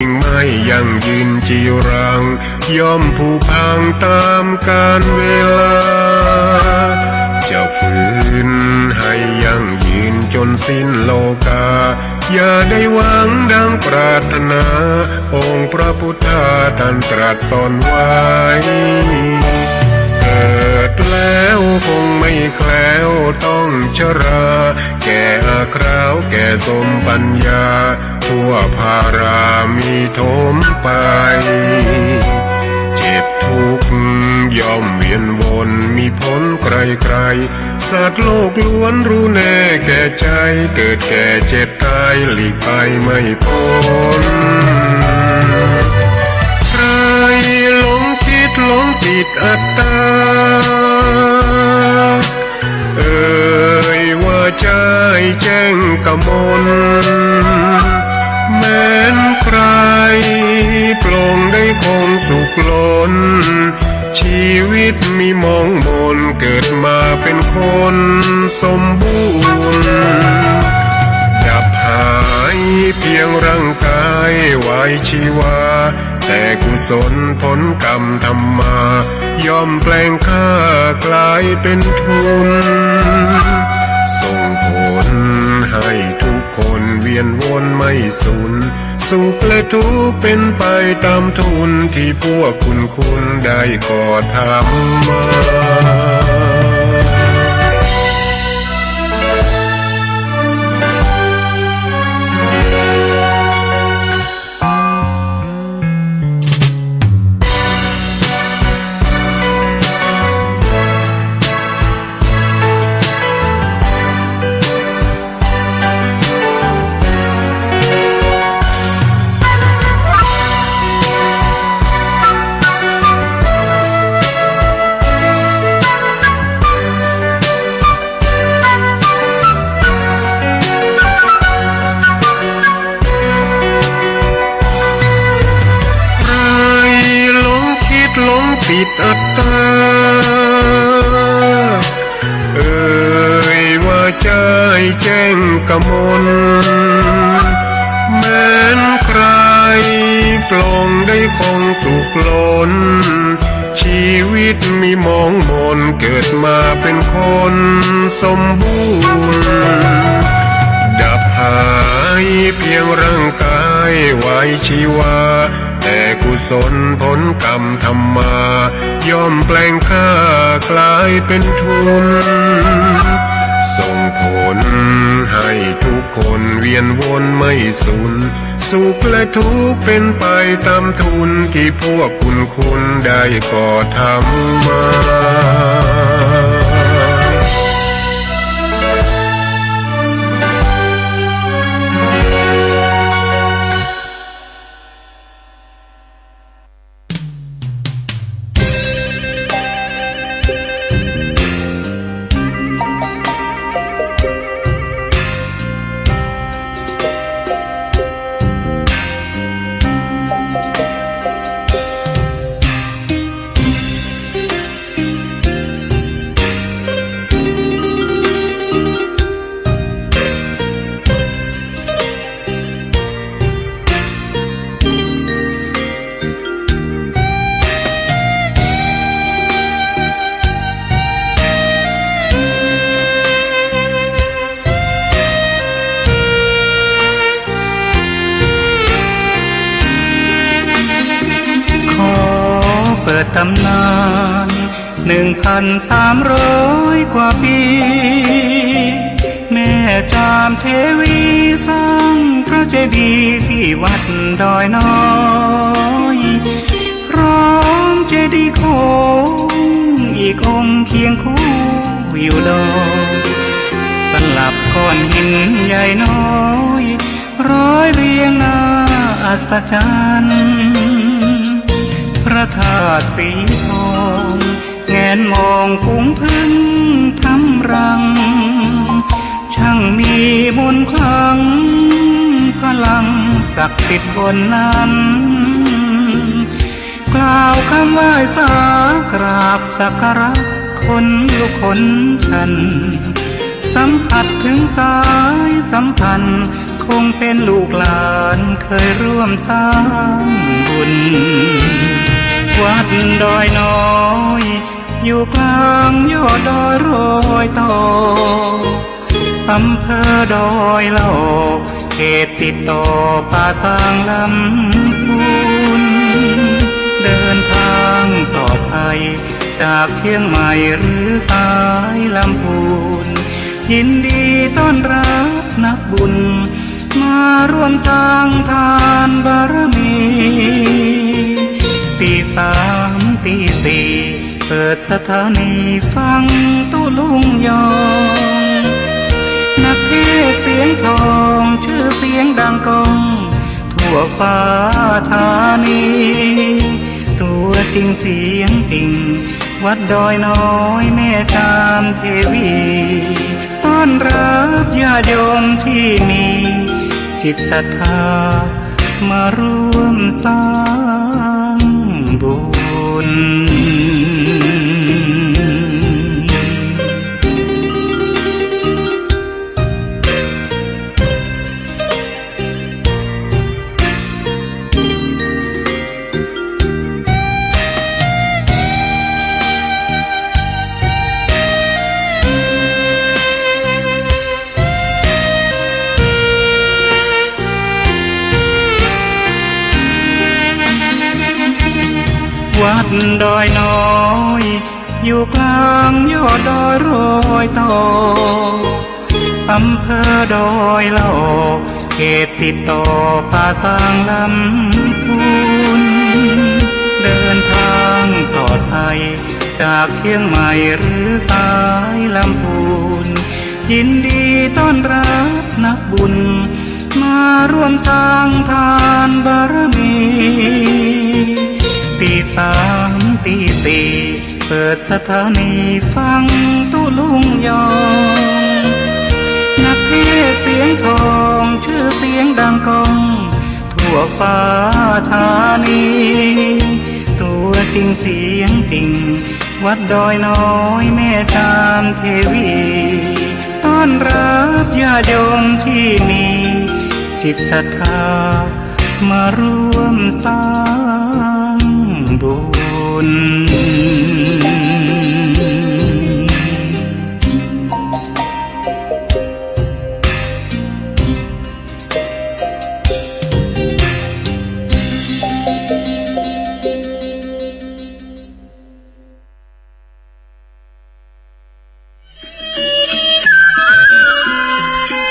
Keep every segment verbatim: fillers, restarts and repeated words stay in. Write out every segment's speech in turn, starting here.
ยิ่งไม่ยั่งยืนจีรัง ย่อมผุพังต๋ามกาลเวลา จะฝืนให้ยั่งยืนจ๋นสิ้นโลกา อย่าได้หวังดังปรารถนา องค์พระพุทธาต้านตรัสสอนไว้ เกิดแล้วคงไม่แคล้วต้องชรา แก่อาคราวแก่สมปัญญา ทั่วพารามีโถมไป เจ็บทุกข์ย่อมเวียนวน มีผลใครๆ สัตว์โลกล้วนรู้แน่แก่ใจ เกิดแก่เจ็บต๋ายหลีกไปไม่พ้น ใครหลงคิดหลงติดอัตตา เอ่ยว่าใจ้แจ้งกมล แม้นใครปลงได้คงสุขล้น ชีวิตมีหมองหมน เกิดมาเป็นคนสมบูรณ์ ดับหายเพียงร่างกายวายชีวา แต่กุศลผลกรรมทำมา ย่อมแปลงค่ากลายเป็นทุน ส่งผลให้ทุกคนเวียนวนไม่สูญ สุขและทุกข์เป็นไปต๋ามทุน ตี้พวกคุณคุณได้ก่อทำมา ใครหลงคิดหลงติดอัตตา เอ่ยว่าใจ้แจ้งกมล แม้นใครปลงได้คงสุขล้น ชีวิตมีหมองหมน เกิดมาเป็นคนสมบูรณ์ ดับหายเพียงร่างกายวายชีวา แต่กุศลผลกรรมทำมา ย่อมแปลงค่ากลายเป็นทุน ส่งผลให้ทุกคนเวียนวนไม่สูญ สุขและทุกข์เป็นไปต๋ามทุน ตี้พวกคุณคุณได้ก่อทำมาขอเปิดต๋ำนาน หนึ่งพันสามร้อยกว่าปี แม่จามเทวีสร้างพระเจดีย์ตี้วัดดอยน้อย พร้อมเจดีย์โขงอีกองค์เคียงคู่อยู่ดอย สลับก้อนหินใหญ่น้อย ร้อยเรียงน่าอัศจรรย์ พระธาตุสีทอง แงนมองฝูงผึ้งทำรัง ช่างมีมนต์ขลัง พลังศักดิ์สิทธิ์บนนั้น กล่าวคำไหว้สากราบสักการะ ขนลุกขนชัน สัมผัสถึงสายสัมพันธ์ ข คงเป๋นลูกหลานเคยร่วมสร้างบุญ วัดดอยน้อย อยู่กลางยอดดอยรอยต่อ อำเภอดอยหล่อ เขตติดต่อป่าซางลำพูน เดินทางปลอดภัย จากเชียงใหม่หรือสายลำพูน ยินดีต้อนรับนักบุญ มาร่วมสร้างทานบารมี ตีสามตีสี่ เปิดสถานีฟังตุ๊ลุงยอง นักเทศน์เสียงทอง ชื่อเสียงดังก้อง ทั่วฟ้าธานี ตัวจริงเสียงจริง วัดดอยน้อยแม่จามเทวี ต้อนรับญาติโยมที่มีจิตศรัทธา มาร่วมสร้างบุญ วัดดอยน้อย อยู่กลางยอดดอยรอยต่อ อำเภอดอยหล่อ เขตติดต่อป่าซางลำพูน เดินทางปลอดภัย จากเชียงใหม่หรือสายลำพูน ยินดีต้อนรับนักบุญ มาร่วมสร้างทานบารมี ตีสามตีสี่ เปิดสถานีฟังตุ๊ลุงยอง นักเทศน์เสียงทอง ชื่อเสียงดังก้อง ทั่วฟ้าธานี ตัวจริงเสียงจริง วัดดอยน้อยแม่จามเทวี ต้อนรับญาติโยมที่มีจิตศรัทธา มาร่วมสร้างบุญ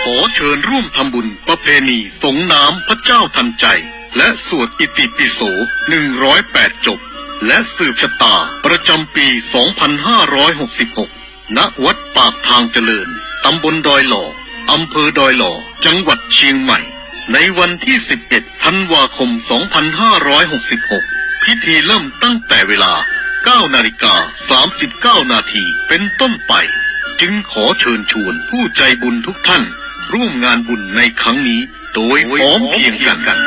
ขอเชิญร่วมทำบุญประเพณีสรงน้ำพระเจ้าทันใจ และสวดอิติปิโส หนึ่งร้อยแปด จบ และสืบชะตาประจำปี สองพันห้าร้อยหกสิบหก ณ วัดปากทางเจริญ ตำบลดอยหล่อ อำเภอดอยหล่อ จังหวัดเชียงใหม่ ในวันที่ สิบเอ็ด ธันวาคม สองพันห้าร้อยหกสิบหก พิธีเริ่มตั้งแต่เวลา เก้านาฬิกา สามสิบเก้านาที เป็นต้นไป จึงขอเชิญชวนผู้ใจบุญทุกท่านร่วมงานบุญในครั้งนี้โดยพร้อมเพรียงกัน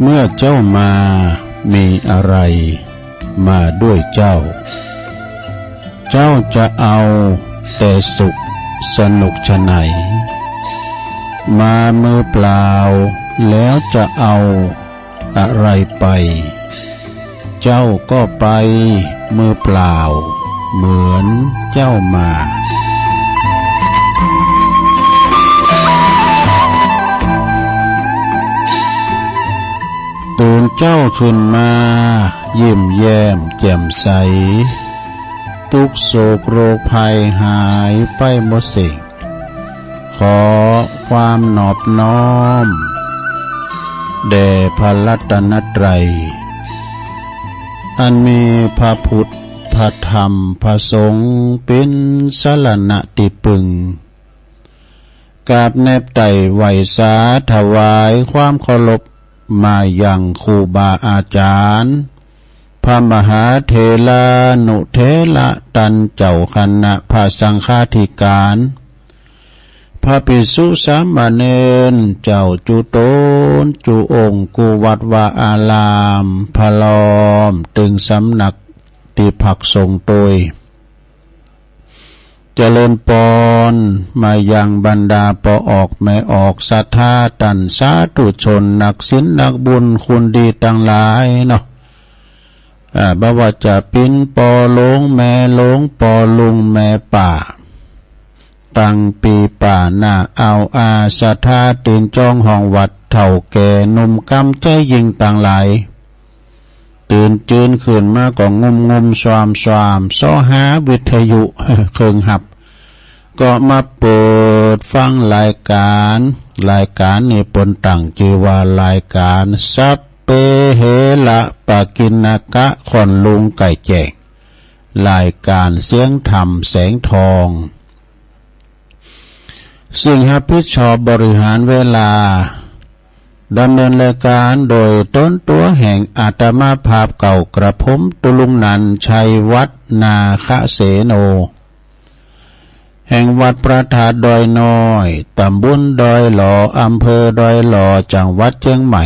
เมื่อเจ้ามามีอะไรมาด้วยเจ้า เจ้าจะเอาแต่สุขสนุกฉะไหน มามือเปล่าแล้วจะเอาอะไรไป เจ้าก็ไปมือเปล่า เหมือนเจ้ามา ตื่นเจ๊าขึ้นมา ยิ้มแย้มแจ่มใส ตุ๊กข์โศกโรคภัยหายไปหมดสิ้น ขอความนอบน้อม แด่พระรัตนตรัย อันมีพระพุทธ พระธรรม พระสงฆ์ เป๋นสรณะตี้ปึง กราบแนบไต่ไหว้สาถวายความเคารพ มายังครูบาอาจารย์ พระมหาเถรานุเถระ ต้านเจ้าคณะพระสังฆาธิการ พระภิกษุสามเณร เจ้าจุ๊ต๋นจุ๊องค์ กู้วัดวาอาราม พร้อมตึงสำนักตี้พักสงฆ์ตวย เจริญปอน มายังบรรดาป้อออกแม่ออกศรัทธา ต้านสาธุชน นักศีลนักบุญ คุณดีตังหลายเนาะ อ่า บ่ว่าจะเป๋นป้อหลวงแม่หลวง ป้อลุงแม่ป้า ตังปี้ป้าน้าอาวอา ศรัทธาตี๋นจ๊องห้องวัด เฒ่าแก่หนุ่มกำใจ๊ญิงตังหลาย ตื่นจืนขึ้นมาก็งุ่มงุ่มซ่ามซ่าม เซาะหาวิทยุ เครื่องฮับ ก็มาเปิดฟังรายก๋าน รายก๋านนี้เปิ้นตั้งจื้อว่ารายก๋าน สัพเพเหระปะกิณณกะ ค่อนลุงไก่แจ้ง รายก๋านเสียงธรรมแสงทอง ซึ่งฮับผิดชอบบริหารเวลา ดำเนินรายก๋านโดยต๋นตั๋วแห่งอาตมาภาพเก่ากระผม ตุ๊ลุงนันท์ ชัยวัฒน์ นาคเสโน แห่งวัดพระธาตุดอยน้อย ต๋ำบลดอยหล่อ อำเภอดอยหล่อ จังหวัดเจียงใหม่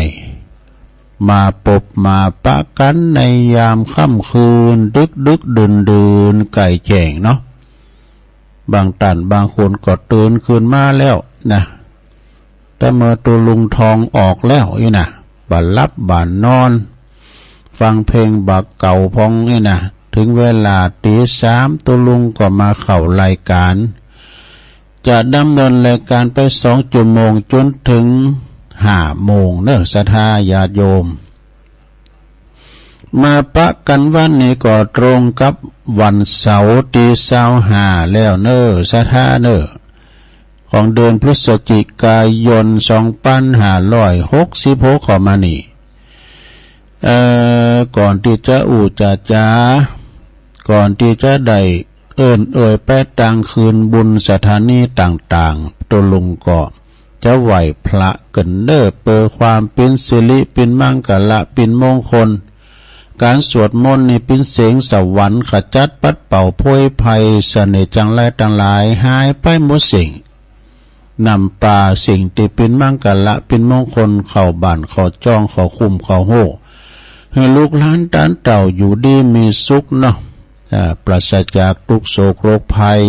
มาปบมาปะกั๋นในยามค่ำคืน ดึกๆ ดื่นๆ ไก่แจ้งเนาะ บางต้านบางคนก็ตื่นขึ้นมาแล้วนะ แต่เมื่อตุ๊ลุงทองออกแล้วอี้นะ บ่หลับบ่นอน ฟังเพลงบ่าเก่าพ่องอี้นะ เถิงเวลาตี๋สาม ตุ๊ลุงก็มาเข้ารายก๋าน จะดำเนินรายก๋านไปสองจั่วโมง จ๋นเถิงห้าโมงเนาะ ศรัทธาญาติโยม มาปะกั๋นวันนี้ก็ตรงกับวันเสาร์ตี้ซาวห้าแล้วเนาะ ศรัทธาเนาะ ของเดือนพฤศจิกายน สองปันห้าร้อยหกสิบหก เข้ามานี่ เอ่อ ก่อนตี้จะอู้จะจ๋า ก่อนตี้จะได้เอิ้นเอ่ยไปตางคืนบุญสถานีต่างๆ ตุ๊ลุงก็จะไหว้พระกั๋นเนาะ เปื้อความเป๋นสิริ เป๋นมังคละ เป๋นมงคล ก๋านสวดมนต์นี้เป๋นเสียงสวรรค์ ขจัดปัดเป่าโพยภัย เสน่ห์จังไรตังหลายหายไปหมดสิ้น นำปาสิ่งตี้เป๋นมังคละ เป๋นมงคล เข้าบ้านเข้าจ้อง เข้าคุ้มเข้าฮู้ หื้อลูกหลานต้านเต้าอยู่ดีมีสุขเนาะ อ่า ปราศจากตุ๊กข์โศกโรคภัย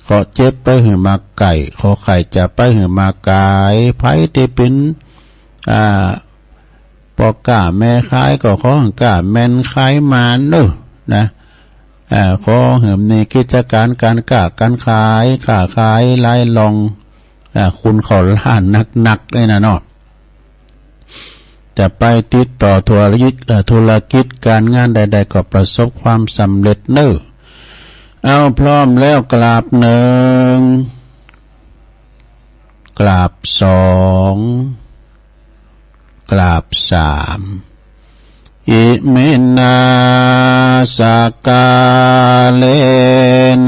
เคราะห์เจ็บไปหื้อมาไก่ เคราะห์ไข้จะไปหื้อมาก๋าย ใผตี้เป๋น อ่า ป้อก๊าแม่ขายก็ขอหื้อก๊าแม่นขายหมานเนาะ นะ อ่า ขอหื้อมีกิจก๋านก๋านก๊าก๋านขาย ค้าขายไหลล่อง อ่า คนเข้าร้านนักๆ เลยนะเนาะ จะไปติดต่อธุรกิจ เอ่อ ธุรกิจก๋านงานใดๆ ก็ประสบความสำเร็จเนาะ เอา พร้อมแล้วกราบหนึ่ง กราบสอง กราบสาม อิมินา สักกาเล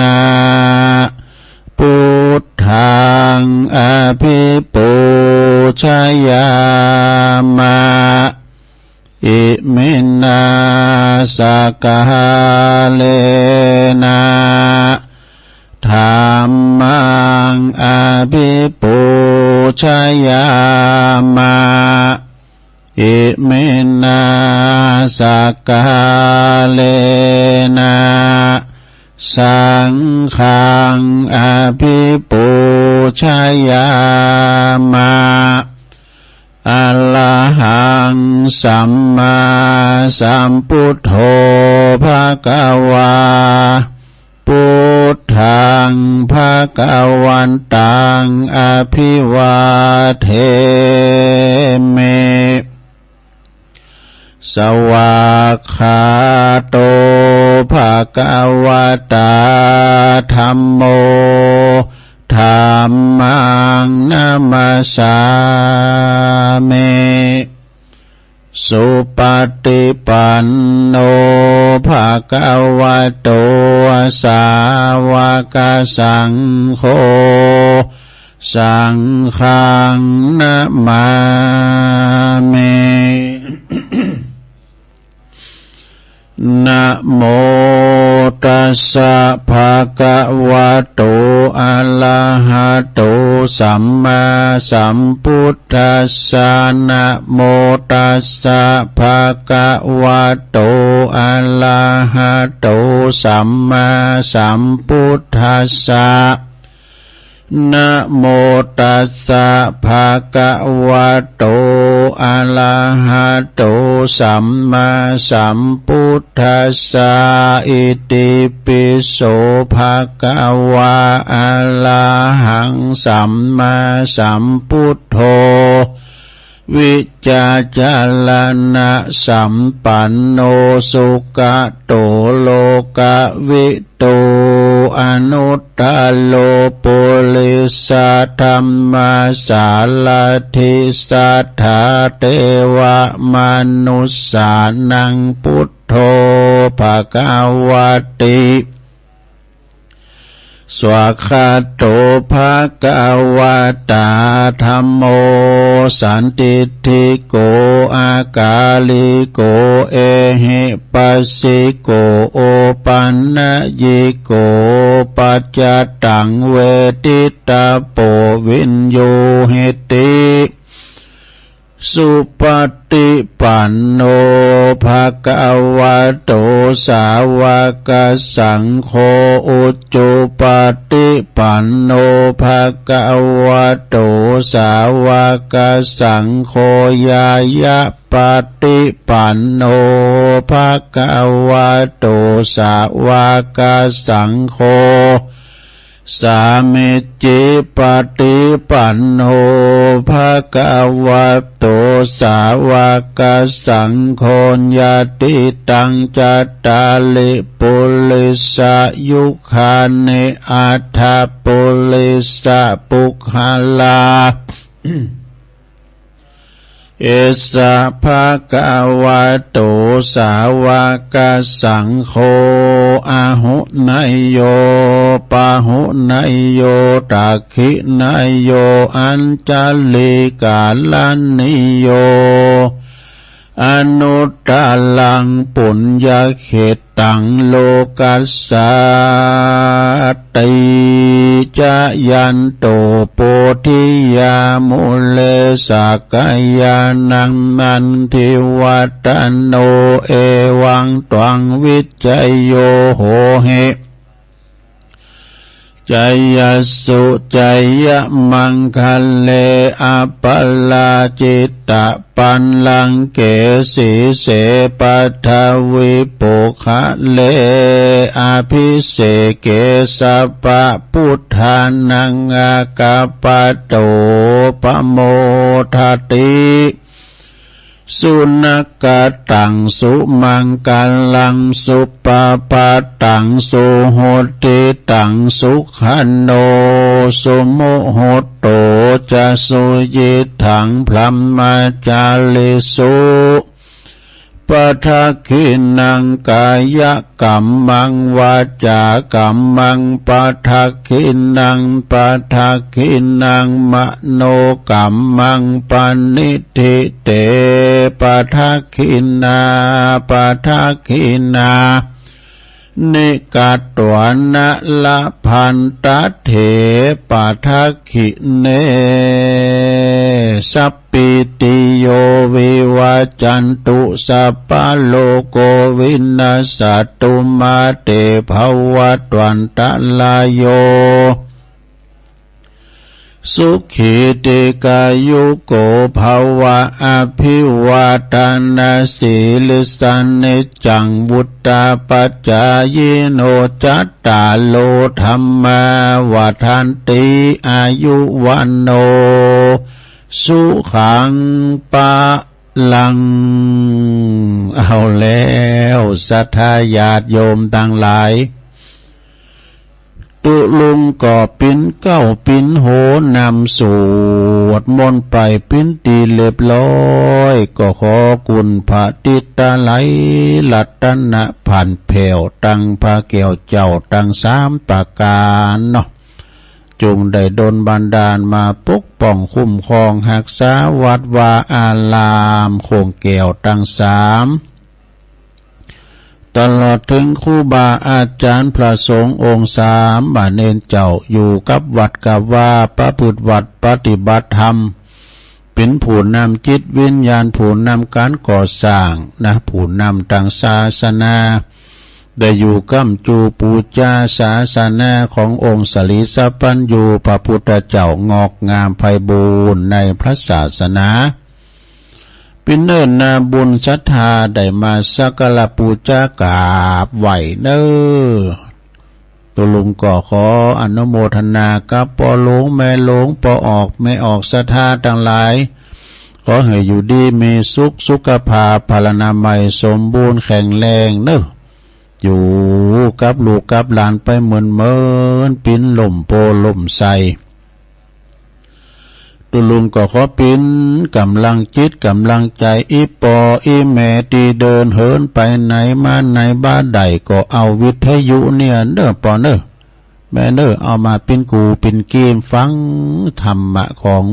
นะ ปุทธัง อภิปูชยามะ อิมินา สักกาเลนะ ธัมมัง อภิปูชยามะ อิมินา สักกาเลนะ สังฆัง อภิปูชยามะ อะระหัง สัมมาสัมพุทโธ ภะคะวา พุทธัง ภะคะวันตัง อะภิวาเทมิ สวากขาโต ภะคะวะตา ธัมโม ธัมมัง นะมัสสามิ สุปะติปันโน ภะคะวะโต สาวะกะสังโฆ สังฆัง นะมามิ นะโมตัสสะ ภะคะวะโต อะระหะโต สัมมาสัมพุทธัสสะ นะโมตัสสะ ภะคะวะโต อะระหะโต สัมมาสัมพุทธัสสะ นะโมตัสสะ ภะคะวะโต อะระหะโต สัมมาสัมพุทธัสสะ อิติปิโส ภะคะวา อะระหัง สัมมาสัมพุทโธ วิจารณะสัมปันโน สุขะโต โลกะวิ ตู อนุตตะโร ปุริสะธัมมาสารถิ สัทธาเตวะมนุสสานัง พุทโธ ภะคะวะติ สวากขาโต ภะคะวะตา ธัมโม สันทิฏฐิโก อากาลิโก เอหิปัสสิโก โอปันนยิโก ปัจจตัง เวทิตะโป วิญญูหิติ สุปะติปันโน ภะคะวะโต สาวะกะสังโฆ อุจุปะติปันโน ภะคะวะโต สาวะกะสังโฆ ญาญะปะติปันโน ภะคะวะโต สาวะกะสังโฆ สามิจฉิปะติปันโน ภะคะวะโต สาวะกะสังโฆ ญาติตัง จัตตาริ ปุริสะยุคานิ อัฏฐปุริสะปุคคลา เอสะ ภะคะวะโต สาวะกะสังโฆ อาหุเนยโย ปาหุเนยโย ตักขิเนยโย อัญชลีกะระณีโย อนุตตะรัง ปุญญะเขต ตัง โลกัสสาติ จะยันโต โพธิยา มูเล สักกะยานัง นันทิวัฏฏะโน เอวัง ตวัง วิจโย โหหิ จยสสุ จยมังคะเล อปาราจิตตะ ปัลลังเก สีเส ปัทวิ ปุคคเล อภิเสเก สัพพะพุทธานัง อาคาปะโต ปะโมทะติ สุนักขะตัง สุมังคะลัง สุปะพะตัง สุหุตติตัง สุขะโน สุมุหุตโต จะ สุยิตถัง พรหมจาริสุ ปะทักขิณัง กายกัมมัง วาจากัมมัง ปะทักขิณัง ปะทักขิณัง มโนกัมมัง ปะณิฏฐิเต ปะทักขิณา ปะทักขิณา นิ กัตถวานะ ละพันทะเถ ปะทักขิเณ สัพ ปีติโย วิวัจจันตุ สัพพะโรโค วินัสสะตุ มา เต ภะวัตวันตะราโย สุ สุขี ทีฆายุโก ภะวะ อะภิวาทะนะสีลิสสะ นิจจัง วุฑฒาปะจายิโน จัตตาโร ธัมมา วัฑฒันติ อายุ วัณโณ สุขัง พะลัง เอาแล้ว ศรัทธาญาติโยมตังหลาย ตุ๊ลุงก็ปิ๊นเก๊าปิ๊นโหนำสวดมนต์ไปปิ๊นตี้เรียบร้อย ก็ขอคุณพระติตะไลยรัตนพันธ์แผ้ว ตังพระแก้วเจ้าตังสามประก๋านเนาะ จุ่งได้ดลบันดาลมาปกป้องคุ้มครองฮักษาวัดวาอารามโค้งแก้วตังสาม ตลอดเถิงครูบาอาจ๋ารย์พระสงฆ์องค์สาม บาเณรเจ้าอยู่กับวัดกับวา ประพฤติวัตรปฏิบัติธรรม เป๋นผู้นำจิตวิญญาณ ผู้นำก๋านก่อสร้างนะ ผู้นำตางศาสนา ได้อยู่ก้ำจูปู๋จาศาสนาขององค์สะหลีสัพพัญญูพระพุทธเจ้างอกงามไพบูลย์ในพระศาสนา ปิ๊นเนิ่นนาบุญศรัทธาได้มาสักการะปู๋จากราบไหว้เน้อ ตุ๊ลุงก็ขออนุโมทนากับป้อหลวงแม่หลวง ป้อออกแม่ออกศรัทธาตังหลาย ขอหื้ออยู่ดีมีสุข สุขภาพพลานามัยสมบูรณ์แข็งแรงเน้อ อยู่กับลูกกับหลานไปเมินๆ ปิ๊นล่มโพธิ์ล่มไทร ตุ๊ลุงก็ขอปิ๊นก๋ำลังจิตก๋ำลังใจ๋ อี่ป้ออี่แม่ตี้เดินเหินไปไหนมาไหนบ่ได้ ก็เอาวิทยุเนี่ยเน้อป้อเน้อ แม่เน้อ เอามาปิ๊นกูปิ๊นกีมฟังธรรมะของ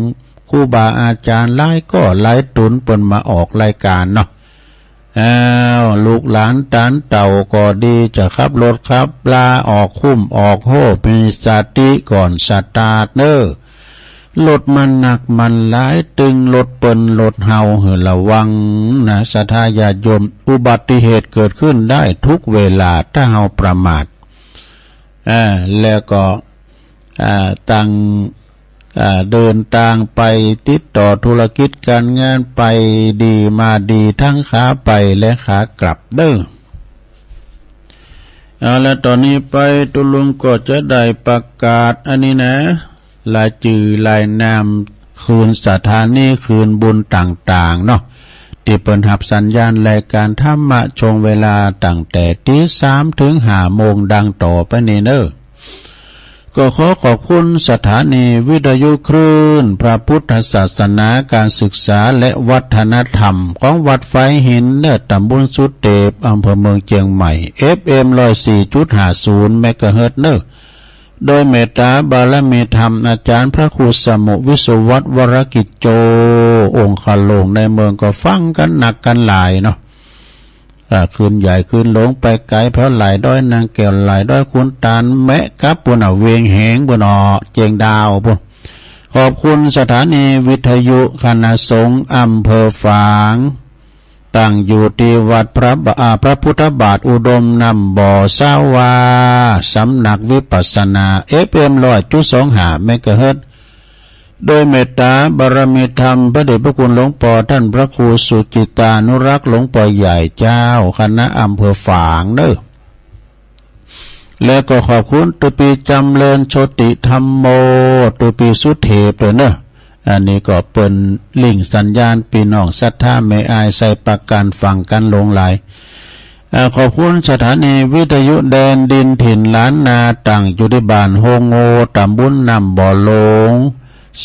ครูบาอาจ๋ารย์หลายก้อหลายต๋น เปิ้นมาออกรายก๋านเนาะ อ้าว ลูกหลานตานเต้าก็ดี จะขับรถขับลาออกคุ้มออกโฮ มีสติก่อนสตาร์ทเน้อ รถมันหนักมันหลาย ตึงรถเปิ้นรถเฮาหื้อระวังนะ ศรัทธาญาติโยม อุบัติเหตุเกิดขึ้นได้ทุกเวลา ถ้าเฮาประมาท อ่า แล้วก็ อ่า ตัง อ่า เดินตางไป ติดต่อธุรกิจก๋านงานไป ดีมาดี ตึงขาไปและขากลับเน้อ เอาละ ต่อนี้ไปตุ๊ลุงก็จะได้ประกาศอันนี้นะ รายจื้อรายนามคืนสถานีคืนบุญต่างๆ เนาะ ตี้เปิ้นฮับสัญญาณรายก๋านธรรมะช่วงเวลาตั้งแต่ตีสามเถิงห้าโมงดังต่อไปนี้เน้อ ก็ขอขอบคุณสถานีวิทยุคลื่นพระพุทธศาสนา ก๋านศึกษาและวัฒนธรรมของวัดฝายหินเน้อ ต๋ำบลสุเตป อำเภอเมืองเจียงใหม่ เอฟเอ็ม ร้อยสี่จุดห้าศูนย์ เมกะเฮิรตซ์เน้อ โดยเมตต๋าบารมีธรรมอาจ๋ารย์พระครูสมุห์ วิสุวัฒน์ วรกิจโจ องคโลงในเมืองก็ฟังกั๋นนักกั๋นหลายเนาะ อ่า คืนใหญ่คืนหลวงไปไก๋ แผวหลายดอยนางแก้ว หลายดอยขุนตาล แมะกับปู๊น อ่า เวียงแหงปู๊น อ่อ เจียงดาวปู๊น ขอบคุณสถานีวิทยุคณะสงฆ์อำเภอฝาง ตั้งอยู่ตี้วัดพระบา- อ่า พระพุทธบาทอุดมน้ำบ่อ สาวา สำนักวิปัสสนา เอฟเอ็ม ร้อยจุดสองห้า เมกะเฮิรตซ์ โดยเมตต๋าบารมีธรรมพระเดชพระคุณหลวงป้อต้านพระครูสุจิตตานุรักษ์หลวงป้อใหญ่เจ้าคณะอำเภอฝางเน้อ แล้วก็ขอบคุณตุ๊ปี้จ๋ำเริญโชติธัมโม ตุ๊ปี้สุเทพด้วยเน้อ อันนี้ก็เปิ้นลิงก์สัญญาณปี้น้องศรัทธาแม่อ้ายไส้ประก๋านฟังกั๋นหลงหลาย อ่า ขอบคุณสถานีวิทยุแดนดินถิ่นล้านนา ตั้งอยู่ตี้บ้านโฮงโง ต๋ำบลน้ำบ่อหลวง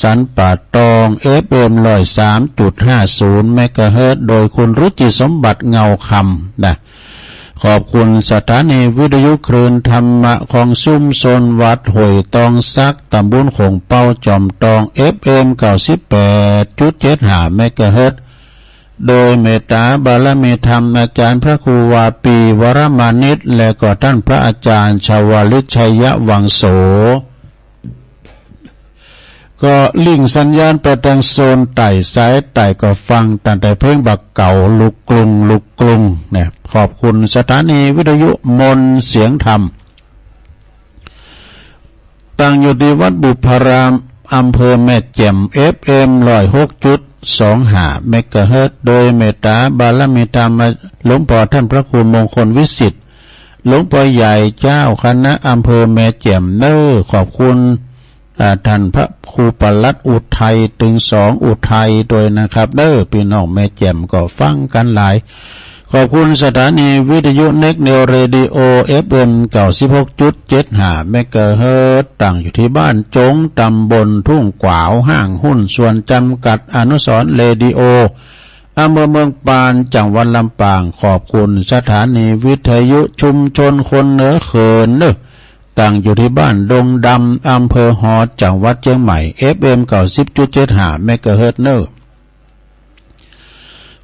สันป่าตอง เอฟเอ็ม ร้อยสามจุดห้าศูนย์ เมกะเฮิรตซ์ โดยคุณรุจิสมบัติเงาคำนะ ขอบคุณสถานีวิทยุคลื่นธรรมะของชุมชนวัดห้วยตองสัก ต๋ำบลโขงเป๊า จอมตอง เอฟเอ็ม เก้าสิบแปดจุดเจ็ดห้า เมกะเฮิรตซ์ โดยเมตต๋าบารมีธรรมอาจ๋ารย์พระครูวาปี วรมานิต และก็ต้านพระอาจ๋ารย์ชวลิต ชัยวังโส ก็ลิงก์สัญญาณไปตางโซนใต้ สายใต้ก็ฟังตั้งแต่เพลงบ่าเก่า ลูกกรุง ลูกกรุงเนี่ย ขอบคุณสถานีวิทยุมนต์เสียงธรรม ตั้งอยู่ตี้วัดบุพพาราม อำเภอแม่แจ่ม เอฟเอ็ม ร้อยหกจุดสองห้า เมกะเฮิรตซ์ โดยเมตต๋าบารมีธรรมหลวงป้อต้านพระครูมงคลวิสิทธิ์ หลวงป้อใหญ่เจ้าคณะอำเภอแม่แจ่มเน้อ ขอบคุณ อ่า ต้านพระครูปลัดอุทัย ตึงสองอุทัย ตวยนะครับเน้อ ปี้น้องแม่แจ่มก็ฟังกั๋นหลาย ขอบคุณสถานีวิทยุเน็กเนวเรดิโอ เอฟเอ็ม เก้าสิบหกจุดเจ็ดห้า เมกะเฮิรตซ์ ตั้งอยู่ตี้บ้านจง ต๋ำบลทุ่งกวาว ห้างหุ้นส่วนจ๋ำกัดอนุสรณ์เรดิโอ อำเภอเมืองปาน จังหวัดลำปาง ขอบคุณสถานีวิทยุชุมชนคนเหนือเขินเน้อ ตั้งอยู่ตี้บ้านดงดำ อำเภอฮอด จังหวัดเจียงใหม่ เอฟเอ็ม เก้าสิบจุดเจ็ดห้า เมกะเฮิรตซ์ เน้อ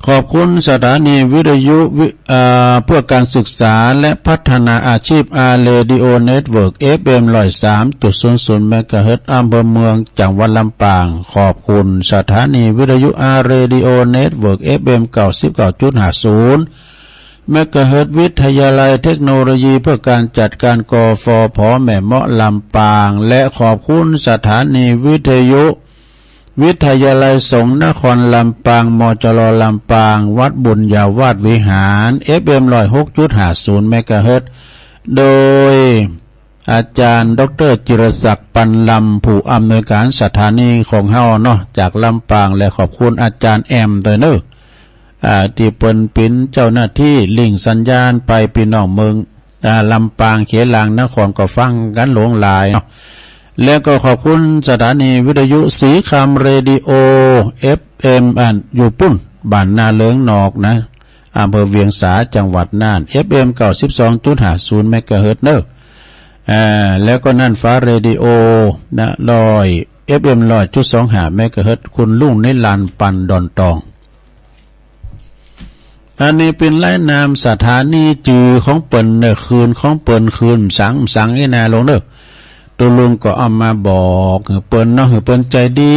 ขอบคุณสถานีวิทยุวิ- เอ่อ เพื่อการศึกษาและพัฒนาอาชีพ อาร์ เรดิโอ เน็ตเวิร์ก เอฟเอ็ม ร้อยสามจุดศูนย์ศูนย์ เมกะเฮิรตซ์ อำเภอเมือง จังหวัดลำปาง ขอบคุณสถานีวิทยุ อาร์ เรดิโอ เน็ตเวิร์ก เอฟเอ็ม เก้าสิบเก้าจุดห้าศูนย์ เมกะเฮิรตซ์ วิทยาลัยเทคโนโลยีเพื่อการจัดการ กฟผ แม่เมาะ ลำปาง และขอบคุณสถานีวิทยุ วิทยาลัยสงฆ์นครลำปาง มจร ลำปาง วัดบุญญาวาสวิหาร เอฟเอ็ม ร้อยหกจุดห้าศูนย์ เมกะเฮิรตซ์ โดยอาจ๋ารย์ ด็อกเตอร์ จิรศักดิ์ ปันลำ ผู้อำนวยการสถานีของเฮาเนาะ จากลำปาง และขอบคุณอาจ๋ารย์แอมตวยเน้อ อ่า ตี้เปิ้นเป๋นเจ้าหน้าตี้ลิงก์สัญญาณไปปี้น้องเมือง อ่า ลำปางเขตหลางนครก็ฟังกั๋นหลวงหลายเนาะ แล้วก็ขอบคุณสถานีวิทยุศรีคำเรดิโอ เอฟเอ็ม อันอยู่ปุ้น บ้านนาเริงนอกนะ อำเภอเวียงสา จังหวัดน่าน เอฟเอ็ม เก้าสิบสองจุดห้าศูนย์ เมกะเฮิรตซ์ เน้อ อ่า แล้วก็น่านฟ้าเรดิโอนะ ร้อย เอฟเอ็ม ร้อยจุดสองห้า เมกะเฮิรตซ์ คุณลุงนิรันดร์ ปันดอนตอง อันนี้เป๋นลายนามสถานีจื้อของเปิ้นเน้อ คืนของเปิ้น คืนสังสังนี่นาหลวงเน้อ ตุ๊ลุงก็เอามาบอกหื้อเปิ้นเนาะ หื้อเปิ้นใจ๋ดี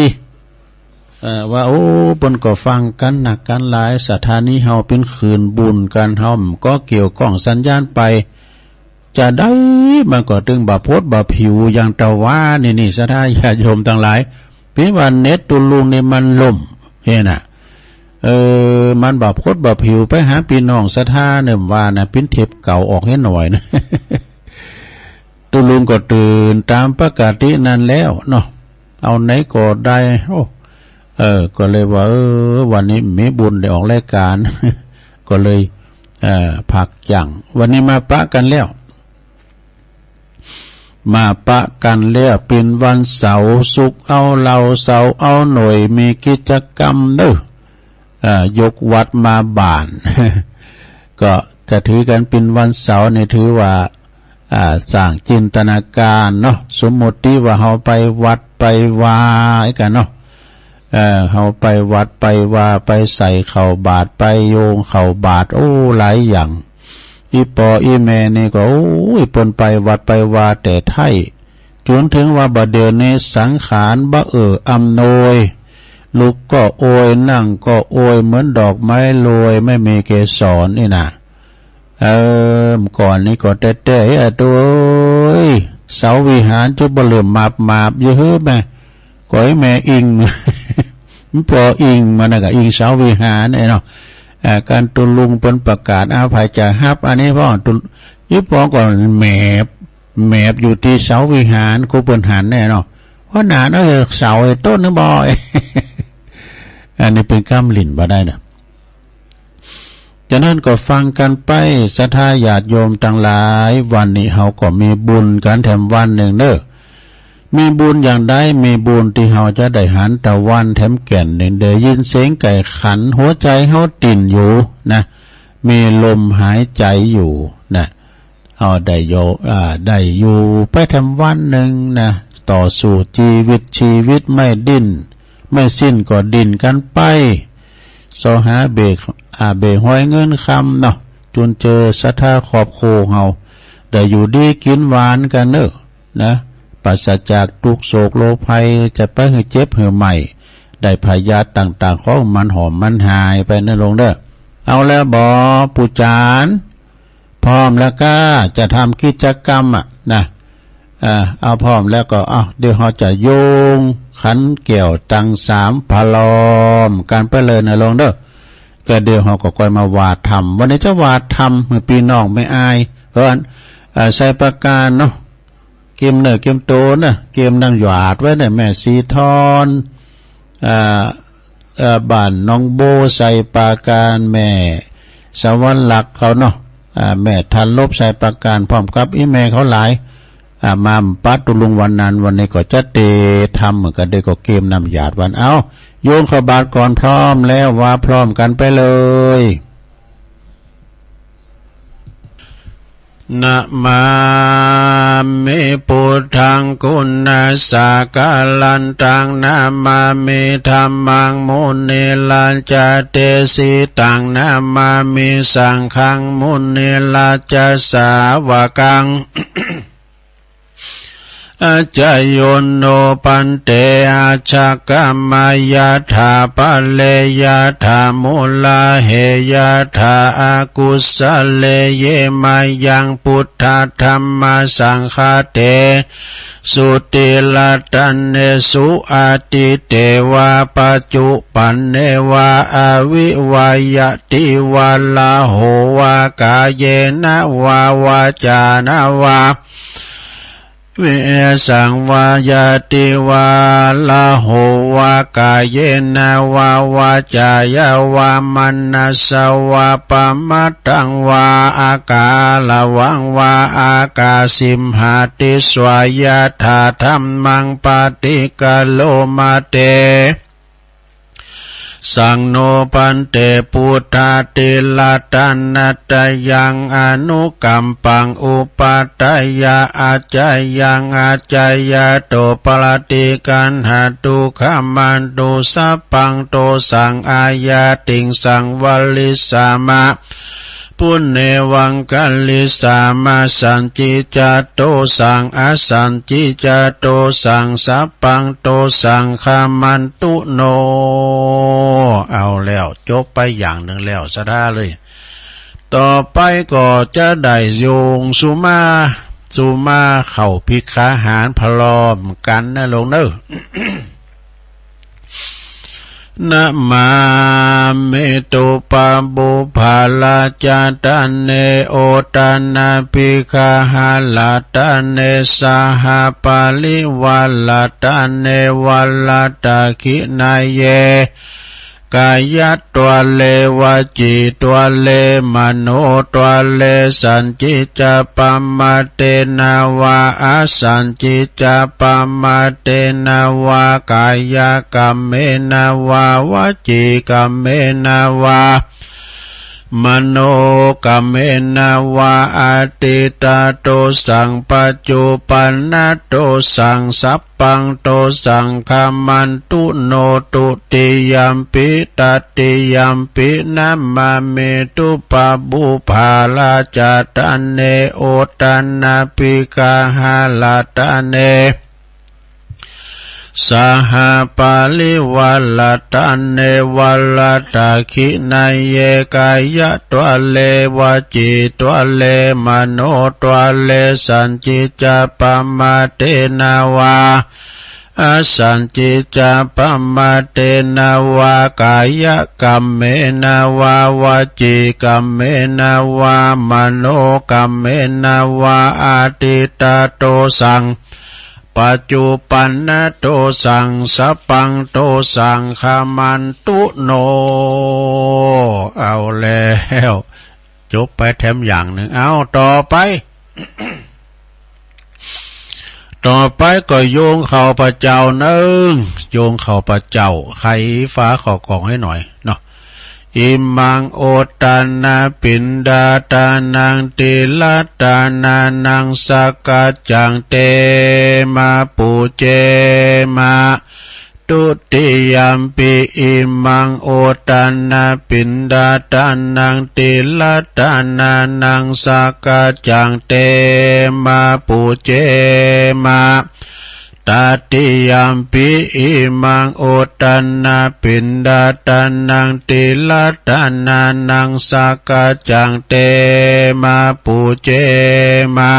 เอ่อ ว่า โอ้ เปิ้นก็ฟังกั๋นนักกั๋นหลาย สถานีเฮาเป๋นคืนบุญกั๋น เฮาก็เกี่ยวก้องสัญญาณไป จาใดมันก็ตึงบ่ผดบ่ผิวอย่างเต้าว่านี่ นี่ ศรัทธาญาติโยมตังหลาย เป๋นว่าเน็ตตุ๊ลุงนี่มันล่ม เหียนะ เออ มันบ่ผดบ่ผิว ไปหาปี้น้องศรัทธาเน่อว่านะ เป๋นเทปเก่าออกเหียหน่อยนะ ตุ๊ลุงก็ตื่นต๋ามปกตินั้นแล้วเนาะ เอาไหนก็ได้ โอ้ เออ ก็เลยว่า เออ วันนี้มีบุญได้ออกรายก๋าน ก็เลย เอ่อ พักจั้ง วันนี้มาปะกั๋นแล้ว มาปะกั๋นแล้ว เป๋นวันเสาร์ ศุกร์เอาเหล้า เสาร์เอาหน่วย มีกิจกรรมเน้อ เอ่อ ยกวัดมาบ้าน ก็จะถือกั๋นเป๋นวันเสาร์นี่ถือว่า อ่า สร้างจินตนาก๋านเนาะ สมมุติว่าเฮาไปวัดไปวากั๋นเนาะ เอ่อ เฮาไปวัดไปวา ไปใส่ข้าวบาตร ไปโยงข้าวบาตร โอ้ หลายอย่าง อี่ป้ออี่แม่นี่ก็ โอ้ย เปิ้นไปวัดไปวาแต่ไท้ จ๋นเถิงว่าบ่าเดี่ยวนี้สังขารบ่เอื้ออำนวย ลุกก็โอย นั่งก็โอย เหมือนดอกไม้โรยไม่มีเกสรนี่นะ เออ ก่อนนี้ก็แต๊ๆ อะ โตย เสาวิหารจุบ่าเริ่มหมาบๆ อยู่หื้อแม่ ก็ให้แม่อิง มันปออิงมานะ ก็อิงเสาวิหารไอ้เนาะ อ่า ก๋านตุ๊ลุงเปิ้นประกาศ อ้าว ใผจะฮับอันนี้พ่อ ตุ๊ อี่ป้อก็แหมบ แหมบอยู่ตี้เสาวิหาร กูเปิ้นหันแน่เนาะ ว่าหนาเนาะ เสาไอ้ต้นนึงบ่ อันนี้เป๋นกำหลิ้นบ่ได้นะ จากนั้นก็ฟังกั๋นไป ศรัทธาญาติโยมตังหลาย วันนี้เฮาก็มีบุญกั๋นแถมวันนึ่งเน้อ มีบุญอย่างใด มีบุญตี้เฮาจะได้หันตะวันแถมแก่นนึ่ง ได้ยินเสียงไก่ขัน หัวใจ๋เฮาติ่นอยู่นะ มีลมหายใจ๋อยู่นะ เฮาได้โย- อ่า ได้อยู่ไปแถมวันนึ่งนะ ต่อสู้จีวิต ชีวิตไม่ดิ้น ไม่สิ้นก็ดิ้นกั๋นไป เซาะหาเบก อ่า เบกหอยเงินคำเนาะ จุนเจือศรัทธาครอบครัวเฮา ได้อยู่ดีกิ๋นหวานกั๋นเน้อ นะ ปราศจากตุ๊กข์โศกโรคภัย จะไปหื้อเจ็บหื้อไม้ ได้พยาธิต่างๆ ของมันหอมมันหายไปเน้อหลวงเน้อ เอาแล้วบ่ ปู่จ๋ารย์ พร้อมแล้วก้า จะทำกิจกรรมอะนะ อ่า เอาพร้อมแล้วก็ เอา เดี๋ยวเฮาจะโยงขันแก้วตังสามผะลอมกั๋นไปเลยนะโยมเน่อ ก็เดี๋ยวเฮาก็ก้อยมาว่าธรรม วันนี้จะว่าธรรมหื้อปี้น้องแม่อาย เออ อ่า ไชยปราการเนาะ เกียมเนื้อเกียมตั๋วเน่อ เกียมน้ำหยาดไว้เน่อ แม่สีทอง อ่า เอ่อ บ้านหนองโบ ไชยปราการ แม่สวรรค์ลักษณ์เขาเนาะ อ่า แม่ทันลบ ไชยปราการ พร้อมกับอี่แม่เขาหลาย อ่า มาปัดตุลุงวันนั้น วันนี้ก็จะเตธรรมเหมือนกั๋น เดี๋ยวก็เกียมน้ำหยาดวัน เอ้า โยงเข้าบาตรก่อน พร้อมแล้วว่าพร้อมกั๋นไปเลย นะมามิ พุทธัง กุณัสสะกะรันตัง นะมามิ ธัมมัง มุนิรัจจะเตสิตัง นะมามิ สังฆัง มุนิรัจจะสาวกัง อาจาโยโน ภันเต อาชะกะมะ ยะถาปะเร ยะถามูลาเห ยะถาอากุสะเล เย มะยัง พุทธะธัมมะสังฆะเต สุ ติรัตเนสุ อะติเตวะ ปัจจุปันเนวะ อะวิวะยะติวะ ละโหวะ กาเยนะวะ วาจานะวะ วิสังวะยะติวะ ละโหวะ กาเยนะวะ วาจายะวะ มะนะสสะวะ ปะมะทังวะ อะกาละวังวะ อะกาสิมหะติสสะ ยะถาธัมมัง ปะติกะโรมะเต สังโน ภันเต พุทธา ติรัตนะตะยัง อนุกัมปัง อุปัฏฐายะ อาจายัง อาจายะโต ปะติกัณหะตุ ขะมันตุ สัพพังโตสัง อาญาติงสัง วะริสสามะ ปุณเณวัง กะริสสามะ สันติจะโตสัง อสันติจะโตสัง สัพพังโตสัง ขะมันตุโน เอาแล้ว จบไปอย่างนึ่งแล้ว สะดาเลย ต่อไปก็จะได้โยงสุมา สุมาเข้าภิกขาหารผะลอมกั๋นนะโยมเน่อ นะมามิ ตุปะปุพพะราชะตะเน โอทะนะภิกขาหะราชะเน สหะปะริวาราชะเน วะรัตถะขิณาเย กายะตวะเร วจีตวะเร มโนตวะเร สันติจะปะมะเตนะวะ อสันติจะปะมะเตนะวะ กายะกัมเมนะวะ วจีกัมเมนะวะ มโนกัมเมนะวะ อะทิฏฐะโตสัง ปัจจุปันนะโตสัง สัพพังโตสัง ขะมันตุโน ตุติยัมปิ ตติยัมปิ นะมามิ ตุปะปุพพะราชะตะเน โอทะนะภิกขาหะราชะเน สหะปะริวาราชะเน วะรัตถะขิณาเย กายะตวะเร วจีตวะเร มโนตวะเร สันติจะปะมะเตนะวะ อสันติจะปะมะเตนะวะ กายะกัมเมนะวะ วจีกัมเมนะวะ มโนกัมเมนะวะ อะทิฏฐะโตสัง ปัจจุปันนะโตสัง สัพพังโตสัง ขะมันตุโน เอาแล้ว จบไปแถมอย่างนึ่ง เอาต่อไป ต่อไปก็โยงเข้าพระเจ้านึ่ง โยงเข้าพระเจ้า ไขฝาข้อกลองหื้อหน่อยเนาะ อิมัง โอทะนะ ปิณฑะทานัง ติรัตถานัง สักขะจัง เตมะ ปูเจมะ ทุติยัมปิ อิมัง โอทะนะ ปิณฑะทานัง ติรัตถานัง สักขะจัง เตมะ ปูเจมะ ตติยัมปิ อิมัง โอทะนะ ปิณฑะทานัง ติรัตถานัง สักขะจัง เตมะ ปูเจมะ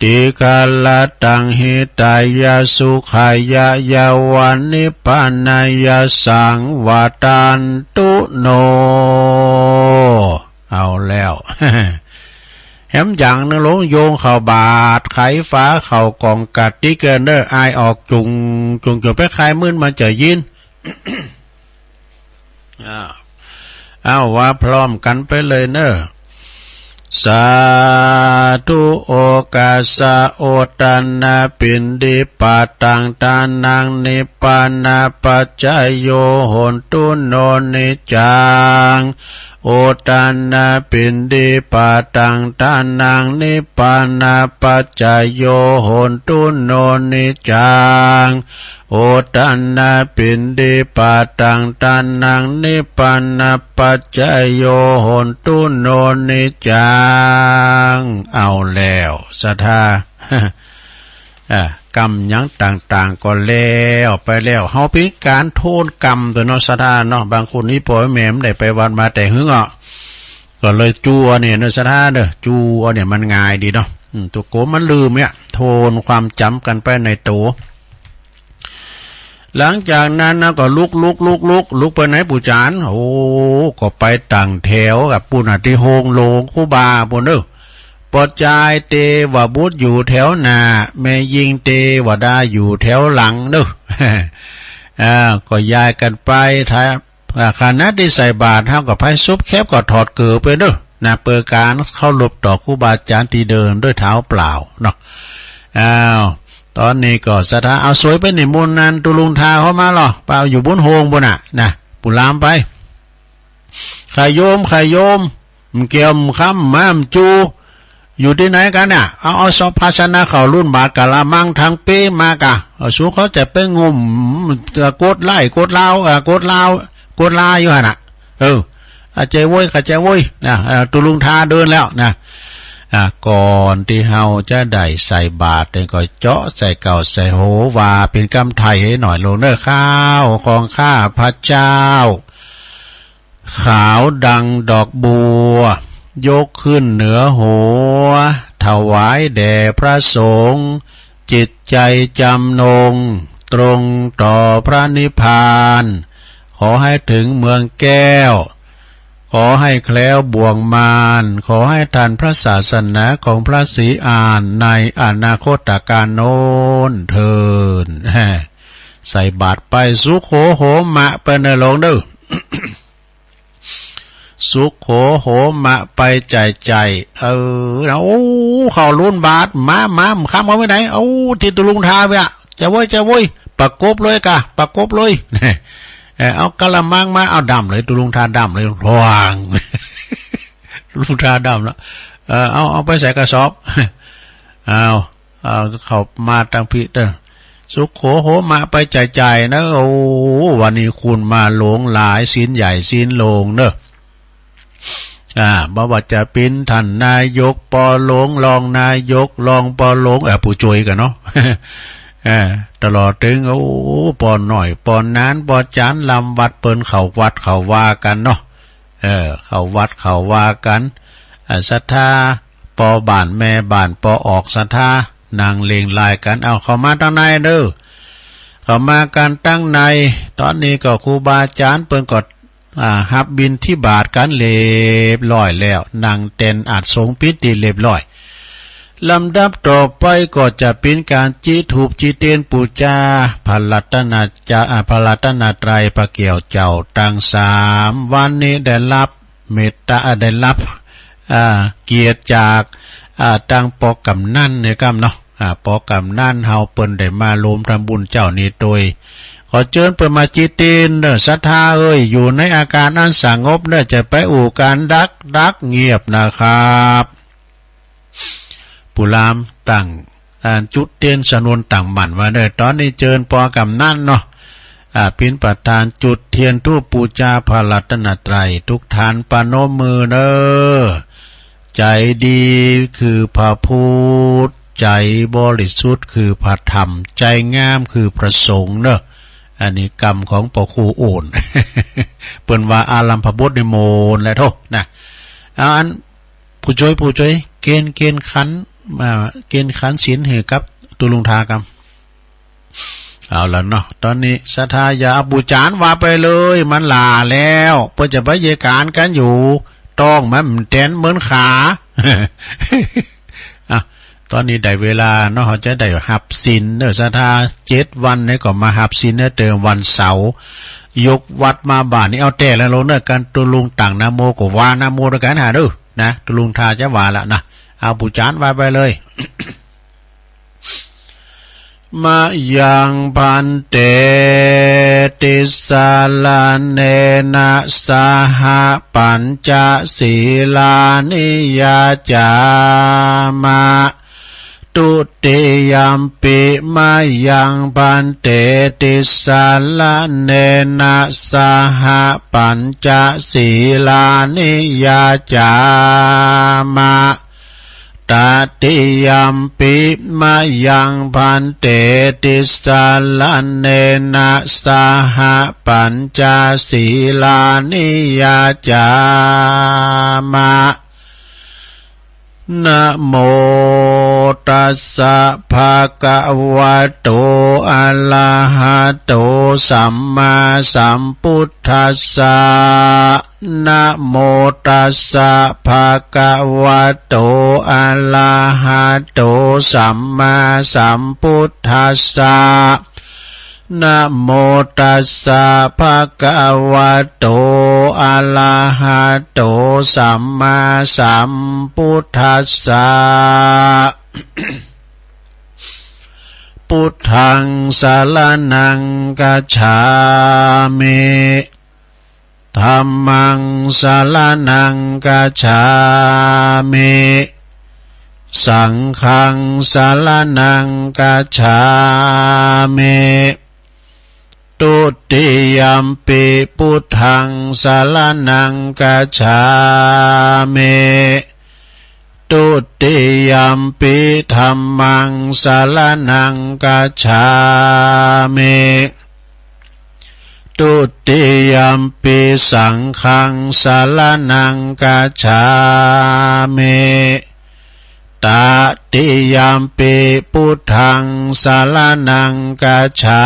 ติขะระตัง หิตายะ สุขายะ ยะวะ นิพพานายะสัง วัตตันตุ โน เอาแล้ว แหมอย่างนึ่ง ลงโยงเข้าบาตร ไขฝาเข้ากล่องกะติ๊กเกอร์เนอร์ อายออกจุ่งจุ่งจุ่ง ไปคายมื่นมันจะยิน อ้าว อ้าว ว่าพร้อมกั๋นไปเลยเนอะ สาธุ โอกัสสะ อุตตะนะ ปิณฑิปาตัง ทานัง นิพพานะปัจจโย โหนตุ โน นิจจัง อุตตะนะ ปิณฑิปาตัง ทานัง นิพพานะปัจจโย โหนตุ โน นิจจัง อุตตะนะ ปิณฑิปาตัง ทานัง นิพพานะปัจจโย โหนตุ โน นิจจัง เอาแล้ว ศรัทธา อ่า กรรมหยังต่างๆ ก็แล้วไปแล้ว เฮาเป๋นก๋านโทษกรรมตั๋วเนาะ ศรัทธาเนาะ บางคนนี่ป้อแม่บ่ได้ไปวัดมาแต่หึงอ่ะ ก็เลยจูอันเนี่ยเนาะ ศรัทธาเนาะ จูอันเนี่ยมันง่ายดีเนาะ อืม ตั๋วโกมันลืมเนี่ย โทษความจ๋ำกั๋นไปในตั๋ว หลังจากนั้นนะ ก็ลุก ลุก ลุก ลุก ลุกไปไหนปู่จ๋ารย์ โอ้ ก็ไปตั้งแถวกับปุ้นน่ะ ตี้โฮงโลงครูบาปุ้นเนาะ ป้อจายเตวบุตรอยู่แถวหน้า แม่ญิงเตวดาอยู่แถวหลังเนาะ อ่า ก็ย้ายกั๋นไป ถ้า อ่า ขณะตี้ใส่บาตร เฮาก็ไผสุบแคบก็ถอดเกิบไปเนาะ นะ เปื้อก๋านเคารพต่อครูบาอาจ๋ารย์ตี้เดินด้วยเท้าเปล่าเนาะ อ้าว ต๋อนนี้ก็ศรัทธา เอาสวยไปนิมนต์นันตุลุงทาเข้ามาลอ ไปเอาอยู่บุญโฮงปุ้นน่ะ นะ ปู่ลามไป ใค่โยม ใค่โยม มะแก้ว มะคำ มะหม้า มะจู อยู่ตี้ไหนกั๋นน่ะ เอา เอาสอบภาชนะเข้ารุ่นบาตรกะละมังถังเป๊มาก่ะ เอา สูเขาจะไปงม กดไล่ กดลาว เอ่อ กดลาว กดลาอยู่หั่นน่ะ เออ เข้าใจ๋โว้ย เข้าใจ๋โว้ย นะ เอ่อ ตุลุงทาเดินแล้วนะ อ่ะ ก่อนตี้เฮาจะได้ใส่บาตรเนี่ย ก็เจาะใส่เก้าใส่โหว่าเป๋นกำไทยหื้อหน่อยโลงเนาะ ข้าวของข้าพเจ้า ขาวดังดอกบัว ยกขึ้นเหนือหัว ถวายแด่พระสงฆ์ จิตใจจำนง ตรงต่อพระนิพพาน ขอหื้อเถิงเมืองแก้ว ขอหื้อแคล้วบ่วงมาร ขอหื้อทันพระศาสนาของพระศรีอานในอนาคตกาลโน้นเทอญ ใส่บาตรไป สุโขโหมะไปเนาะโลงเนาะ สุโขโหมะไปใจ๋ใจ๋ เออ นะ โอ้ เข้ารุ่นบาตร มา มา มะคำเข้าไปไหน เอา ตี้ตุลุงทาไปอ่ะ ใจ๋โว้ย ใจ๋โว้ย ประกบเลยก่ะ ประกบเลย เออ เอากะละมังมา เอาดำเลย ตุลุงทาดำเลย หว่าง ตุลุงทาดำแล้ว เออ เอา เอาไปใส่กระสอบ เอา เอา เข้ามาตังพี้เต๊อะ สุโขโหมะไปใจ๋ใจ๋เนาะ โอ้ วันนี้คนมาหลวงหลาย ศีลใหญ่ศีลโลงเนาะ อ่า บ่ว่าจะเป๋นท่านนายก ปอหลวง รองนายก รองปอหลวง เอ่อ ผู้จ้วยกั๋นเนาะ เออ ตลอดเถิง โอ้ ปอน้อย ปอหนาน ปอจ๋ารย์ ลำวัดเปิ้นเข้าวัดเข้าวากั๋นเนาะ เออ เข้าวัดเข้าวากั๋น อ่า ศรัทธา ปอบ้านแม่บ้าน ปอออกศรัทธา นั่งเล่งลายกั๋น เอา เข้ามาตังในเนาะ เข้ามากั๋นตังใน ต๋อนนี้ก็ครูบาอาจ๋ารย์เปิ้นก็ อ่า ฮับบิณฑบาตกั๋นเรียบร้อยแล้ว นั่งแตนอาสน์สงฆ์เป๋นตี้เรียบร้อย ลำดับต่อไปก็จะเป๋นก๋านจิธูปจิเตียนปู๋จา พระรัตนจา อ่า พระรัตนตรัย พระแก้วเจ้าตังสาม วันนี้ได้ฮับเมตต๋า อ่า ได้ฮับ อ่า เกียรติจาก อ่า ตังปอกำนันเนี่ยก้ำเนาะ อ่า ปอกำนันเฮาเปิ้นได้มาโฮมทำบุญเจ๊านี้ตวย ขอเจิญเปิ้นมาจิเตียนเนาะ ศรัทธาเอ๋ย อยู่ในอาก๋านอันสงบเนาะ จะไปอู้กั๋นดักดักเงียบนะครับ ปู่ลามตั้ง อ่า จุดเตียนสนวนตั้งหมั้นไว้เนาะ ต๋อนนี้เจิญปอกำนันเนาะ อ่า เป๋นประธานจุดเตียนธูปปู๋จาพระรัตนตรัย ทุกท่านประนมมือเนาะ ใจ๋ดีคือพระพุทธ ใจ๋บริสุทธิ์คือพระธรรม ใจ๋งามคือพระสงฆ์เนาะ อันนี้กำของป้อครูโอน เปิ้นว่าอารัมภบทนี่โมนแหละโธ่นะ เอาอัน ผู้จ้วย ผู้จ้วย เกณฑ์ เกณฑ์ขัน มาเกณฑ์ขันศีลหื้อกับตุ๊ลุงทากำ เอาละเนาะ ต๋อนนี้ศรัทธาอย่าเอาปู๋จ๋ารย์ว่าไปเลย มันหล้าแล้ว เปิ้นจะไปเยียะก๋านกั๋นอยู่ ต้องมันแตนเหมือนขา อ่ะ ต๋อนนี้ได้เวลาเนาะ เฮาจะได้ฮับศีลเนาะ ศรัทธา เจ็ดวันนี่ก็มาฮับศีลเนาะ เติมวันเสาร์ ยกวัตรมาบ่านี้ เอาแต่ละโลเนาะ กั๋นตุ๊ลุงตั้งนะโมก็ว่านะโมตวยกั๋นหาเด้อ นะ ตุ๊ลุงทาจะว่าละนะ เอาปู๋จ๋ารย์ว่าไปเลย มะยังภันเต ติสสะระเณนะสะหะ ปัญจะสีลานิยาจามะ ตุติยัมปิ มะยังภันเต ติสสะระเณนะสะหะ ปัญจะสีลานิยาจามะ ตติยัมปิ มะยังภันเต ติสสะระเณนะสะหะ ปัญจะสีลานิยาจามะ นะโมตัสสะ ภะคะวะโต อะระหะโต สัมมาสัมพุทธัสสะ นะโมตัสสะ ภะคะวะโต อะระหะโต สัมมาสัมพุทธัสสะ นะโมตัสสะ ภะคะวะโต อะระหะโต สัมมาสัมพุทธัสสะ พุทธังสะระณังคัจฉามิ ธัมมังสะระณังคัจฉามิ สังฆังสะระณังคัจฉามิ ตุติยัมปิ พุทธังสะระณังคัจฉามิ ตุติยัมปิ ธัมมังสะระณังคัจฉามิ ตุติยัมปิ สังฆังสะระณังคัจฉามิ ตติยัมปิ พุทธังสะระณังคัจฉา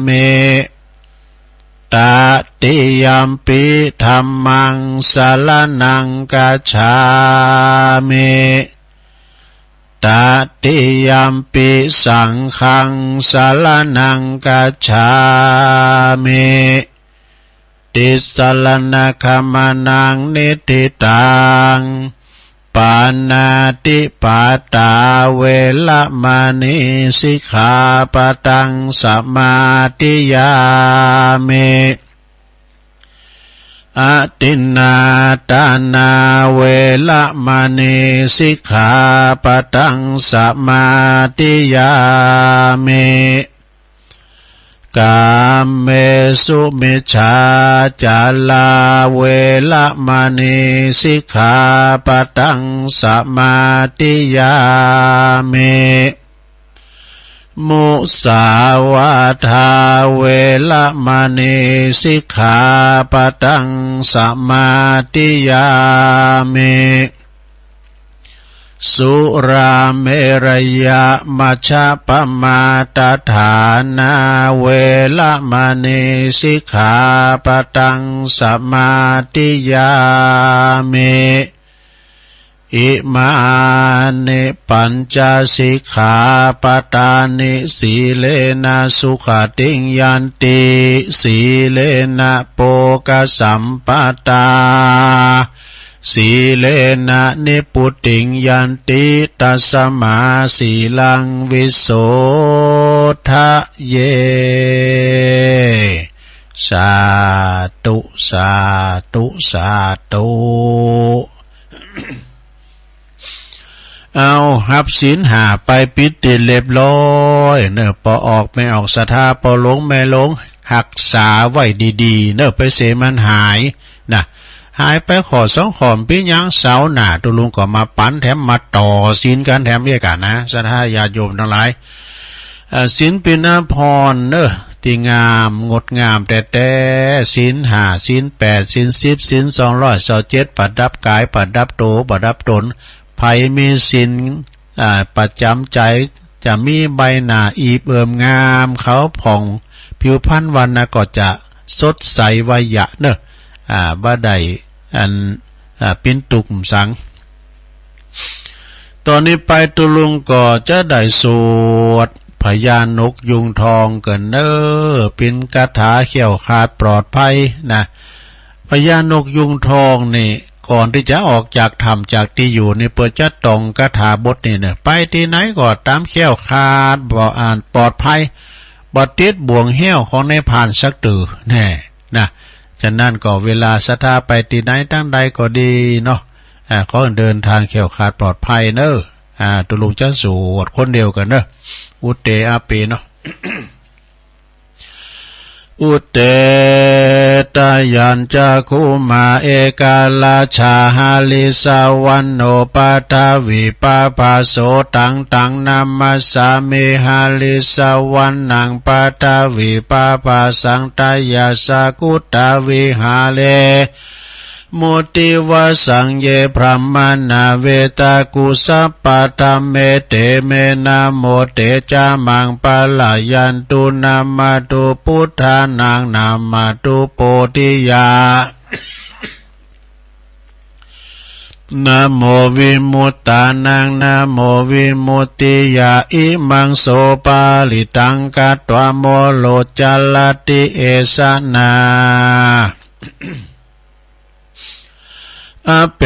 มิ ตติยัมปิ ธัมมังสะระณังคัจฉามิ ตติยัมปิ สังฆังสะระณังคัจฉามิ ติสสะระณะกัมมะนะ นิฏฐิตัง ปาณาติปาตา เวระมะณี สิกขาปะทัง สะมาธิยามิ อทินนาทานา เวระมะณี สิกขาปะทัง สะมาธิยามิ กาเมสุมิจฉาจารา เวระมะณี สิกขาปะทัง สะมาธิยามิ มุสาวาทา เวระมะณี สิกขาปะทัง สะมาธิยามิ สุราเมรยะมัชฌะปะมาทฐานา เวระมะณี สิกขาปะทัง สะมาธิยามิ อิมานิปัญจสิกขาปะทานิ สีเลนะสุขะติงยันติ สีเลนะโภคะสัมปะทา สีเลนะนิพพุติงยันติ ตัสสะมาสีลังวิโสทะเย สาธุ สาธุ สาธุ เอาฮับศีลห้าไปปิดตี้เรียบร้อยเน่อ ปอออกแม่ออกศรัทธา ปอหลงแม่หลง ฮักษาไว้ดีๆ เน่อ ไปเสียมันหายนะ หายไปข้อสองข้อ เป๋นหยัง เสาร์หน้าตุ๊ลุงก็มาปั๋นแถม มาต่อศีลกั๋นแถมเยียะก่านะ ศรัทธาญาติโยมตังหลาย เอ่อ ศีลปิณณพรณ์เน่อ ตี้งามงดงามแต๊ๆ ศีลห้า ศีลแปด ศีลสิบ ศีลสองร้อยซาวเจ็ด ประดับก๋าย ประดับโต ประดับต๋น ใผมีศีล อ่า ประจ๋ำใจ๋ จะมีใบหน้าอิ่มเอิบงาม ขาวผ่อง ผิวพรรณวรรณะก็จะสดใสไว้เยียะเนาะ อ่า บ่ได้อัน อ่า เป๋นตุ๊กข์สัง ต๋อนนี้ไปตุ๊ลุงก็จะได้สวดพญานกยูงทองกั๋นเนาะ เป๋นคาถาแคล้วคลาดปลอดภัยนะ พญานกยูงทองนี่ ก่อนตี้จะออกจากถ้ำจากตี้อยู่นี่ เปิ้นจะต้องคาถาบทนี้เนาะ ไปตี้ไหนก็ต๋ามแคล้วคลาด บ่อันปลอดภัย บ่ติดบ่วงแห้วของนายพรานสักเตื้อแน่นะ ฉะนั้นก็เวลาศรัทธาไปตี้ไหนตางใดก็ดีเนาะ อ่า ขอเดินตางแคล้วคลาดปลอดภัยเนาะ อ่า ตุ๊ลุงจะสวดคนเดียวกั๋นเนาะ อุตเตอะเปเนาะ อุตเต ตะยัญจะ คุมา เอกราชา หริสวรรณโณ ปะทวีปะภาโส ตัง ตัง นะมัสสามิ หริสวรรณัง ปะทวีปะภาสัง ตะยัสสะ กุตตะวิหาเร มุติวสัง เย พรหมณา เวตะกุสสะปะ ธัมเม เต เม นะโม เต จะ มัง ปะ ละ ยันตุ นะมะ ตุ ปุทธานัง นะมะ ตุ โพธิยา นะโม วิมุตตานัง นะโม วิมุตติยา อิมัง โส ปะริตตัง กัตวา โม โร จะ รัตติ เอ สะ นา อเป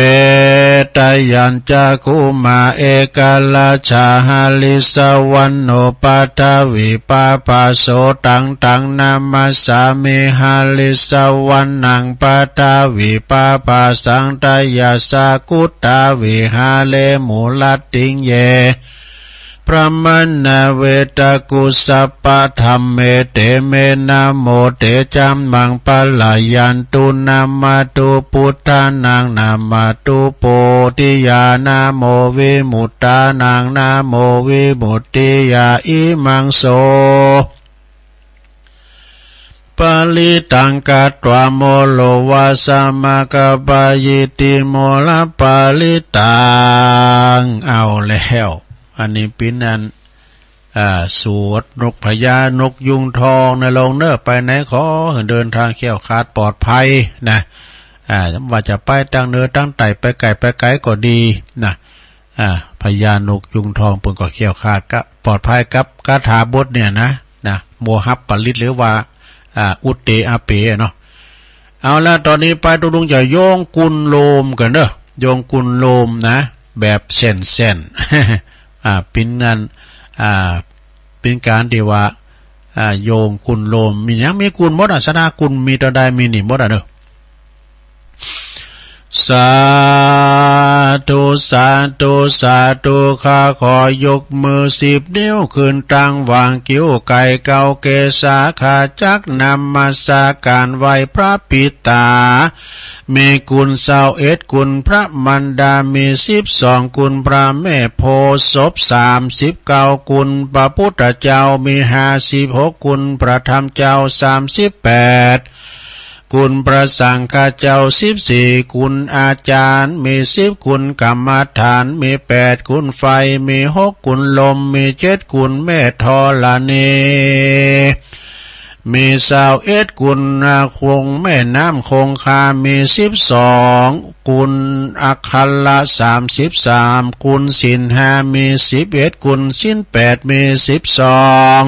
ตะยัญจะ คุมา เอกราชา หริสวรรณโณ ปะทวีปะภาโส ตัง ตัง นะมัสสามิ หริสวรรณัง ปะทวีปะภาสัง ตะยัสสะ กุตตะวิหาเร มุรัตติง เย พรหมณา เวตะกุสสะปะ ธัมเม เต เม นะโม เต จะ มัง ปะ ละ ยันตุ นะมะ ตุ ปุทธานัง นะมะ ตุ โพธิยา นะโม วิมุตตานัง นะโม วิมุตติยา อิมัง โส ปะริตตัง กัตวา โม โร วา สะ มะ กะ ปะ ยิตติ โม ระ ปะริตตัง เอาแล้ว อันนี้เป๋นอัน อ่า สวดนกพญานกยูงทองนะโลมเนาะ ไปไหนขอหื้อเดินตางแคล้วคลาดปลอดภัยนะ อ่า ว่าจะไปตางเหนือตางใต้ ไปใก้ไปไก๋ก็ดีนะ อ่า พญานกยูงทองเปิ้นก็แคล้วคลาดก็ปลอดภัยกับคาถาบทเนี่ยนะ นะ โมหะปริตร หรือว่า อ่า อุตเตอะเปเนาะ เอาละ ต๋อนนี้ไปตุ๊ลุงจะโยงกุลโลมกั๋นเนาะ โยงกุลโลมนะ แบบแส้นๆ อ่า เป๋นอัน อ่า เป๋นก๋านตี้ว่า อ่า โยงกุลโลม มีหยัง มีกุลหมดอะ ศรัทธากุลมีเต้าใดมีนี่หมดอะเนาะ สาธุ สาธุ สาธุ ข้าขอยกมือสิบนิ้วขึ้น ตั้งวางคิ้วไก๋เกาเกศา ข้าจักนมัสการไหว้พระปิดต๋า มีกุลซาวเอ็ดกุล พระมารดามีสิบสองกุล พระแม่โพธิ์ศพสามสิบเก้ากุล พระพุทธเจ้ามีห้าสิบหกกุล พระธรรมเจ้าสามสิบแปดกุล พระสังฆเจ้าสิบสี่กุล อาจารย์มีสิบกุล กรรมฐานมีแปดกุล ไฟมีหกกุล ลมมีเจ็ดกุล แม่ธรณี มีซาวเอ็ดกุล คง แม่น้ำคงคามีสิบสองกุล อัคระสามสิบสามกุล ศีลห้ามีสิบเอ็ดกุล ศีลแปดมีสิบสอง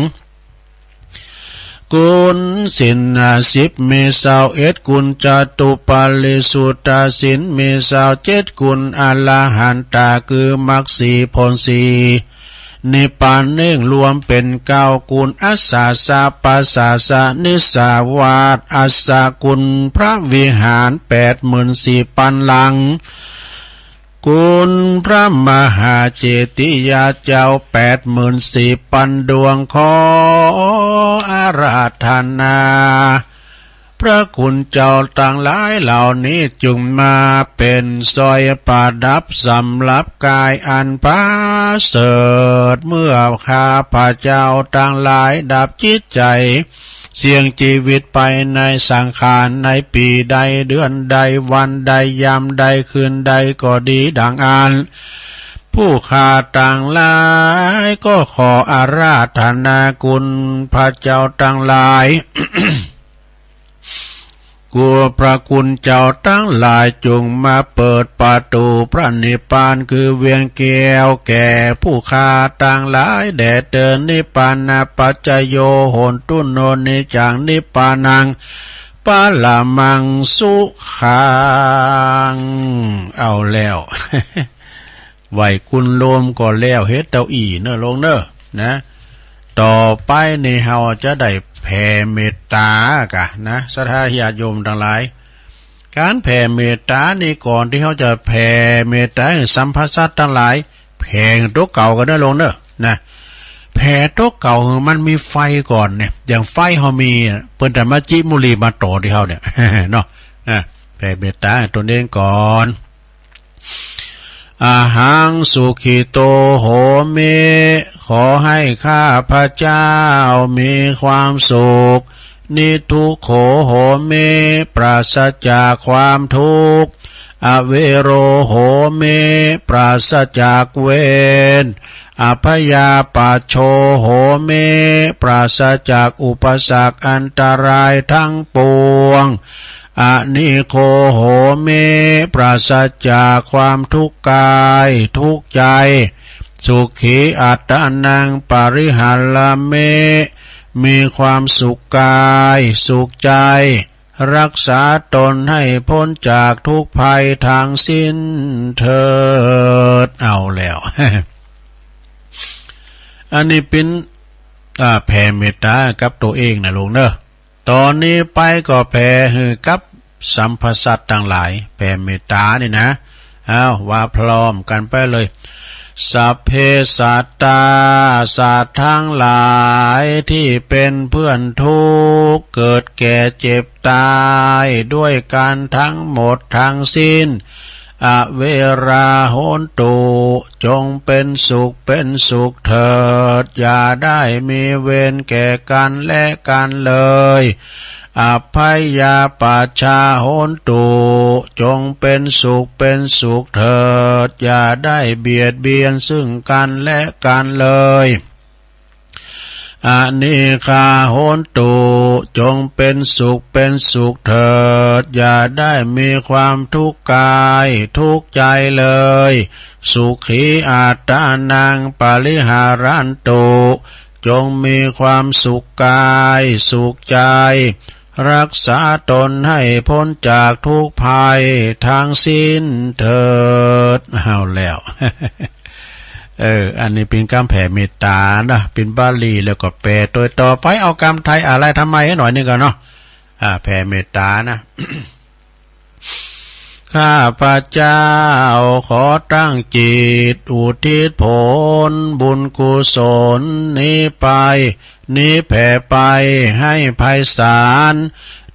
กุล ศีลห้าสิบมีซาวเอ็ดกุล จตุปาริสุทธศีลมีซาวเจ็ดกุล อรหันตะคือมรรคสี่ผลสี่ นิพพานเน่งรวมเป๋นเก้ากุล อัสสะสะปะสะสะนิสสาวาส อัสสะกุล พระวิหารแปดหมื่นสี่ปันหลัง กุลพระมหาเจติยาเจ้าแปดหมื่นสี่ปันดวง ขออาราธนา พระคุณเจ้าตังหลายเหล่านี้ จึงมาเป๋นสร้อยประดับสำหรับก๋ายอันประเสริฐ เมื่อข้าพเจ้าตังหลายดับจิตใจ๋ เสี่ยงจีวิตไปในสังขาร ในปี๋ใด เดือนใด วันใด ยามใด คืนใดก็ดี ดังอั้น ผู้ข้าตังหลายก็ขออาราธนาคุณพระเจ้าตังหลาย ขอพระคุณเจ้าตังหลายจงมาเปิดประตู๋พระนิพพานคือเวียงแก้วแก่ผู้ข้าตังหลายแด่เตอ นิพพานะปัจจโย โหนตุ โน นิจจัง นิพพานัง ปรมังสุขัง เอาแล้ว ไหว้คุณโยมก็แล้ว เฮ็ดเต้าอี้เน่อโยมเน่อ นะ ต่อไปนี่เฮาจะได้แผ่เมตต๋ากะนะ ศรัทธาญาติโยมตังหลาย ก๋านแผ่เมตต๋านี่ก่อนตี้เฮาจะแผ่เมตต๋าหื้อสรรพสัตว์ตังหลาย แผ่ตั๋วเก่าก่อนเน่อโยมเน่อ นะ แผ่ตั๋วเก่าหื้อมันมีไฟก่อนเนี่ย อย่างไฟเฮามีอะ เปิ้นจะมาจิมุหรี่มาต่อตี้เฮาเนี่ย เนาะ นะ แผ่เมตต๋าตั๋วนี้ก่อน อะหัง สุขิโต โหมิ ขอให้ข้าพเจ้ามีความสุข นิทุกโข โหมิ ปราศจากความทุกข์ อเวโร โหมิ ปราศจากเวร อัพพยาปัชโช โหมิ ปราศจากอุปสรรคอันตรายทั้งปวง อนิโค โหมิ ปราศจากความทุกข์กายทุกข์ใจ สุขีอัตตานัง ปริหารมิ มีความสุขกายสุขใจ รักษาตนให้พ้นจากทุกข์ภัยทั้งสิ้นเถิด เอาแล้ว อันนี้เป๋น อ่า แผ่เมตต๋ากับตั๋วเองเน่อโยมเน่อ ต๋อนนี้ไปก็แผ่หื้อกับสรรพสัตว์ตังหลาย แผ่เมตต๋านี่นะ อ้าว ว่าพร้อมกั๋นไปเลย สัพเพสัตตา สัตว์ตังหลายตี้เป๋นเปื้อนทุกข์ เกิดแก่เจ็บต๋าย ด้วยกั๋นตังหมดตังสิ้น อเวรา โหนตุ จงเป๋นสุขเป๋นสุขเถิด อย่าได้มีเวรแก่กั๋นและกั๋นเลย อัพพยาปัชชา โหนตุ จงเป๋นสุขเป๋นสุขเถิด อย่าได้เบียดเบียนซึ่งกั๋นและกั๋นเลย อนิคา โหนตุ จงเป๋นสุขเป๋นสุขเถิด อย่าได้มีความทุกข์กายทุกข์ใจเลย สุขีอัตตานัง ปริหารันตุ จงมีความสุขกายสุขใจ รักษาตนให้พ้นจากทุกข์ภัยทั้งสิ้นเถิด เอาแล้ว เออ อันนี้เป๋นกำแผ่เมตต๋านะ เป๋นบาลี แล้วก็แปลโตยต่อไป เอากำไทยอาลัยธรรมะหื้อหน่อยนึ่งก่อนเนาะ อ่า แผ่เมตต๋านะ ข้าพเจ้าขอตั้งจิตอุทิศผลบุญกุศลนี้ไป นี้แผ่ไปให้ไพศาล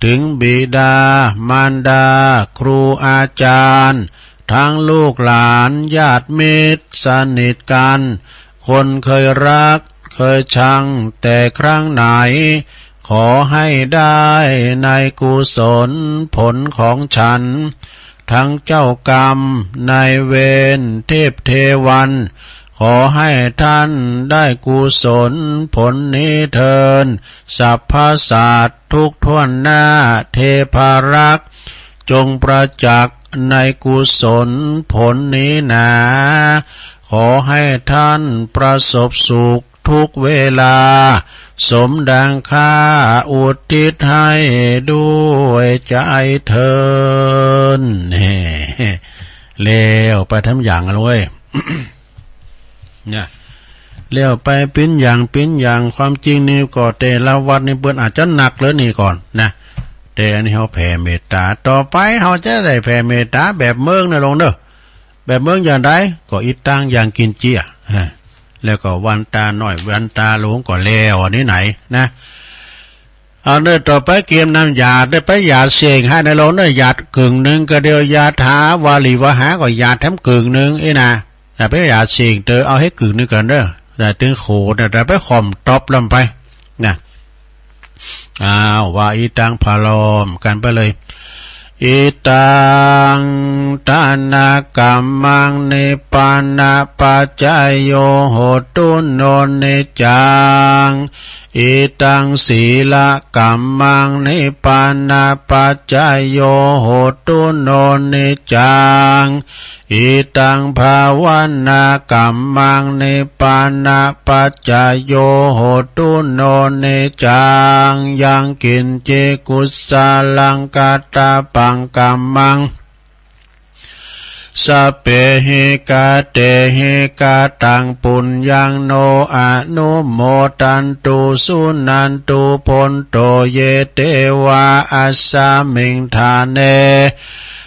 ถึงบิดามารดา ครูอาจารย์ ตังลูกหลานญาติมิตรสนิทกั๋น คนเคยฮักเคยชังแต่ครั้งไหน ขอให้ได้ในกุศลผลของฉัน ตังเจ้ากรรมนายเวรเทพเทวัน ขอให้ต้านได้กุศลผลนี้เทิน สรรพสัตว์ทุกถ้วนหน้า เทพารักษ์ จงประจักษ์ในกุศลผลนี้หนา ขอให้ต้านประสบสุขทุกเวลา สมดังข้าอุทิศให้ด้วยใจเทิน แฮ่ แล้วไปทำอย่างกันเว้ย เนี่ย แล้วไปเป๋นอย่างเป๋นอย่าง ความจริงนี่ก็แต่ละวัดนี่เปิ้นอาจจะหนักเหลือนี่ก่อนนะ แต่อันนี้เฮาแผ่เมตต๋า ต่อไปเฮาจะได้แผ่เมตต๋าแบบเมืองนะโยมเน่อ แบบเมืองอย่างใด ก็อิตัง ยังกินเจีย ฮะ แล้วก็วันตาน้อยวันตาหลวงก็แล้ว อันนี้ไหนนะ เอาเน่อ ต่อไปเกียมนำหยาดเน่อ ไปหยาดเส้งหื้อนะโยมเน่อ หยาดกึ่งนึ่งก็เดียว ยาถาวาริวหาก็หยาดแถมกึ่งนึ่งอี้นะ อย่าไปหยาดเส้งเตอ เอาหื้อกึ่งนึ่งก่อนเน่อ แต่ตึงโขดนะ แต่ไปค่อมต๊อบลำไปนะ อ้าว ว่าอี้ตังพร้อมกั๋นไปเลย Idaṃ dānakammaṃ nibbānapaccayo hotu no niccaṃ. Idaṃ sīlakammaṃ nibbānapaccayo hotu no niccaṃ. Idaṃ bhāvanākammaṃ nibbānapaccayo hotu no niccaṃ. Yaṃ kiñci kusalaṃ katabbaṃ kammaṃ, sabbehi katehi kataṃ puññaṃ no anumodantu suṇantu bhonto ye devā asmiṃ ṭhāne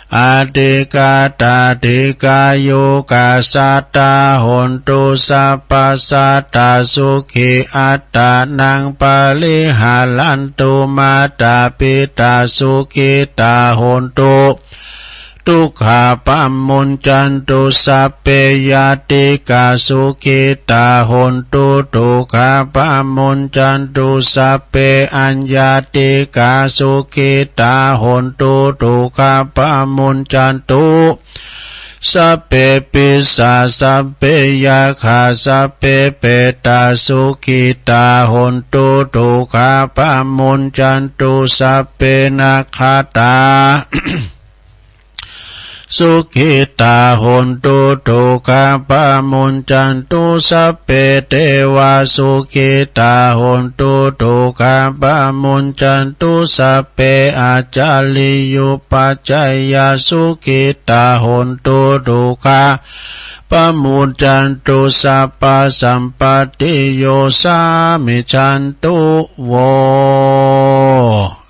adhigatā dīghāyukā sattā hontu sabbā sattā sukhī attānaṃ pariharantu. Mātā pitā sukhitā hontu dukkhā pamuñcantu. Sabbe ñātikā sukhitā hontu dukkhā pamuñcantu. Sabbe aññātikā sukhitā hontu dukkhā pamuñcantu. Sabbe pisā sabbe yakkhā sabbe petā sukhitā hontu dukkhā pamuñcantu. Sabbe nakkhattā sukhitā hontu dukkhā pamuñcantu. Sabbe devā sukhitā hontu dukkhā pamuñcantu. Sabbe ācariyupajjhāyā sukhitā hontu dukkhā pamuñcantu. Sabbasampattiyosā micchatu vo.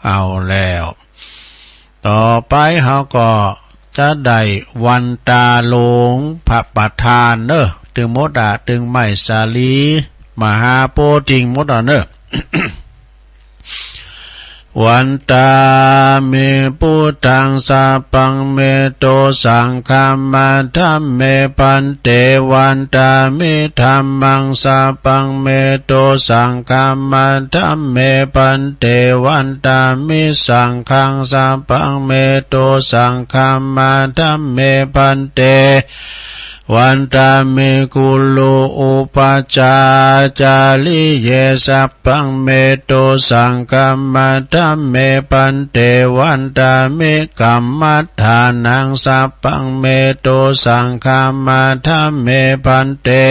เอาแล้ว ต่อไปเฮาก็จะได้วันตาหลวงพระประธานเนอะ ตึงหมดอะ ตึงไม้สาลี มหาโพธิ์หมดอะเนอะ Vandāmi buddhaṃ sabbaṃ me to saṅghaṃ ma dhamme bhante. Vandāmi dhammaṃ sabbaṃ me to saṅghaṃ ma dhamme bhante. Vandāmi saṅghaṃ sabbaṃ me to saṅghaṃ ma dhamme bhante. Vandāmi guru upajjhāyācariye sabbaṃ me to saṅghaṃ ma dhamme bhante. Vandāmi kammaṭṭhānaṃ sabbaṃ me to saṅghaṃ ma dhamme bhante.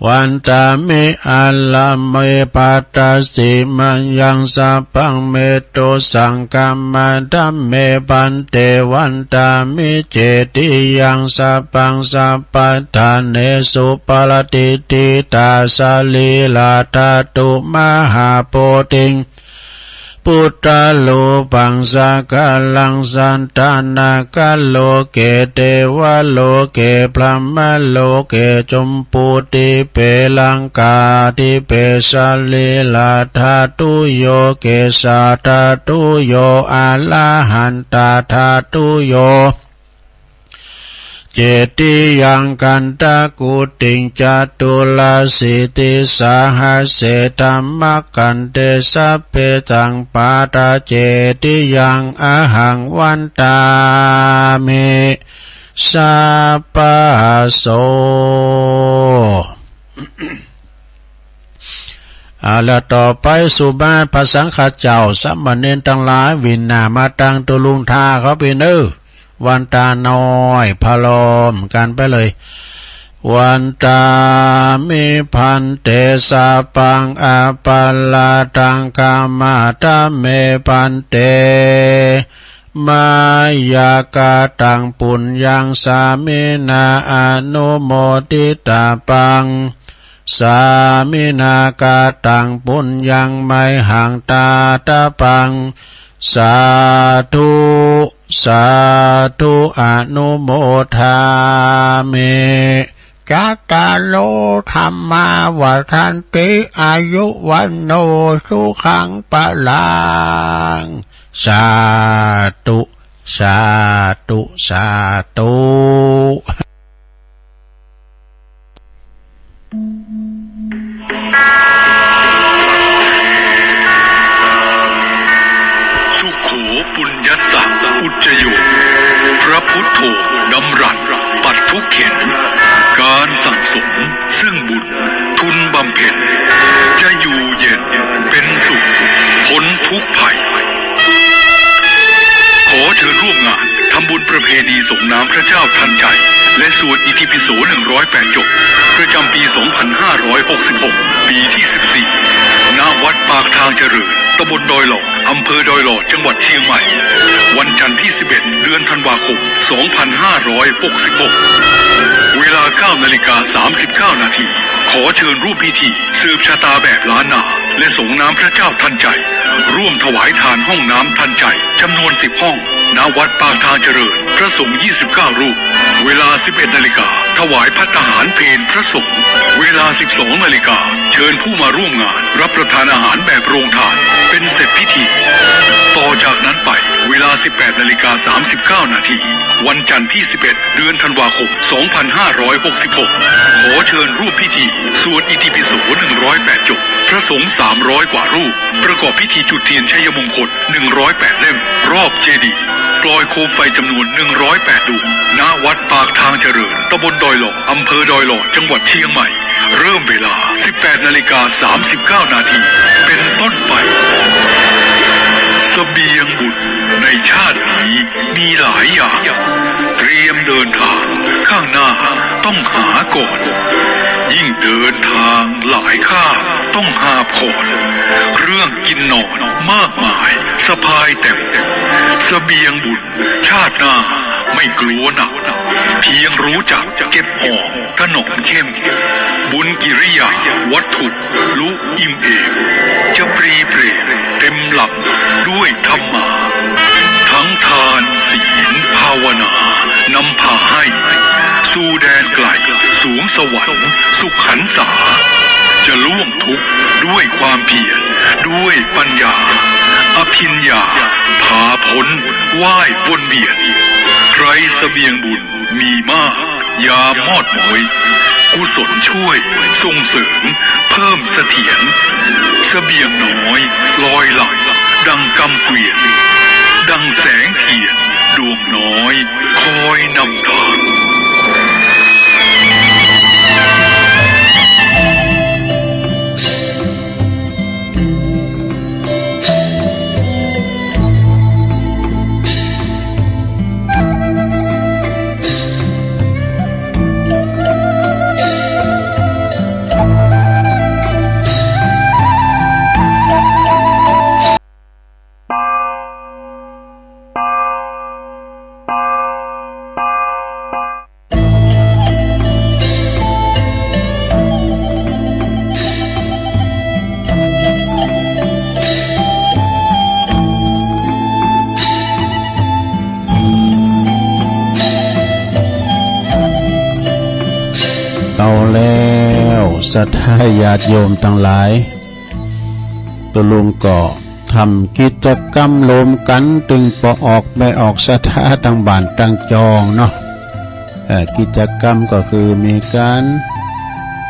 Vandāmi ārāme bhaddasenayaṃ sabbaṃ me to saṅghaṃ ma dhamme bhante. Vandāmi cetiyaṃ sabbaṃ sabbaṭṭhānesu patiṭṭhitā sarīradhātu mahābodhiṃ buddharūpaṃ sakalaṃ sattannaṃ loke devaloke brahmaloke jambudīpe laṅkādīpe sarīradhātuyo kesādhātuyo arahantadhātuyo. Cetiyaṃ gandhakuṭiṃ caturāsītisahassetamahante sabbesaṃ pattacetiyaṃ ahaṃ vandāmi sabbaso. เอาละ ต่อไปสุมาพระสังฆะเจ้า สามเณรตังหลาย วินนามาตังตุลุงทาเขาไปเนอ วันตาน้อย พร้อมกันไปเลย Vandāmi bhante sabbaṃ aparādhaṃ khamatha me bhante. Mayā kataṃ puññaṃ sāminā anumoditabbaṃ. Sāminā kataṃ puññaṃ mayhaṃ dātabbaṃ. Sādhu sādhu anumodāmi. Cattāro dhammā vaḍḍhanti āyu vaṇṇo sukhaṃ balaṃ. Sādhu sādhu sādhu. สุโขปุญ ซึ่งบุญทุนบำเพ็ญ จะอยู่เย็นเป็นสุข พ้นทุกข์ภัย ขอเชิญร่วมงานทำบุญประเพณีสรงน้ำพระเจ้าทันใจ และสวดอิติปิโส หนึ่งร้อยแปด จบ ประจำปี สองพันห้าร้อยหกสิบหก ปีที่ สิบสี่ ณ วัดปากทางเจริญ ตำบลดอยหล่อ อำเภอดอยหล่อ จังหวัดเชียงใหม่ วันจันทร์ที่ สิบเอ็ด เดือนธันวาคม สองพันห้าร้อยหกสิบหก เวลา เก้านาฬิกาสามสิบเก้านาที ขอเชิญร่วมพิธีสืบชะตาแบบล้านนา และสรงน้ำพระเจ้าทันใจ ร่วมถวายทานห้องน้ำทันใจ จำนวน สิบ ห้อง ณ วัดปากทางเจริญ พระสงฆ์ ยี่สิบเก้า รูป เวลา สิบเอ็ดนาฬิกา ถวายภัตตาหารเพลพระสงฆ์ เวลา สิบสองนาฬิกา เชิญผู้มาร่วมงานรับประทานอาหารแบบโรงทาน เป็นเสร็จพิธี ต่อจากนั้นไป เวลา สิบแปดนาฬิกาสามสิบเก้านาที วันจันทร์ที่ สิบเอ็ด เดือนธันวาคม สองพันห้าร้อยหกสิบหก ขอเชิญร่วมพิธีสวดอิติปิโส หนึ่งร้อยแปด จบ พระสงฆ์ สามร้อย กว่ารูป ประกอบพิธีจุดเทียนชัยมงคล หนึ่งร้อยแปด เล่ม รอบเจดีย์ ปล่อยโคมไฟจำนวน หนึ่งร้อยแปด ดวง ณ วัดปากทางเจริญ ตำบลดอยหล่อ อำเภอดอยหล่อ จังหวัดเชียงใหม่ เริ่มเวลา สิบแปดนาฬิกาสามสิบเก้านาที เป็นต้นไป เสบียงบุญในชาตินี้มีหลายอย่าง เตรียมเดินทาง ข้างหน้าต้องหาก่อน ยิ่งเดินทางหลายข้ามต้องหาบขอน เครื่องกินนอนมากมายสะพายเต็ม เสบียงบุญชาติหน้าไม่กลัวหนัก เพียงรู้จักเก็บหอมถนอมเข้ม บุญกิริยาวัตถุลุอิ่มเอม จะปรีเปรมเต็มลำด้วยธรรมา ทั้งทานศีลภาวนานำพาให้ สู่แดนไกลสวงสวรรค์สุขหันษา จะล่วงทุกข์ด้วยความเพียร ด้วยปัญญา อภิญญา พาพ้นว่ายวนเวียน ใครเสบียงบุญมีมาก ยามมอดน้อย กุศลช่วยส่งเสริมเพิ่มเสถียร เสบียงน้อยลอยหลั่งดังกำเกวียน ดังแสงเทียนดวงน้อยคอยนำทาง เอาแล้ว ศรัทธาญาติโยมตังหลาย ตุ๊ลุงก็ทำกิจกรรมรวมกั๋น ตึงปอออกแม่ออกศรัทธาตังบ้านตังจองเนาะ เอ่อ กิจกรรมก็คือมีก๋าน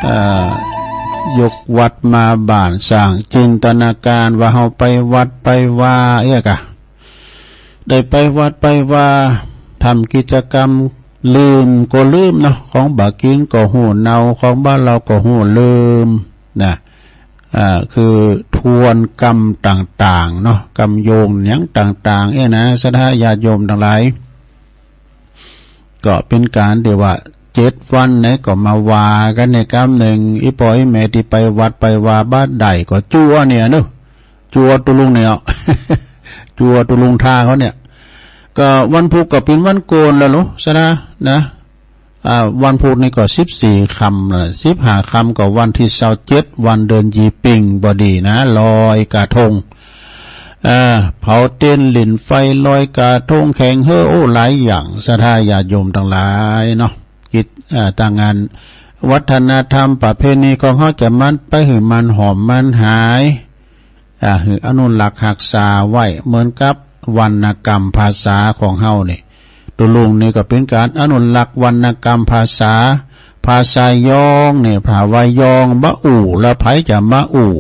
เอ่อ ยกวัดมาบ้าน สร้างจินตนาก๋านว่าเฮาไปวัดไปวา เอี้ยก่ะ ได้ไปวัดไปวา ทำกิจกรรม ลืมก็ลืมเนาะ ของบ่ากิ๋นก็ฮู้เนา ของบ่าเล่าก็ฮู้ลืมนะ อ่า คือทวนกรรมต่างๆ เนาะ กรรมโยงหยังต่างๆ เนี่ยนะ ศรัทธาญาติโยมตังหลาย ก็เป๋นก๋านตี้ว่า เจ็ดวันไหนก็มาว่ากั๋นในกำนึ่ง อี่ป้ออี่แม่ตี้ไปวัดไปวาบ่ได้ก็จั่วเนี่ยเนาะ จั่วตุ๊ลุงเนี่ย จั่วตุ๊ลุงท่าเขาเนี่ย ก็วันพุธก็เป๋นวันโกนแล้วเนาะ ศรัทธานะ อ่า วันพุธนี่ก็สิบสี่ค่ำนะ สิบห้าค่ำก็วันตี้ซาวเจ็ด วันเดือนยี่ปิงพอดีนะ ลอยกระทง เอ่อ เผาเตียน หลิ้นไฟ ลอยกระทง แข่งเฮ่อ โอ้ หลายอย่าง ศรัทธาญาติโยมตังหลายเนาะ กิจ อ่า ตางานวัฒนธรรมประเพณีของเฮาจะมันไปหื้อมันหอมมันหาย อ่า หื้ออนุรักษ์ฮักษาไว้ เหมือนกับวรรณกรรมภาษาของเฮานี่ ตุ๊ลุงนี่ก็เป๋นก๋านอนุรักษ์วรรณกรรมภาษา ภาษายองนี่ ถ้าว่ายองบ่อู้ แล้วใผจะมาอู้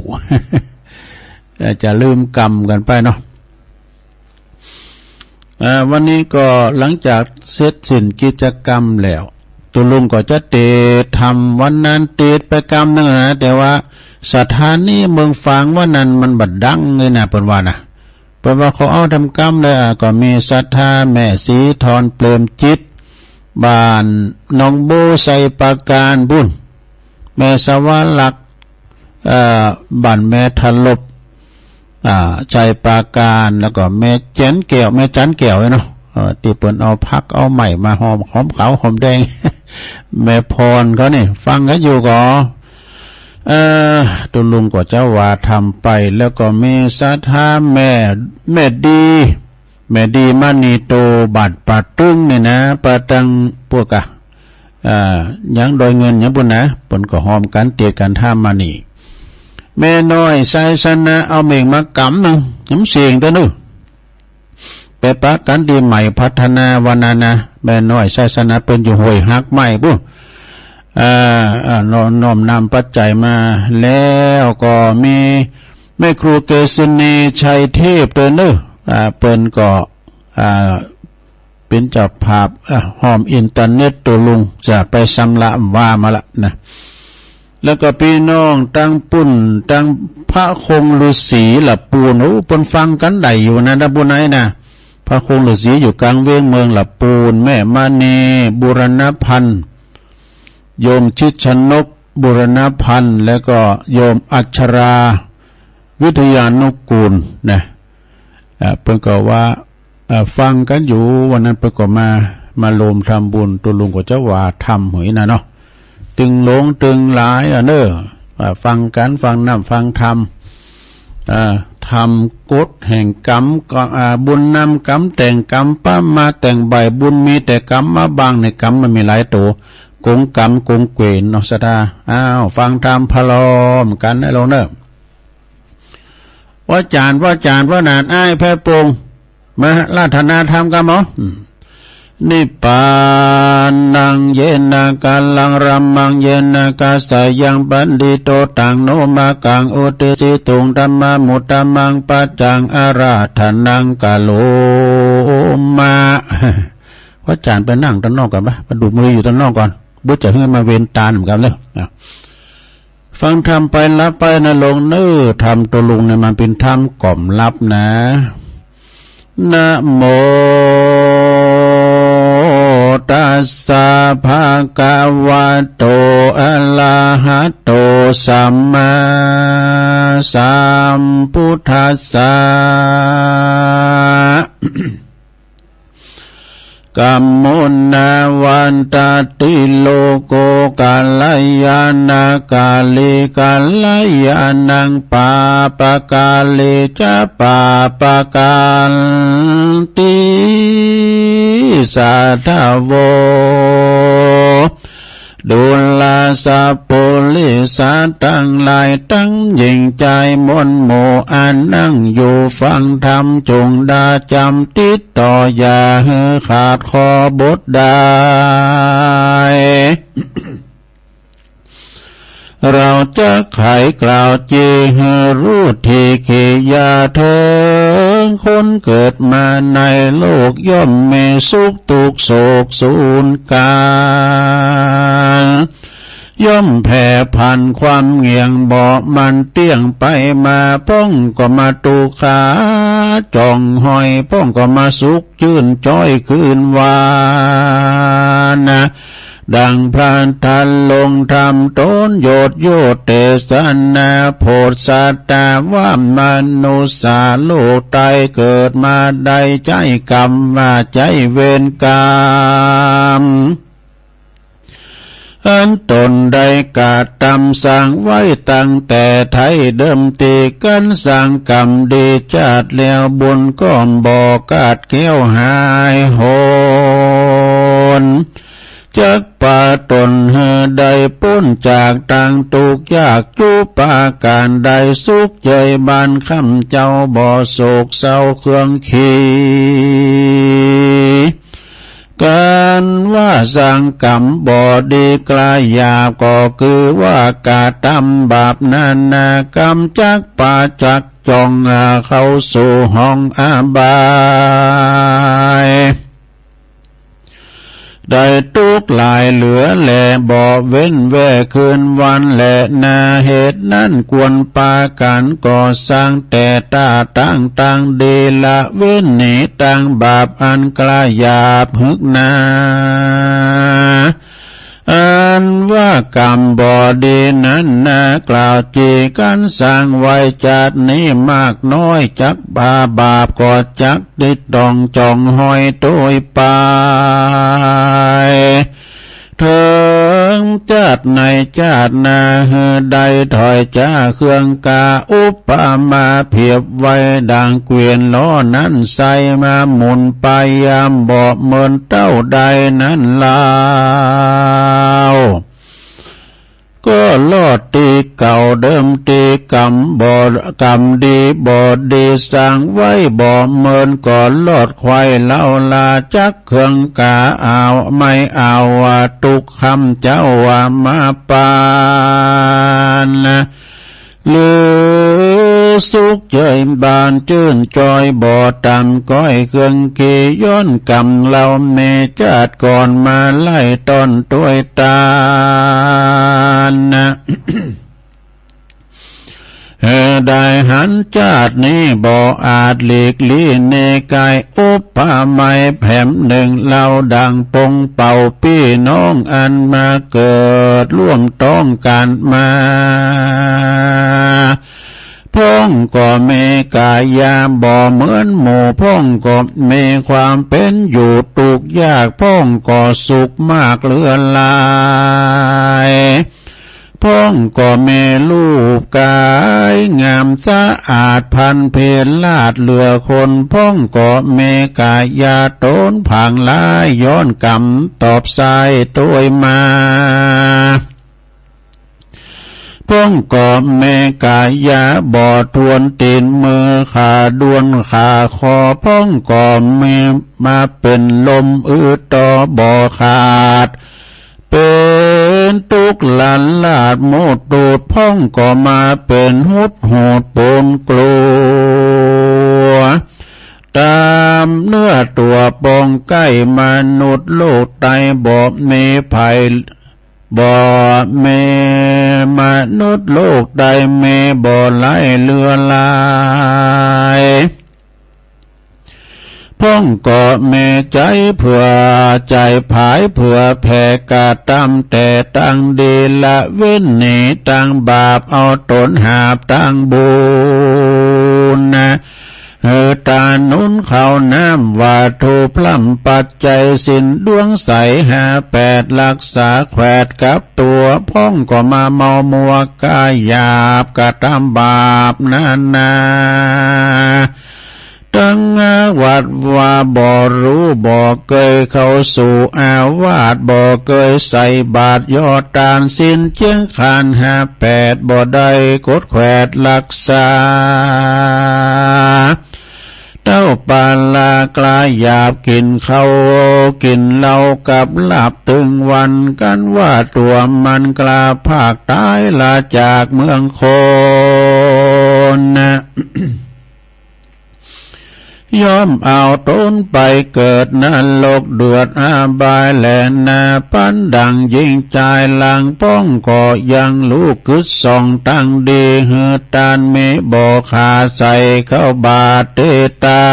เอ่อ จะลืมกำกั๋นไปเนาะ เอ่อ วันนี้ก็หลังจากเสร็จสิ้นกิจกรรมแล้ว ตุ๊ลุงก็จะเตศน์ธรรมวันนั้น เตศน์ไปกำนึ่งนะ แต่ว่าศรัทธานี่เมืองฝางวันนั้นมันบ่ดังเลยนะ เปิ้นว่านะ เปิ้นว่าเขาเอาธรรมกำเลย อ่า ก็มีศรัทธาแม่ศรีทรเปรมจิต บ้านหนองโบ ไชยปราการปู้น แม่สวรรค เอ่อ บ้านแม่ถลบ อ่า ไชยปราการ แล้วก็แม่จันแก้ว แม่จันแก้วเนาะ เอ่อ ตี้เปิ้นเอาผักเอาไม้มาหอม หอมขาวหอมแดง แม่พรเขานี่ ฟังกั๋นอยู่ก่อ เอ่อ ตุ๊ลุงก็จะว่าธรรมไป แล้วก็มีศรัทธาแม่ แม่ดี แม่ดีมณีโต บ้านป่าตึงนี่นะ ป่าตึง พวกอะ อ่า ยังดอยเงินยังปู้นนะ เปิ้นก็ฮอมกั๋นเตศน์กั๋นธรรมมานี่ แม่น้อยไชยชนะ เอาเม่งมากำนึ่ง น้ำเสียงเต้อนึ่ง ไปปะกั๋นตี้ใหม่พัฒนาวันนั้นนะ แม่น้อยไชยชนะ เปิ้นอยู่ห้วยฮักไม้ปู้น อ่า อ่า น้อม น้อมนำปัจจัยมา แล้วก็มีแม่ครูเกษณี ชัยเทพ เต้อนึ่ง อ่า เปิ้นก็ อ่า เป๋นเจ้าภาพ อ่ะ ฮอมอินเทอร์เน็ตตุ๊ลุง จะไปชำระว่ามาละนะ แล้วก็ปี้น้องตังปู้น ตังพระคงฤๅษีละปูน โอ้ เปิ้นฟังกั๋นได้อยู่นะ นะ ปู้นไหนนะ พระคงฤๅษีอยู่กลางเวียงเมืองละปูน แม่มณี บุรณพันธ์ โยมชิดชนก บุรณพันธ์ แล้วก็โยมอัชรา วิทยานุกูลนะ อ่า เปิ้นก็ว่า อ่า ฟังกั๋นอยู่ วันนั้นเปิ้นก็มา มาโฮมทำบุญ ตุ๊ลุงก็จะว่าธรรมหื้อนะเนาะ ตึงหลวงตึงหลายอะเนาะ อ่า ฟังกั๋น ฟังน้ำฟังธรรม อ่า ธรรมกฎแห่งกรรม ก็ อ่า บุญนำกรรมแต่ง กรรมปะมาแต่งใบ้ บุญมีแต่กรรมมาบัง ในกรรมมันมีหลายโต กงกรรมกงเกวียนเนาะ ศรัทธา อ้าว ฟังธรรมพร้อมกั๋นนะโยมเนาะ ว่าจ๋ารย์ ว่าจ๋ารย์ ว่าหนาน อ้ายแพร่ปง มาอาราธนาธรรมกั๋นหมอ อืม นิพพานัง เยนะ กาลัง รัมมัง เยนะ คัสสะยัง ปันดิโต ตัง โน มะกัง อุตติสสิตุง ธัมมานุตตมัง ปัจจัง อาราธนัง กะโรมะ ว่าจ๋ารย์ไปนั่งตางนอกก่อนปะ ไปดูดมืออยู่ตางนอกก่อน บ่จะหื้อมาเวรตานำกั๋นเลย อ่ะ ฟังธรรมไปหลับไปนะโยมเนาะ ธรรมตุ๊ลุงเนี่ยมันเป๋นธรรมกล่อมหลับนะ นะโมตัสสะ ภะคะวะโต อะระหะโต สัมมาสัมพุทธัสสะ กัมโมนา วันตะติ โลโก กัลยาณะกาลิ กัลยาณัง ปาปะกาลิจะ ปาปะกันติ สาธะโว ดูราสะปุริสะตังหลาย ตังหญิงจายมวลหมู่ อันนั่งอยู่ฟังธรรม จงดาจ๋ำติดต่อ อย่าหื้อขาดข้อบทใด เราจักไขกล่าวจีหื้อฮู้ทีขียาเถิง คนเกิดมาในโลกย่อมมีสุขทุกข์โศกสูญกาล ย่อมแผ่ผันความเหงี่ยงบ่มันเตี้ยงไปมา พ่องก็มาตุ๊กขาจ่องห้อย พ่องก็มาสุข จื้นจ้อยคืนวานะ ดังพระทันลงธรรมตนโยชน์โยชน์เตสนา โผดสัตว์ตาว่ามนุษย์สาโลกไตเกิดมาได้ใจ๊กรรมว่าใจ๊เวรกรรม อันตนได้กระทำสร้างไว้ตั้งแต่ไท้เดิมตี้ กันสร้างกรรมดีชาติแล้ว บุญก็บ่ขาดแคล้วหายหน จักปาตนหื้อได้ป๊นจากตางตุ๊กข์ยาก จุปาการได้สุขเจยบานค่ำ เจ้าบ่โศกเศร้าเครื่องขี กันว่าสร้างกรรมบ่ดีกล้าหยาบ ก็คือว่ากระทำบาปนานาก๋ำ จักปาจักจ่องเข้าสู่ห้องอบาย ได้ตุ๊กข์หลายเหลือแล บ่เว้นแว่คืนวันแลนา เหตุนั้นควรปากั๋นก่อสร้าง แต่ต้าตั้งตางดี ละเว้นหนีตางบาปอันกล้าหยาบหึกหนา อันว่ากรรมบ่ดีนั้นนา กล่าวจี๋กั๋นสร้างไว้จาตินี้มากน้อย จักบา บาปก็จักติดต้องจ่องฮอยโตยไป เถิงจาติในจาติหน้า หื้อได้ถ้อยจ๋าเครื่องกล่าว อุปมาเปรียบไว้ดั่งเกวียนล้อนั้น ใส่มาหมุนไปยามบ่ เหมือนเต้าใดนั้นลาว ก็รอดตี้เก่าเดิมตี้ กรรมบ่ กรรมดีบ่ดีสร้างไว้บ่เมิน ก็รอดไขว่เล้าลา จักเครื่องกล่าว ไม่เอาว่าตุ๊กข์คำเจ้าว่ามาปาน หรือสุขเยินบานจื้นจอยบ่ต่ำก้อยเครื่องเคียน ย้อนกรรมเฮามีจาติก่อนมาไล่ต้อนตวยตาน หื้อได้หันจาตินี้บ่อาจหลีกลี้หนีก๋าย อุปมาแผมหนึ่งเล่าดั่งปงเป่าปี้น้องอันมาเกิดร่วมท้องกั๋นมา พ่องก็มีก๋ายาบ่เหมือนหมู่ พ่องก็มีความเป๋นอยู่ตุ๊กข์ยาก พ่องก็สุขมากเหลือหลาย พ่องก็มีรูปก๋ายงามสะอาด พรรณเพรียรราชเหลือคน พ่องก็มีก๋ายาต๋นผางลาย ย้อนกรรมตอบใส่ตวยมา พ่องก็มีก๋ายาบ่ถ้วน ตี๋นมือขาด้วนขาคอ พ่องก็มีมาเป๋นลมอืดต่อบ่ขาด เป๋นตุ๊กข์หลันลาดหมดตูด พ่องก็มาเป๋นหุดหูดปูนกลัว ต๋ามเนื้อตั๋วปองใก้ มนุษย์โลกใต้บ่มีภัย บ่มี มนุษย์โลกใต้มีบ่หลายเหลือหลาย พ่องก็มีใจ๋เผื่อใจ๋ผายเผื่อแผ่ กระตำแต่ตางดี ละเว้นหนีตางบาป เอาต๋นหาบตางบุญนะ หื้อตาหนุนข้าวน้ำวัตถุพร่ำปัจจัย ศีลดวงใสห้าแปด รักษาแขวดกับตั๋ว พ่องก็มาเมามัวก๋ายหยาบ กระตำบาปนานา ตึงวัดวาบ่ฮู้ บ่เกยเข้าสู่อาวาส บ่เกยใส่บาตรยอดตาน ศีลเจียงขันธ์ห้าแปด บ่ได้กดแขวดรักษา เต้าปาลาก๋ายหยาบ กิ๋นข้าวกิ๋นเหล้ากับลาบตึงวัน กั๋นว่าตั๋วมันก๋าผากต๋ายละจากเมืองคนนะ ย่อมเอาต๋นไปเกิดนรกเดือดอบายแลนา ปันดั่งญิงจายหลัง พ่องก็ยังลุกกึดส่องตางดี หื้อตานมีบ่ขาใส่เข้าบาตรเตตา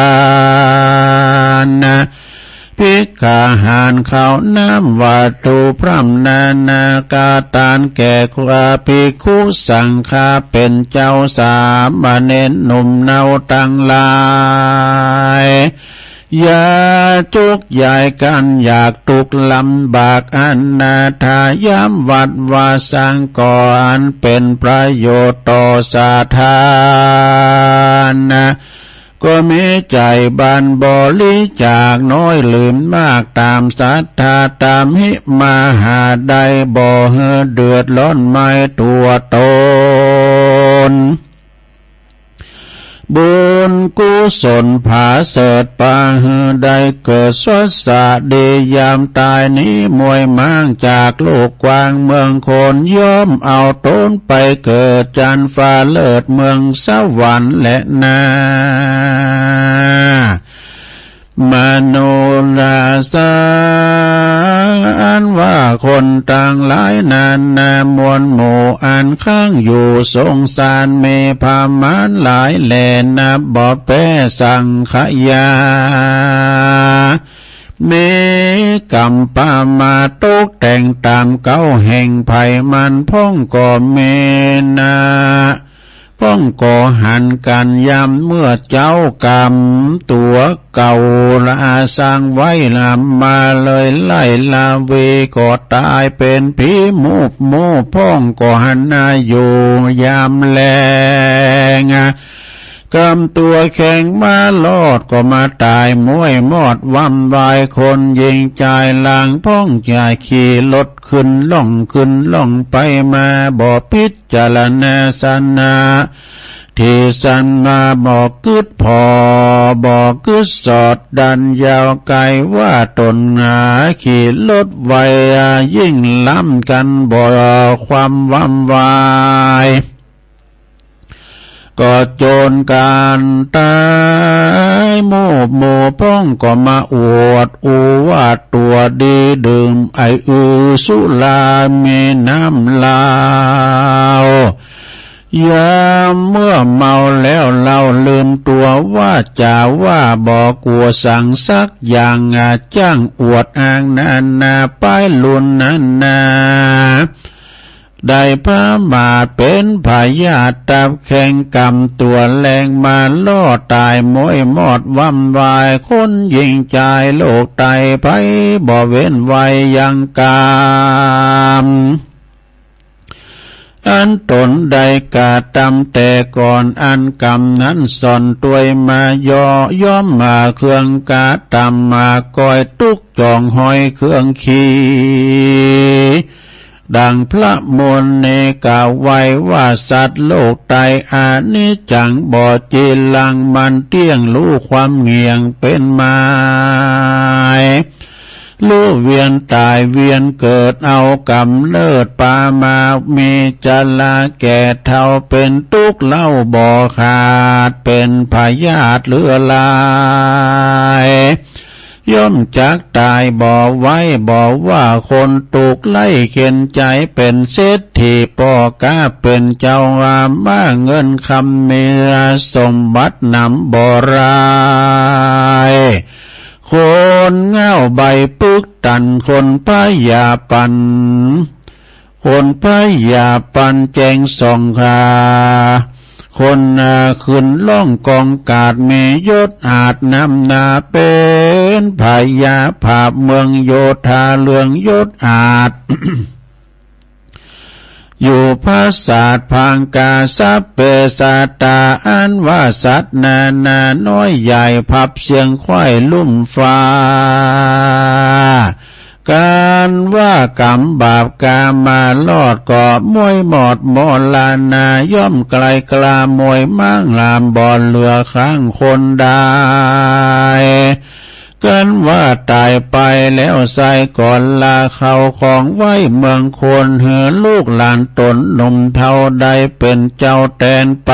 นนะ ภิกขาหารข้าวน้ำวัตถุพร่ำนานา กาตานแก่ข้าภิกขุสังฆา เป๋นเจ้าสามเณรหนุ่มเนาตังหลาย อย่าจุกยายกั๋นอยากตุ๊กข์ลำบากอนาถา ยามวัดวาสังก็อันเป๋นประโยชน์ต่อสาธารณะ ก็มีใจ๋บานบริจาคน้อยหรือมากต๋ามศรัทธา ต๋ามหิมหาได้ บ่หื้อเดือดร้อนไม้ตั๋วต๋น บุญกุศลผาเสริฐปาหื้อได้เกิดสวัสดี ยามต๋ายหนีมวยม้างจากโลกกว้างเมืองคน ย่อมเอาต๋นไปเกิดจันทร์ฟ้าเลิศเมืองสวรรค์แลนา มโนราสา คนตังหลายนานา มวลหมู่อันค้างอยู่สงสาร มีประมาณหลายแหล่ นับบ่แป๊สังขยา มีกรรมประมาทตกแต่งต๋ามเก๊าแห่ง ไผมันพ่องก็มีนา พ่องก็หันกั๋น ยามเมื่อเจ๊ากรรมตั๋วเก่าละสร้างไว้ลำมาเลย ไล่ละเวก็ต๋ายเป๋นผี มูบหมู่พ่องก็หันนาอยู่ยามแลง กรรมตั๋วแข็งมารอดก็มาต๋ายม้วยมอดวำวาย คนหญิงจายหลังพ่องจะขี่รถขึ้นล่องขึ้นล่องไปมา บ่พิจารณาสนา ที่สันมาบ่กึ๊ดผ่อ บ่กึ๊ดสอดดันยาวไกล ว่าต๋นหนาขี่รถไว ยิ่งล้ำกั๋นบ่ความวำวาย ก็โจรกั๋นต๋าย มูบหมู่พ่องก็มาอวด อู้ว่าตั๋วดี ดื่มไออือสุรา มีน้ำเหล้า ยามเมื่อเมาแล้วเฮาลืมตั๋ว ว่าจ๋าว่าบ่กั๋วสังสักอย่าง อาจ้างอวดอ้างนานา ป้ายลุนนานา ได้ประมาทเป๋นพยาธิตับแข็ง กรรมตั๋วแรงมาล่อต๋ายม้วยมอดวำวาย คนหญิงจายโลกไต ไผบ่เว้นไว้ยังกรรม อันต๋นได้กระตำแต่ก่อน อันกรรมนั้นสอนตวยมา ย่อมมาเครื่องกระตำมา ก้อยตุ๊กจองห้อยเครื่องขี่ ดังพระมุนีกล่าวไว้ว่า สัตว์โลกไตอานิจจัง บ่จีรังมันเตี้ยง ฮู้ความเหงี่ยงเป๋นไม้ ฮู้เวียนต๋ายเวียนเกิด เอาก๋ำเนิดปามา มีจราแก่เฒ่า เป๋นตุ๊กเล่าบ่ขาด เป๋นพยาธิเลือดไหล ย่อมจักต๋ายบ่ไหว บ่ว่าคนตุ๊กข์ไร้เข็ญใจ๋ เป๋นเศรษฐีป้อก๊าเป๋นเจ้า อามาเงินคำมีสมบัติหนำบ่หลาย คนเหง้าใบ้ปึกตัน คนพยาปัน คนพยาปันแจ้งส่องหา คนหน้าขึ้นล่องกองกาด มียศอาจนำหน้าเป๋นพญา ผาบเมืองโยธาเรื่องยศอาจ อยู่ผาสาทผางกา สัพเพสัตตา อันว่าสัตว์นานาน้อยใหญ่ พับเสียงไขว้ลุ่มฟ้า ก๋านว่ากรรมบาปกามารอด ก็ม้วยมอดมรณา ย่อมไกลกล้าม้วยม้างหลาม บ่เหลือข้างคนใด ก๋านว่าต๋ายไปแล้วไส้ ก่อนลาเข้าของไว้เมืองคน หื้อลูกหลานต๋นหนุ่มเฒ่า ได้เป๋นเจ้าแตนไป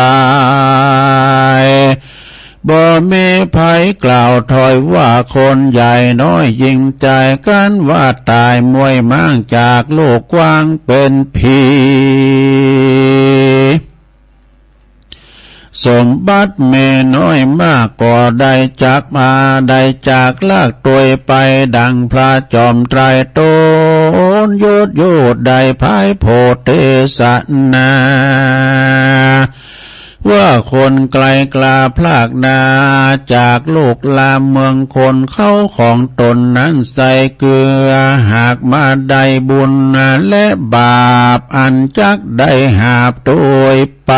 บ่มีใผกล่าวถอยว่า คนใหญ่น้อยยิ่งใจ๋ ก๋านว่าต๋ายม้วยม้างจากโลกกว้างเป๋นผี สมบัติมีน้อยมาก ก็ได้จากมา ได้จากลากตวยไป ดังพระจอมไตรต๋นยศโยธได้พายโผเทศนา ว่าคนไกลกล้าพลากหน้า จากลูกหลานเมืองคน เข้าของต๋นนั้นไส้เกื้อ หากมาได้บุญและบาป อันจักได้หาบตวยไป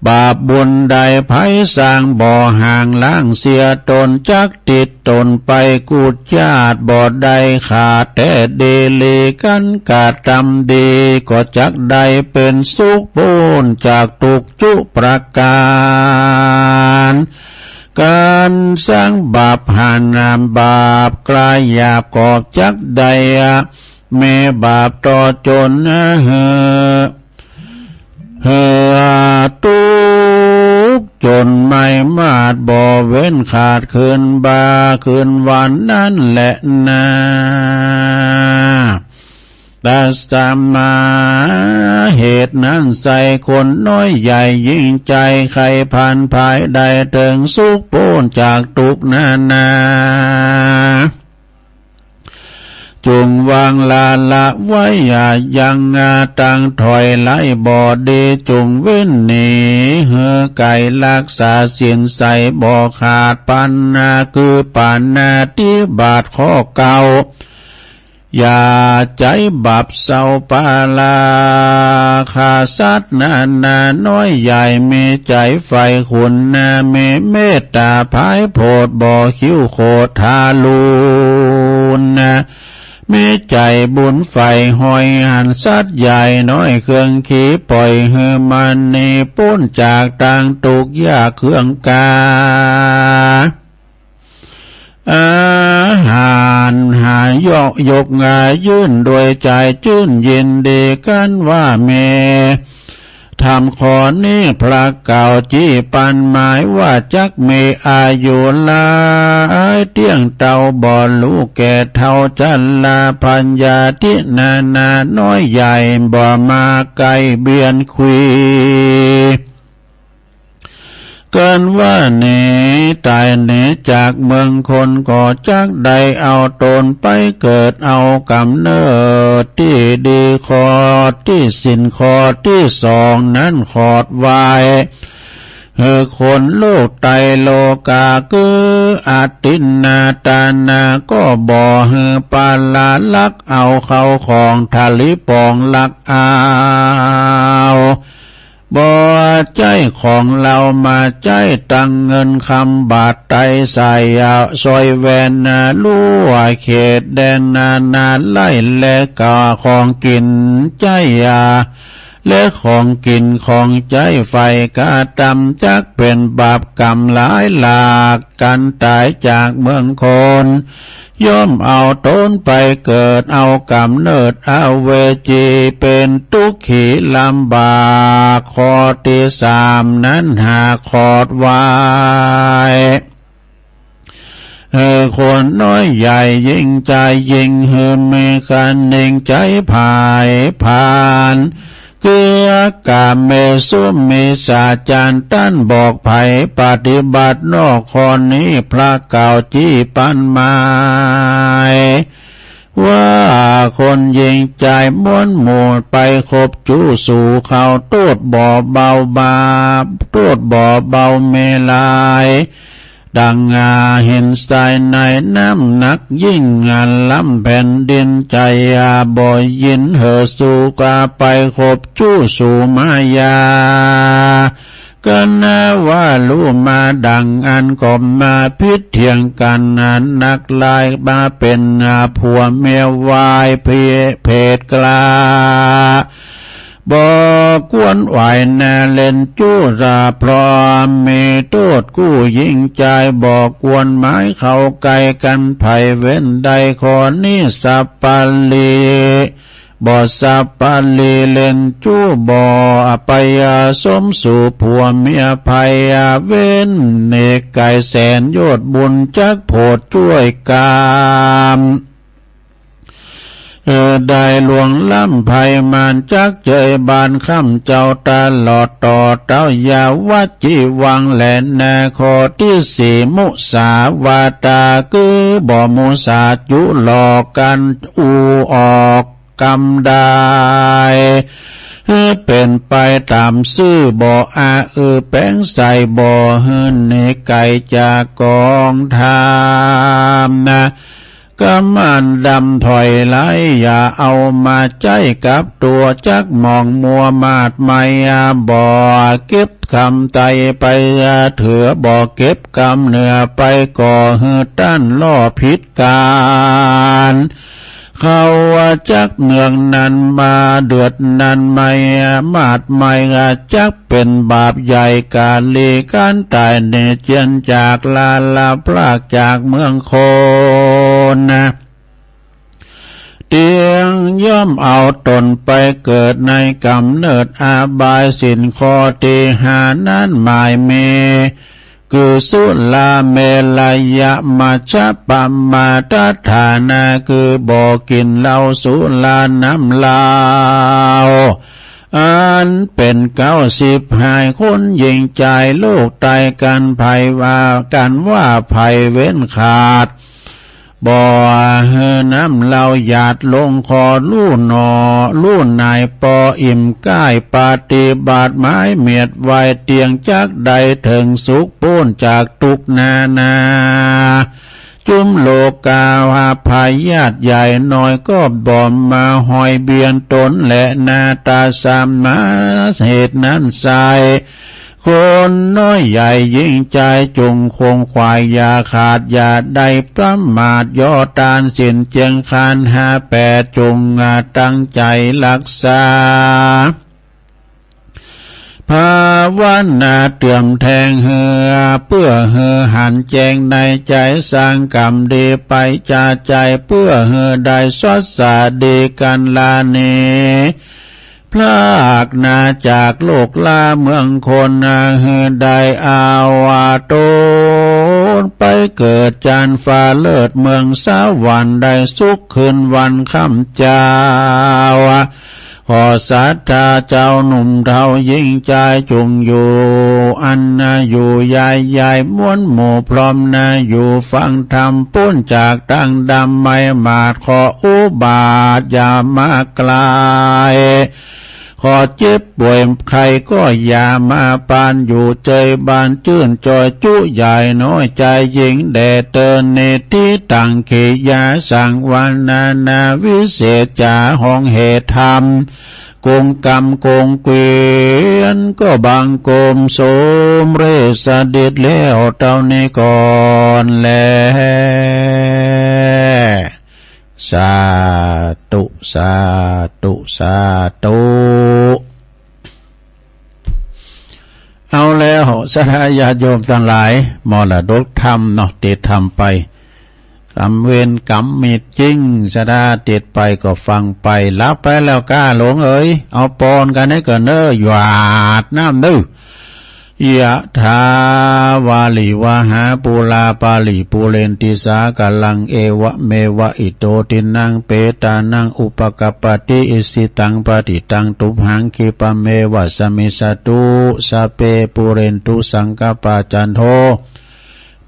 บาปบุญใดใผสร้าง บ่ห่างล้างเสียตน จักติดตนไปกู้จาติ บ่ได้ขาดแต๊ดีหลี กั๋นกระตำดี ก็จักได้เป๋นสุข ป๊นจากตุ๊กข์จุประก๋าน กั๋นสร้างบาปหาบาปกล้าหยาบ ก็จักได้ มีบาปต่อจ๋นหื้อ หื้อตุ๊กข์จ๋นไม้มาด บ่เว้ นขาดคืนบ่าคืนวันนั้นแลนา ตัสมา เหตุนั้นไซร้คนน้อยใหญ่ยิ่งใจ๋ใค่ผลานภายได้เถิงสุขป๊นจากตุ๊กข์นานา จุ่งวางละละไว้อย่ายัง ตังถอยไล่บ่ดี จุ่งเว้นหนีหื้อไก๋ ฮักษาศีลใส่บ่ขาด ปาณา คือปาณาติบาตข้อเก้า อย่าใจ๊บาปเศร้าปารา ฆ่าสัตว์นานาน้อยใหญ่ มีใจ๋ใฝ่คุณนา มีเมตต๋าผายโผด บ่คิ้วโขดทารุณนา มีใจ๋บุญใฝ่ห้อยหันสัตว์ใหญ่น้อย เคืองขีป่อยหื้อมันหนีป๊นจากตังตุ๊กข์ยากเคืองกา อาหารหายกยกงายื่นโดยใจ๋จื้นยินดีกั๋นว่ามี ธรรมข้อนี้พระเก่าจี้ปันหมายว่าจักมีอายุหลายเตี้ยงเต้าบ่ลู้แก่เฒ่าชรา พยาธินานาน้อยใหญ่บ่มาใก้เบียดขวี เกินว่าหนีต๋ายหนีจากเมืองคน ก็จักได้เอาต๋นไปเกิดเอาก๋ำเนิดตี้ดี ข้อตี้ศีลข้อตี้สองนั้นขอดไว้ หื้อคนโลกไตรโลกา คืออทินนาทานา ก็บ่หื้อปาราลักเอาเข้าของทะลีปองลักเอา บ่ใจ๊ของเฮามาใจ๊ ตังเงินคำบาทไตใส่ ซอยแหวนนาลัวเขตแดนนานาไล่ และก็ของกิ๋นใจ๊ยา และของกิ๋นของใจ๊ใฝ่กระตำ จักเป๋นบาปก๋รรมหลายหลาก ก๋านต๋ายจากเมืองคน ย่อมเอาต๋นไปเกิดเอาก๋ำเนิดอเวจี เป๋นตุ๊กขีลำบาก ข้อตี้สามนั้นหากขอดไว้ หื้อคนน้อยใหญ่ยิ่งใจ๋ยิ่งหื้อมีคะนิงใจ๋ผายผลาญ คือก๋าเมสุมิจฉาจารต้านบอกไผปฏิบัตินอกข้อนี้ พระเก่าจี้ปันหมาย ว่าคนยิ่งใจ๋ม้วนหมู่ไปคบจู้สู่เขา โต้ษบ่เบาบาป โต้ษบ่เบามีหลาย ดังอาหินทรายในน้ำหนักยิ่ง อันล้ำแผ่นดินใจ๋ อย่าบ่ยินหื้อสู่ก๋าไปคบจู้สู่มายา กั๋นนาว่าฮู้มาดังอั้น ก็มาผิดเถียงกั๋นอันนักหลาย มาเป๋นผัวเมียวายเพศกล้า บ่ควรไหวนาเล่นจู้รา เพราะมีโต้ษกู้ยิ่งใจ๋ บ่ควรหมายเข้าใก้กั๋น ใผเว้นได้ข้อนี้สัปปะรี บ่สัปปะรีเล่นจู้ บ่ไปสมสู่ผัวเมียใผ เว้นเนกไก๋แสนโยชน์ บุญจักโผดจ้วยก๋รรม เออ ได้ล่วงล้ำภัยมารจักเจยบานข้ามเจ้าตลอดต่อเต้า อย่าวัดจิวังแลนา ข้อตี้สี่ มุสาวาทา คือบ่มุสาจุหลอกกั๋น อู้ออกกำได้ หื้อเป๋นไปต๋ามซื่อ บ่อาอื้อแป๋งใส่ บ่หื้อหนีไก๋จากกองธรรมนา กำอันดำถอยไร้ อย่าเอามาใจ๊กับตั๋ว จักหมองมัวมาดไมย บ่เก็บกำไตไปถือ บ่เก็บกำเหนือไป ก่อหื้อต้านล่อผิดก๋าน เขาจักเนืองนั้นมาเดือดนั้นไมย มาดไมย จักเป๋นบาปใหญ่ก๋าลี ก๋านต๋ายเน่ยเจียนจากลาลาพรากจากเมืองคนนา เตี้ยงย่อมเอาต๋นไปเกิดในก๋ำเนิดอบาย ศีลข้อตี้ห้านั้นหมายมี คือสุราเมรยมัชฌะปมาทฐานา คือบ่อกิ๋นเหล้าสุราน้ำเหล้า อันเป๋นเก๊าสิบหายคนหญิงจาย ลูกไต้กั๋นไผว่า กั๋นว่าไผเว้นขาด บ่หื้อน้ำเหล้าหยาดลงคอ ลู่หนอ ลู่นายปออิ่มก้าย ปฏิบัติหมายเมียดไว้ เตี้ยงจักได้เถิงสุข ป๊นจากตุ๊กข์นานา จุมโลกา พยาธิใหญ่น้อยก็บ่มาห้อยเบียดต๋นแล นาตาสมา เหตุนั้นไส้ คนน้อยใหญ่หญิงจาย จุ่งขงขวายอย่าขาดอย่าได้ประมาท เยียะตานศีลเจียงคันห้าแปด จุ่งตั้งใจ๋ฮักษา ภาวนาเตื้อมแตงหื้อ เปื้อหื้อหันแจ้งในใจ๋ สร้างก๋รรมดีไปจาใจ๋ เปื้อหื้อได้สวัสดีกัณฑ์ลานี พรากนาจากโลกลาเมืองคน หื้อได้อาวาตนไปเกิดจันฟ้าเลิศเมืองสวรรค์ ได้สุขคืนวันค่ำเจ้า ขอศรัทธาเจ้าหนุ่มเฒ่าหญิงจาย จุ่งอยู่อันนาอยู่ยายใหญ่ มวลหมู่พร้อมนาอยู่ฟังธรรม ป๊นจากตางดำไม้หมาด ขออุบาทอย่ามาใก้ ขอเจ็บป่วยไข้ก็อย่ามาปาน อยู่เจยบานจื้นจ่อยจุใหญ่น้อยจายหญิงแด่เตอ นิทธิตัง กิริยาสังวรนานาวิเศษจ๋า ห้องเหตุธรรม กงกรรมกงเกวียน ก็บังคมสมเร็จเสด็จแล้วเต้านี้ก่อนแล สาธุ สาธุ สาธุ เอาแล้ว ศรัทธาญาติโยมตังหลาย มรดกธรรมเนาะ เตศน์ธรรมไป ก๋รรมเวรก๋รรมมีจริง ศรัทธาเตศน์ไปก็ฟังไป หลับไปแล้วก้าหลงเอ๋ย เอาปอนกั๋นให้เกินเน้อ หยาดน้ำเน้อ ยะถาวาริวหาปูราปาริปูเรนติสาคารัง เอวะเมวะอิโตทินนังเปตานังอุปกัปปติ อิจฉิตังปัตถิตังตุมหัง ขิปะเมวะสะมิชฌะตุ สัพเพปูเรนตุสังกัปปา จันโท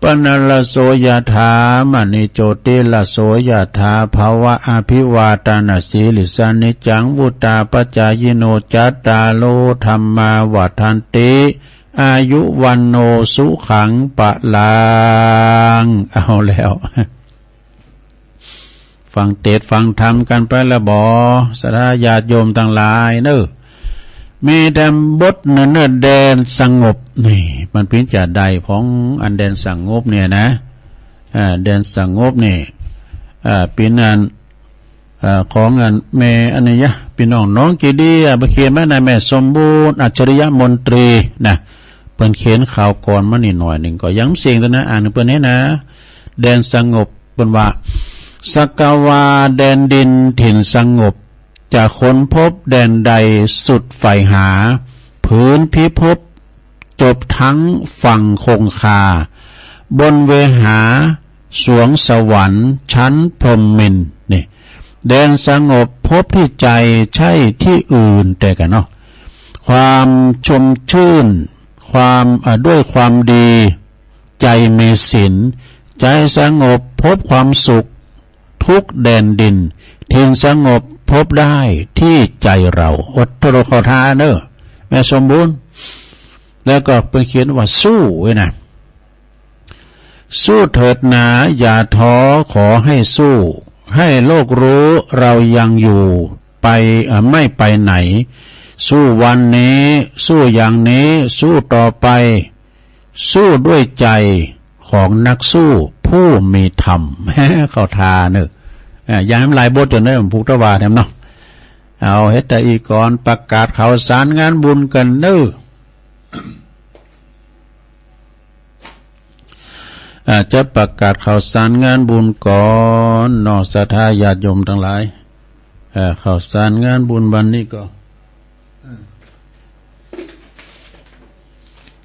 ปะนะระโส ยะถา มะณิโจติระโส ยะถา ภะวะอภิวาทะนะสีลิสสะ นิจจังวุฑฒาปะจายิโน จัตตาโร ธัมมา วัฑฒันติ อายุ วัณโณ สุขัง พะลัง เอาแล้ว ฟังเตศน์ฟังธรรมกั๋นไปแล้วบ่ ศรัทธาญาติโยมตังหลายเน้อ มีแต่บทเน้อ เน้อ แดนสงบ นี่ มันเป๋นจาใด ของอันแดนสงบเนี่ยนะ อ่า แดนสงบนี่ อ่า เป๋นอัน อ่า ของอันแม่อันนี้ยะ ปี้น้องหนองกีดี อ่า ไปเขียนมานะ แม่สมบูรณ์ อัจฉริยะมนตรีนะ เปิ้นเขียนข่าวก่อนมานี่หน่อยนึ่ง ก็ยังเสียงตั๊วนะ อ่านเปิ้นให้นะ แดนสงบ เปิ้นว่า สักกะวาแดนดินถิ่นสงบ จะค้นพบแดนใดสุดใฝ่หา ผืนพิภพจบทั้งฝั่งคงคา บนเวหาสวงสวรรค์ชั้นพรหมินทร์ นี่ แดนสงบพบที่ใจใช่ที่อื่นแต่กั๋นเนาะ ความชมชื่น ความ เอ่อ ด้วยความดี ใจมีศีล ใจสงบพบความสุข ทุกแดนดิน ถิ่นสงบพบได้ที่ใจเรา อดทนขอทานเน้อ แม่สมบูรณ์ แล้วก็เปิ้นเขียนว่าสู้ไว้นะ สู้เถิดหนาอย่าท้อขอให้สู้ ให้โลกรู้เรายังอยู่ ไป เอ่อ ไม่ไปไหน สู้วันนี้ สู้อย่างนี้ สู้ต่อไป สู้ด้วยใจของนักสู้ผู้มีธรรม เข้าทาเน้อ อ่า อย่างนั้นหลายบทอยู่เน้อ ผูกตะวาแถมเนาะ เอา เฮ็ดแต่อี้ก่อน ประกาศข่าวสารงานบุญกั๋นเน้อ อ่า จะประกาศข่าวสารงานบุญก่อนเนาะ ศรัทธาญาติโยมตังหลาย เอ่อ ข่าวสารงานบุญวันนี้ก็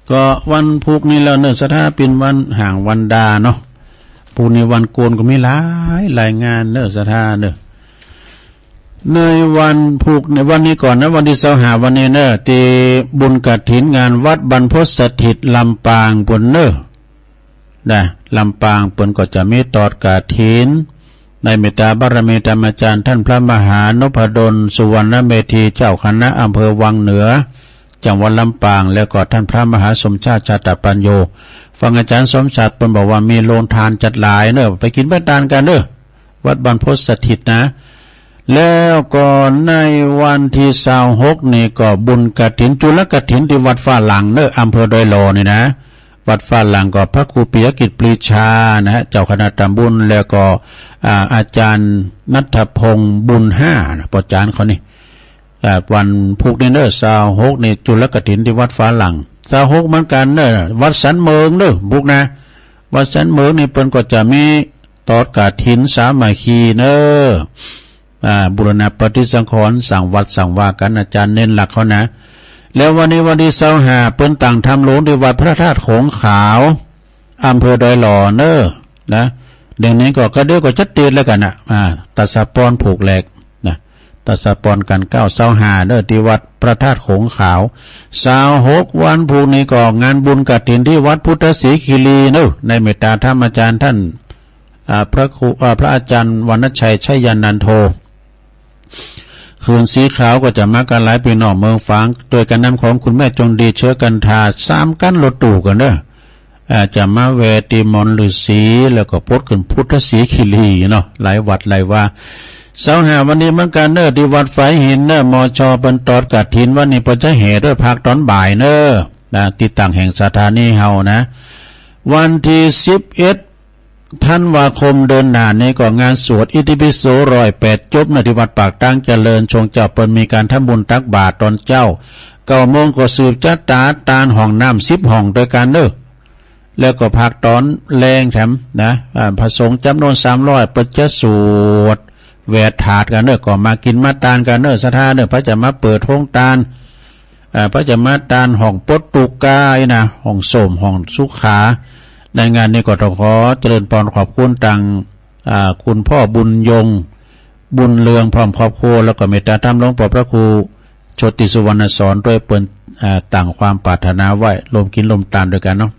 ก็วันพูกนี้แล้วเน่อ ศรัทธา เป๋นวันฮ้างวันดาเนาะ พูกนี้วันโกนก็มีหลาย หลายงานเน่อ ศรัทธาเน่อ ในวันพูก ในวันนี้ก่อนนะ วันตี้ซาวห้าวันนี้เน่อ ตี้บุญกฐินงานวัดบรรพตสถิตลำปางปู้นเน่อ นะ ลำปางเปิ้นก็จะมีตอดกฐิน ในเมตตาบารมีธรรมาจารย์ต้านพระมหานพดล สุวรรณเมธี เจ้าคณะอำเภอวังเหนือ จังหวัดลำปาง แล้วก็ต้านพระมหาสมชาติ ชาตปัญโญ ฟังอาจ๋ารย์สมชาติเปิ้นบอกว่ามีโฮงตานจัดหลายเน่อ ไปกิ๋นไปตานกั๋นเน่อ วัดบรรพตสถิตนะ แล้วก็ในวันตี้ซาวหกนี่ก็บุญกฐิน จุลกฐินตี้วัดฟ้าหลังเน่อ อำเภอดอยหล่อนี่นะ วัดฟ้าหลังก็พระครูปิยกิจปรีชานะฮะ เจ้าคณะต๋ำบล แล้วก็ อ่า อาจ๋ารย์ณัฐพงษ์บุญห้านะ ป้อจ๋ารย์เขานี่ อ่า วันพูกนี้เน่อ ซาวหกนี่จุลกฐินตี้วัดฟ้าหลัง ซาวหกเหมือนกั๋นเน่อ วัดสันเมิงเน่อ พูกนะ วัดสันเมิงนี่เปิ้นก็จะมีตอดกฐินสามัคคีเน่อ อ่า บูรณะปฏิสังขรณ์ สร้างวัดสร้างวากั๋น อาจ๋ารย์เณรหลักเขานะ แล้ววันนี้วันตี้ซาวห้า เปิ้นตั้งธรรมหลวงตี้วัดพระธาตุโขงขาว อำเภอดอยหล่อเน่อ นะ เดี๋ยวนี้ก็ ก็เดี๋ยวก็จะติดแล้วกั๋นนะ อ่า ตัดสะปอนผูกแหลกนะ ตัดสะปอนก๋านเก๊า ซาวห้าเน่อ ตี้วัดพระธาตุโขงขาว ซาวหกวันพูกนี้ก็งานบุญกฐินตี้วัดพุทธศรีคีรีเน่อ ในเมตตาธรรมาจารย์ต้าน อ่า พระครู อ่า พระอาจ๋ารย์วรรณชัย ชัยยานันโท คืนสีขาวก็จะมากั๋นหลายปี้น้องเมืองฝาง โดยก๋านนำของคุณแม่จงดี เชื้อกันทา สามคันรถตู้กั๋นเน่อ อ่า จะมาแวะตี้ม่อนฤๅษี แล้วก็ปดขึ้นพุทธศรีคีรีเนาะ หลายวัดหลายวา ซาวห้าวันนี้เหมือนกั๋นเน่อ ตี้วัดฝายหินเน่อ มช.เปิ้นตอดกฐิน วันนี้เปิ้นจะแห่ด้วยภาคต๋อนบ่ายเน่อ นะ ตี้ตั้งแห่งสถานีเฮานะ วันตี้สิบเอ็ด ธันวาคมเดือนหน้านี้ก็งานสวดอิติปิโสร้อยแปดจบเน่อ ตี้วัดปากตางเจริญ ช่วงเจ๊าเปิ้นมีก๋านทำบุญตักบาตรต๋อนเจ๊า เก้าโมงก็สืบจะต๋าตานห้องน้ำสิบห้องตวยกั๋นเน่อ แล้วก็ภาคต๋อนแลงแถมนะ อ่า พระสงฆ์จ๋ำนวนสามร้อย เปิ้นจะสวดแหวดถาดกั๋นเน่อ ก็มากิ๋นมาตานกั๋นเน่อ ศรัทธาเน่อ เปิ้นจะมาเปิดโฮงตาน อ่า เปิ้นจะมาตานห้องปดตุ๊กข์ก้าอี้นะ ห้องโสม ห้องสุขา ในงานนี้ก็ต้องขอเจริญพรขอบคุณตัง อ่า คุณพ่อบุญยง บุญเรือง พร้อมครอบครัว แล้วก็เมตตาธรรมหลวงป้อพระครูโชติสุวรรณสอนด้วย เปิ้น อ่า ตั้งความปรารถนาไว้ ร่วมกิ๋นร่วมตานตวยกั๋นเนาะ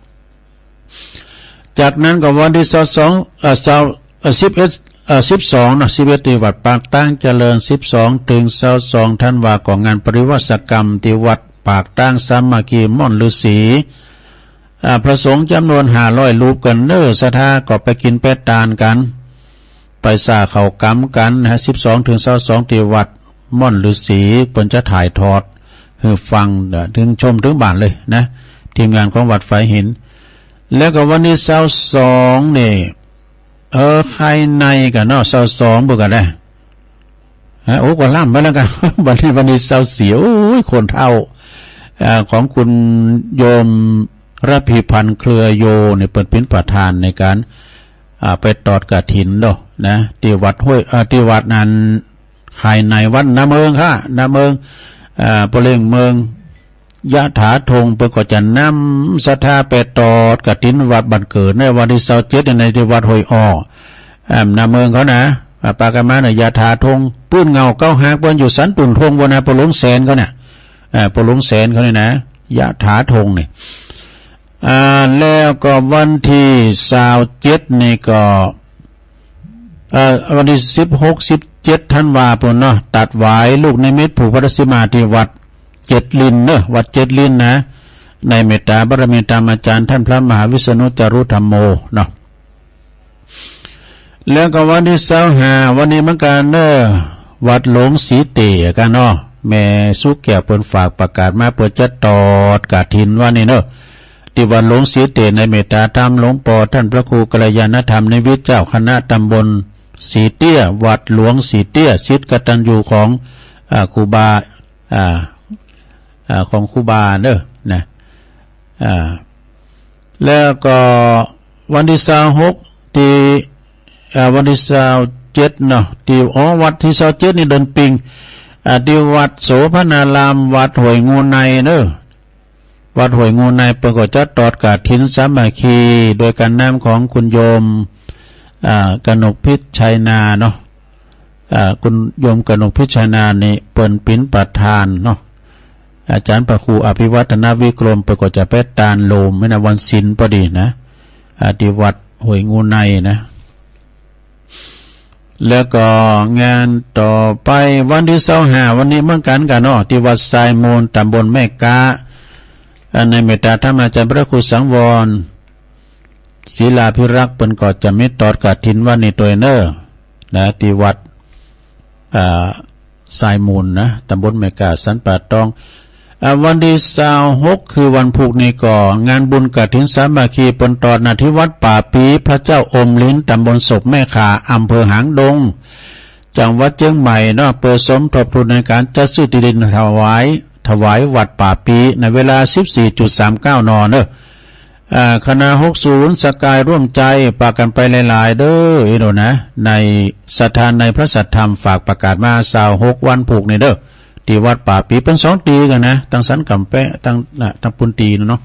จากนั้นก็วันตี้ซาวสอง เอ่อ ซาว เอ่อ สิบเอ็ด เอ่อ สิบสองเนาะ สิบเอ็ดตี้วัดปากตางเจริญ สิบสองเถิงซาวสองธันวาก็งานปริวาสกรรมตี้วัดปากตางสามัคคีม่อนฤๅษี อ่า พระสงฆ์จ๋ำนวนห้าร้อยรูปกั๋นเน่อ ศรัทธาก็ไปกิ๋นไปตานกั๋น ไปสร้างข้าวก๋ำกั๋นนะฮะ สิบสองเถิงซาวสองตี้วัดม่อนฤๅษี เปิ้นจะถ่ายทอดหื้อฟัง เอ่อ เถิงชมเถิงบ้านเลยนะ ทีมงานของวัดฝายหิน แล้วก็วันตี้ซาวสองนี่ เออ ใค่ในกั๋นเนาะ ซาวสองพู้นกั๋นนะ ฮะ โอ้ ก็ล้ำไปแล้วกั๋น วันนี้ วันนี้ซาวสี่ โอ้ย คนเฒ่า อ่า ของคุณโยมระพีพันธ์ เครือโย เนี่ย เปิ้นเป๋นประธานในก๋าน อ่า ไปตอดกฐินเนาะ นะ ตี้วัดห้วย อ่า ตี้วัดนั้น ใค่ในวัดนาเมิงค่ะ นาเมิง อ่า ป้อเล็งเมิง ยะถาทง เปิ้นก็จะนำศรัทธาไปตอดกฐินวัดบ้านเกิด ในวันตี้ซาวเจ็ด ในตี้วัดห้วยอ้อ อ่า นาเมิงเขานะ อ่า ปากั๋นมาเนี่ย ยะถาทง ปื๊นเหง้าเก๊าฮัก เปิ้นอยู่สันตุ่นทงปู้นนะ ป้อหลวงแสนเขาเนี่ย อ่า ป้อหลวงแสนเขาเนี่ยนะ ยะถาทงเนี่ย อ่า แล้วก็วันตี้ซาวเจ็ดนี่ก็ เอ่อ วันตี้สิบหก สิบเจ็ดธันวาปู้นเนาะ ตัดหวายลูกนิมิตผูกพระรัตนสีมาตี้วัดเจ็ดลินเนาะ วัดเจ็ดลินนะ ในเมตตาบารมีธรรมาจารย์ต้านพระมหาวิษณุจารุธัมโมเนาะ แล้วก็วันตี้ซาวห้า วันนี้เหมือนกั๋นเนาะ วัดหลวงสีเตี้ยกั๋นเนาะ แม่สุแก้วเปิ้นฝากประกาศมา เปิ้นจะตอดกฐินวันนี้เนาะ ตี้วัดหลวงสีเตี้ย ในเมตตาธรรมหลวงป้อต้านพระครูกัลยาณธรรมนิวิต เจ้าคณะตำบลสีเตี้ย วัดหลวงสีเตี้ย ศิษย์กตัญญูของ อ่า ครูบา อ่า อ่า ของครูบาเนาะ นะ อ่า แล้วก็วันตี้ซาวหกตี้ อ่า วันตี้ซาวเจ็ดเนาะ ตี้ อ๋อ วันตี้ซาวเจ็ดนี่เดือนปิง อ่า ตี้วัดโสภณาราม วัดห้วยงูในเนาะ วัดห้วยงูในเปิ้นก็จะตอดกฐินสามัคคี โดยก๋านนำของคุณโยม อ่า กนกพิชชัยนาเนาะ อ่า คุณโยมกนกพิชชัยนานี่เปิ้นเป๋นประธานเนาะ อาจ๋ารย์พระครูอภิวัฒนวิกรมเปิ้นก็จะไปตานโลมไว้นะ วันศีลพอดีนะ อ่า ตี้วัดห้วยงูในนะ แล้วก็งานต่อไปวันตี้ซาวห้าวันนี้เหมือนกั๋นกะเนาะ ตี้วัดทรายมูล ต๋ำบลแม่ก๊า อ่า ในเมตตาธรรมาจารย์พระครูสังวร ศิลาภิรักษ์เปิ้นก็จะมีตอดกฐินวันนี้ตวยเน่อ นะ ตี้วัด อ่า ทรายมูลนะ ต๋ำบลแม่ก๊า สันป่าตอง อ่า วันตี้ซาวหกคือวันพูกนี้ก็ งานบุญกฐินสามัคคีเปิ้นตอดนะ ตี้วัดป่าปี พระเจ้าอมฤๅน ต๋ำบลศพแม่ข่า อำเภอหางดง จังหวัดเจียงใหม่เนาะ เปื้อสมทบทุนในก๋านจัดซื้อตี้ดินถวาย ถวายวัดป่าปี ในเวลาสิบสี่จุดสามเก้า น เน่อ อ่า คณะหกศูนย์สกายร่วมใจ๋ ปากั๋นไปหลายๆ เด้อ อี้โน่นนะ ในศรัทธาในพระสัทธรรม ฝากประกาศมา ซาวหกวันพูกนี้เน่อ ตี้วัดป่าปี เปิ้นสองตี้กั๋นนะ ตังสันก๋ำแปะ ตัง นะ ตังปูนตี้เนาะ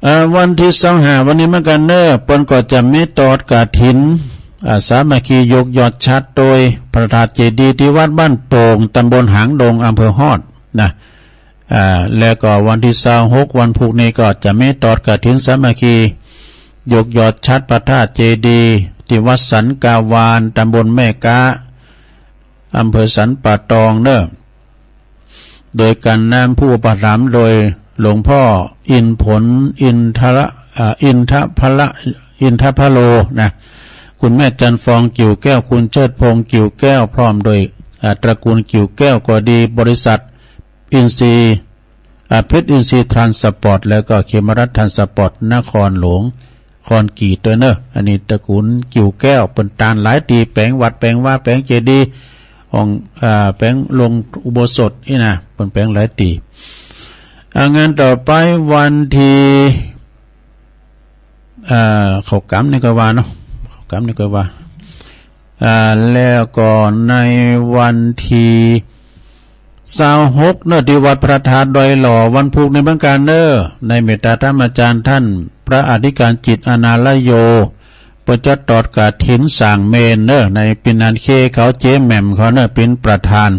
เอ่อ วันตี้ซาวห้าวันนี้เหมือนกั๋นเน่อ เปิ้นก็จะมีตอดกฐิน อ่า สามัคคียกยอดฉัตรโตยพระธาตุเจดีย์ตี้วัดบ้านโป่ง ต๋ำบลหางดง อำเภอฮอดนะ อ่า แล้วก็วันตี้ซาวหกวันพูกนี้ก็จะมีตอดกฐินสามัคคี ยกยอดฉัตรพระธาตุเจดีย์ตี้วัดสันกาวาน ต๋ำบลแม่ก๊า อำเภอสันป่าตองเน่อ โดยก๋านนำผู้อุปถัมภ์โดยหลวงพ่ออินผล อินทระ อ่า อินทพละ อินทพโลนะ คุณแม่จันทร์ฟองกิ่วแก้ว คุณเชิดพงษ์กิ่วแก้ว พร้อมโดย อ่า ตระกูลกิ่วแก้วก็ดี บริษัทอินทรีย์ อ่า เพชรอินทรีย์ทรานสปอร์ต แล้วก็เขมรัฐทรานสปอร์ต นครหลวง คอนกรีตตวยเน่อ อันนี้ตระกูลกิ่วแก้ว เปิ้นตานหลายตี้ แป๋งวัด แป๋งวา แป๋งเจดีย์ ห้อง อ่า แป๋งโลงอุโบสถอี้นะ เปิ้นแป๋งหลายตี้ อ่า งานต่อไปวันตี้ อ่า เข้ากรรมนี่ก็ว่าเนาะ เข้าก๋รรมนี่ก็ว่า อ่า แล้วก็ในวันตี้ซาวหกเน่อ ตี้วัดพระธาตุดอยหล่อ วันพูกนี้เหมือนกั๋นเน่อ ในเมตตาธรรมาจารย์ต้านพระอธิการจิต อนาลโย เปิ้นจะตอดกฐินสร้างเมรุเน่อ ในปีนันเคเขา เจ๊แหม่มเขาเน่อ เป๋นประธาน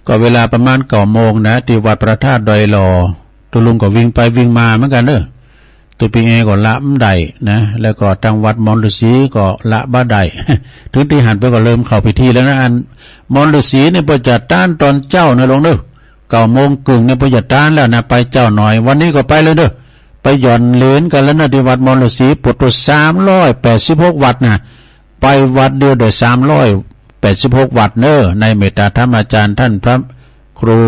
ก็เวลาประมาณเก้าโมงนะ ตี้วัดพระธาตุดอยหล่อ ตุ๊ลุงก็วิ่งไปวิ่งมาเหมือนกั๋นเน่อ ตุ๊ปีแอก็ละบ่ได้นะ แล้วก็ตังวัดมอนฤๅษีก็ละบ่ได้ เถิงตี้หั้นเปิ้นก็เริ่มเข้าพิธีแล้วนะ อันมอนฤๅษีนี่เปิ้นจะต้านต๋อนเจ๊าเน่อลุงเน่อ เก้าโมงเกิ่งนี่เปิ้นจะต้านแล้วนะ ไปเจ๊าหน่อย วันนี้ก็ไปเลยเน่อ ไปหย่อนเหรียญกั๋นแล้วเน่อ ตี้วัดมอนฤๅษี ปุตตุสามร้อยแปดสิบหกวัดนะ ไปวัดเดียวได้สามร้อยแปดสิบหกวัดเน่อ ในเมตตาธรรมาจารย์ต้านพระครู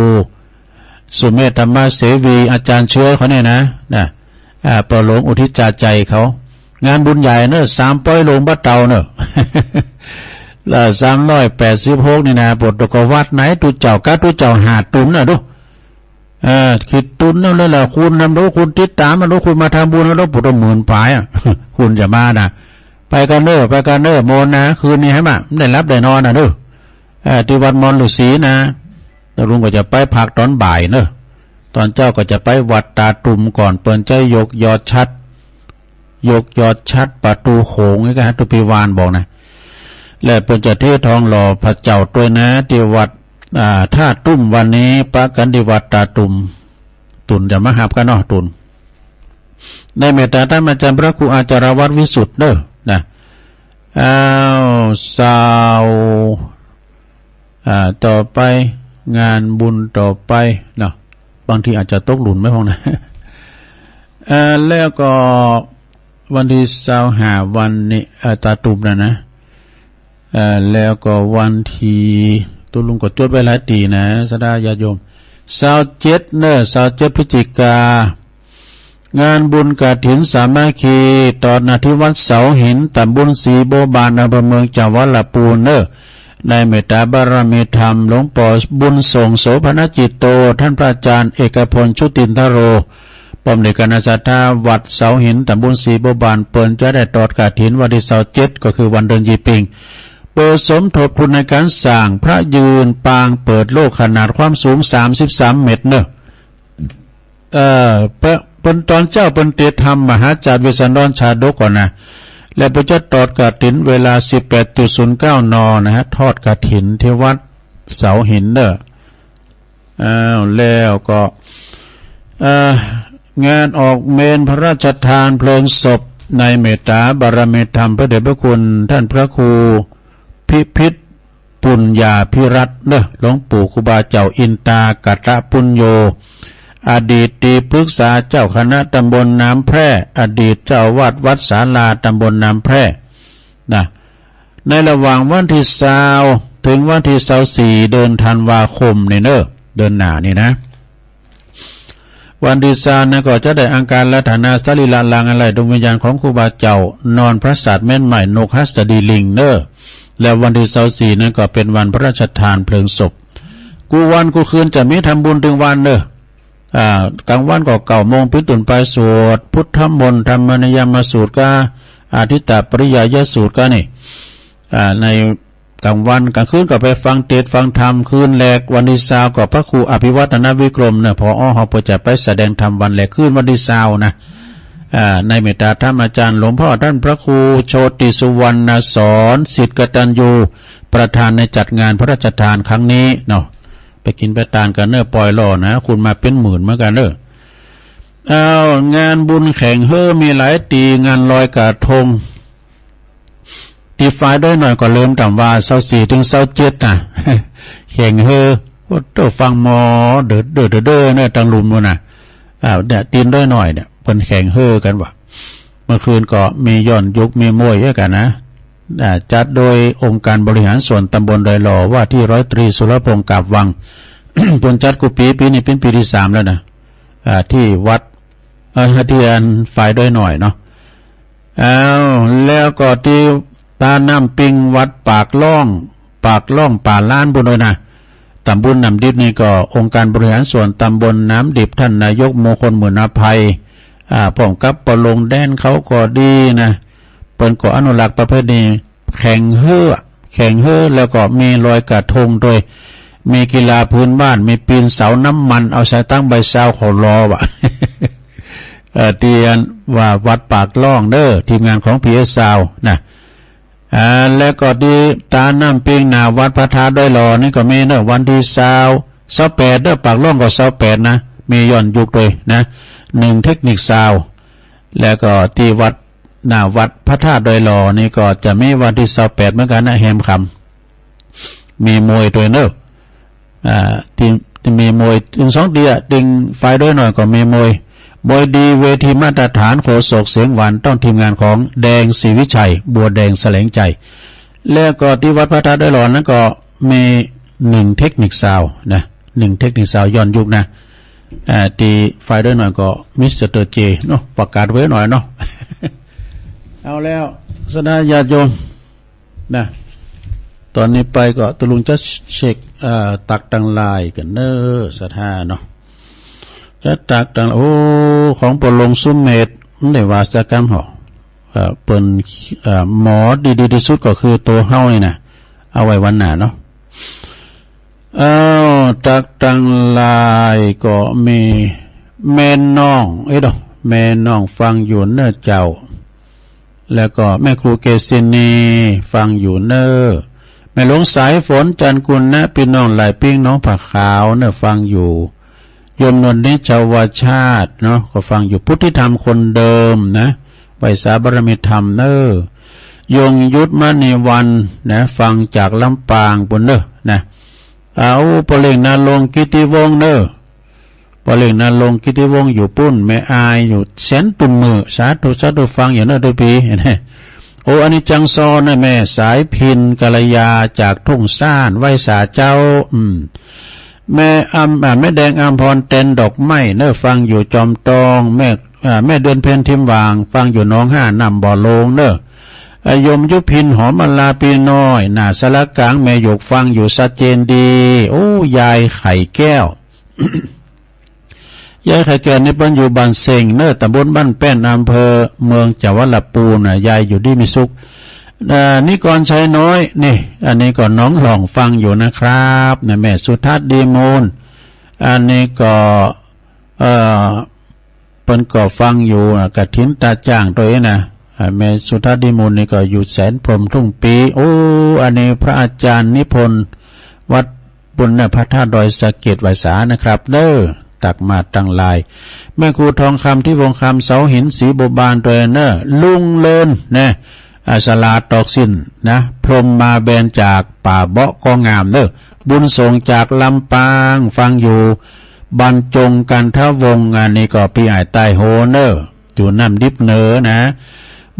สุเมธธรรมเสวี อาจ๋ารย์เชื้อเขาเนี่ยนะ นะ อ่า ป้อหลวงอุทิศจาใจเขา งานบุญใหญ่เน่อ สามปอยโลงบ่าเต่าเน่อ ละสามร้อยแปดสิบหกนี่นะ ปุตตุกวัดไหนตุ๊เจ้า กะตุ๊เจ้าห้าตุ๊นน่ะดู เออ ขีดตุ๊นนั่นเลยล่ะ คุณนำดู คุณติดต๋ามมาดู คุณมาทำบุญแล้ว ปุตตุหมื่นปายอ่ะ คุณจะมานะ ไปกั๋นเน่อ ไปกั๋นเน่อ โมนา คืนนี้หื้อบ่ได้หลับได้นอนน่ะเน่อ เอ่อ ตี้วัดมอนฤๅษีนะ ตุ๊ลุงก็จะไปพักต๋อนบ่ายเน่อ ต๋อนเจ๊าก็จะไปวัดตาตุ่มก่อน เปิ้นจะยกยอดฉัตร ยกยอดฉัตรประตู๋โขงนี่ก็ตุ๊ปีวานบอกนะ และเปิ้นจะเททองหล่อพระเจ้าตวยนะ ตี้วัด อ่า ท่าตุ่ม วันนี้ปะกั๋นตี้วัดตาตุ่ม ตุ๊นจะมาฮับกั๋นเนาะ ตุ๊น ในเมตตาธรรมาจารย์พระครูอาจารย์วัฒน์วิสุทธิ์เน่อ นะ อ้าว ซาว อ่า ต่อไป งานบุญต่อไปเนาะ บางทีอาจจะตกหลุ่นไปพ่องนะ อ่า แล้วก็วันตี้ซาวห้าวันนี้ อ่า ตาตุ่มน่ะนะ อ่า แล้วก็วันตี้ ตุ๊ลุงก็จดไว้หลายตี้นะ ศรัทธาญาติโยม ซาวเจ็ดเน่อ ซาวเจ็ดพฤศจิกา งานบุญกฐินสามัคคี ต๋อนนาตี้วัดเสาหิน ต๋ำบลสีบัวบาน อำเภอเมือง จังหวัดละปูนเน่อ ในเมตตาบารมีธรรม หลวงป้อบุญส่ง โสภณจิตโต ต้านพระอาจ๋ารย์เอกพล ชุตินทโร ป้อมเด็กคณะศรัทธาวัดเสาหิน ต๋ำบลสีบัวบาน เปิ้นจะได้ตอดกฐินวันตี้ซาวเจ็ด ก็คือวันเดือนยี่เป็ง เปื้อสมทบทุนในก๋านสร้างพระยืนปางเปิดโลกขนาดความสูงสามสิบสามเมตรเน่อ เอ่อ เปิ้น เปิ้นต๋อนเจ๊าเปิ้นเตรียมทำมหาจาริย์เวสสันดรชาดกก่อนนะ แล้วเปิ้นจะตอดกฐินเวลา สิบแปดจุดศูนย์เก้า น นะฮะ ทอดกฐินที่วัดเสาหินเน่อ อ้าว แล้วก็ เอ่อ งานออกเมรุพระราชทานเพลิงศพในเมตต๋าบารมีธรรมพระเดชพระคุณท่านพระครูพิพิธปุญญาภิรัตน์เน่อ หลวงปู่ครูบาเจ้าอินตากัตตปุญโญ อดีตที่ปรึกษาเจ้าคณะตำบลน้ำแพร่ อดีตเจ้าอาวาสวัดศาลาตำบลน้ำแพร่ นะ ในระหว่างวันตี้ซาวเถิงวันตี้ซาวสี่ เดือนธันวาคมนี่เน่อ เดือนหน้านี่นะ วันตี้ซาวนั้นก็จะได้อังคารัตถนาสรีระลางอาลัยดวงวิญญาณของครูบาเจ้านอนปราสาทแม่นไม้นกหัสดีลิงเน่อ แล้ววันตี้ซาวสี่นั้นก็เป๋นวันพระราชทานเพลิงศพ กู้วันกู้คืนจะมีทำบุญตึงวันเน่อ อ่า กลางวันก็เก้าโมงเป๋นต้นไปสวดพุทธมนต์ ธรรมนิยามสูตรกับอทิตตปริยายสูตรกับนี่ อ่า ในกลางวัน กลางคืนก็ไปฟังเตสน์ฟังธรรม คืนแรกวันตี้ซาวก็พระครูอภิวัฒนวิกรมเน่อ ผอ.เฮาเปิ้นจะไปแสดงธรรมวันแรกคืนวันตี้ซาวนะ อ่า ในเมตตาธรรมอาจารย์หลวงพ่อท่านพระครูโชติสุวรรณสอน ศิษย์กตัญญู ประธานในจัดงานพระราชทานครั้งนี้เนาะ ไปกิ๋นไปตานกั๋นเน่อ ปอยหล่อนะ คนมาเป๋นหมื่นเหมือนกั๋นเน่อ อ้าว งานบุญแข่งเฮ้อมีหลายตี้ งานลอยกระทง ตี้ฝายดอยน้อยก็เริ่มตั้งแต่วันตี้ซาวสี่เถิงซาวเจ็ดนะ แข่งเฮ้อ โอ้โห ฟังหมอเด้อเด้อเด้อเด้อเน่อ ตังลุ่มปู้นนะ อ้าว เนี่ย ตี้ดอยน้อยเนี่ย เปิ้นแข่งเฮ้อกั๋นว่า เมื่อคืนก็มีย้อนยุค มีมวยกั๋นนะ อ่า จัดโดยองค์การบริหารส่วนตำบลดอยหล่อ ว่าตี้ร้อยตรีสุรพงษ์ กาบวัง เปิ้นจัดกู้ปี๋ ปี๋นี้เป๋นปี๋ตี้สามแล้วนะ อ่า ตี้วัด เอ่อ ตี้อันฝายดอยน้อยเนาะ อ้าว แล้วก็ตี้ตาน้ำปิงวัดปากล่อง ปากล่องป่าล้านปู้นโดยนะ ตำบลน้ำดิบนี่ก็องค์การบริหารส่วนตำบลน้ำดิบ ท่านนายกมงคลหมื่นอภัย อ่า พร้อมกับป้อโรงแดนเขาก็ดีนะ เปิ้นก็อนุรักษ์ประเพณีแข่งเฮ้อ แข่งเฮ้อ แล้วก็มีลอยกระทงโดย มีกีฬาพื้นบ้าน มีปีนเสาน้ำมัน เอาสายตั้งใบซาวเขาล้อว่ะ เอ่อ ตี้อันว่าวัดปากล่องเน่อ ทีมงานของ พีเอส ซาวนะ อ่า แล้วก็ตี้ตาน้ำปิงหน้าวัดพระธาตุดอยหล่อนี่ก็มีเน่อ วันตี้ซาว ซาวแปดเน่อ ปากล่องก็ซาวแปดนะ มีย้อนยุคโดยนะ หนึ่งเทคนิคซาว แล้วก็ตี้วัด หน้าวัดพระธาตุดอยหล่อนี่ก็จะมีวันตี้ซาวแปดเหมือนกั๋นนะ แฮมค่ำ มีมวยโดยเน่อ อ่า ตี้ ตี้มีมวยเถิงสองตี้อะ ตี้ฝายดอยน้อยก็มีมวย มวยดีเวทีมาตรฐาน โฆษกเสียงหวาน ต้องทีมงานของแดงศรีวิชัย บัวแดงแสลงใจ แล้วก็ตี้วัดพระธาตุดอยหล่อนั้นก็มีหนึ่งเทคนิคซาวนะ หนึ่งเทคนิคซาวย้อนยุคนะ อ่า ตี้ฝายดอยน้อยก็มิสเตอร์เจเนาะ ประกาศไว้หน่อยเนาะ เอาแล้ว ศรัทธาญาติโยมนะ ต๋อนนี้ไปก็ตุ๊ลุงจะเช็ค เอ่อ ตั๊กตังไลน์กั๋นเน่อ ศรัทธาเนาะ จะตั๊กตัง โอ้ ของป้อโรงสุเมธ มันได้ว่าสักกำเหรอ เอ่อ เปิ้น เอ่อ หมอดีๆ ตี้สุดก็คือตั๋วเฮานี่นะ เอาไว้วันหน้าเนาะ อ้าว ตั๊กตังไลน์ก็มีแม่น้อง เอ๊ะ เดี๋ยว แม่น้องฟังอยู่เน่อเจ้า แล้วก็แม่ครูเกษินีฟังอยู่เน่อ แม่หลวงสายฝน จันทร์กุลนะ ปี้น้องหลายปิ้ง น้องผาขาวเน่อฟังอยู่ โยมนวลนิชชาวชาติเนาะ ก็ฟังอยู่ พุทธิธรรมคนเดิมนะ ไหว้สาบารมีธรรมเน่อ ยงยุทธมณีวันนะ ฟังจากลำปางปู้นเน่อนะ เอา ป้อเล็งนรงค์กิตติวงศ์เน่อ ป้อเล็งนรงค์กิตติวงศ์อยู่ปู้น แม่อายอยู่แสนตุ่มมือ สาธุ สาธุ ฟังอยู่เน่อตุ๊ปี๋ โอ้ อันนี้จังซอเน่อ แม่สายพิณ กัลยา จากทุ่งซ่าน ไหว้สาเจ้า อืม แม่อำ อ่า แม่แดงอำพร แตนดอกไม้เน่อ ฟังอยู่จอมตอง แม่ อ่า แม่เดือนเพ็ญ ทิมหว่าง ฟังอยู่หนองห้า น้ำบ่อโลงเน่อ อ่า โยมยุพิน หอมมาลา ปี้น้อย หน้าสารกลาง แม่หยก ฟังอยู่ชัดเจนดี โอ้ ยายไข่แก้ว ยายไข่แก้วนี่เปิ้นอยู่บ้านเซ็งเน่อ ตำบลบ้านแป้น อำเภอเมืองจังหวัดละปูนน่ะ ยายอยู่ดีมีสุข อ่า นิกรชัยน้อย นี่ อันนี้ก็หนองหล่อง ฟังอยู่นะครับ นะ แม่สุทัศน์ ดีมูล อันนี้ก็ เอ่อ เปิ้นก็ฟังอยู่ อ่ะ กฐินตาจ้างตวยนะ อ่ะ แม่สุทัศน์วิมลนี่ก็อยู่แสนพรหมทุ่งปี โอ้ อันนี้พระอาจารย์นิพนธ์ วัดบุญนะ พระธาตุดอยสะเก็ด ไหว้สานะครับเด้อ ตักมาตั้งหลาย แม่ครูทองคำ ทิพย์วงศ์คำ เสาหิน ศรีบัวบานตวยเนอะ ลุงเลินนะ อ่ะ สลาตอกสิ้นนะ พรหมมาแบนจากป่าเบาะก็งามเด้อ บุญส่งจากลำปาง ฟังอยู่ บรรจงกันทวงศ์ อันนี้ก็ปี้อ้ายใต้โฮเนอะ อยู่น้ำดิบเหนือนะ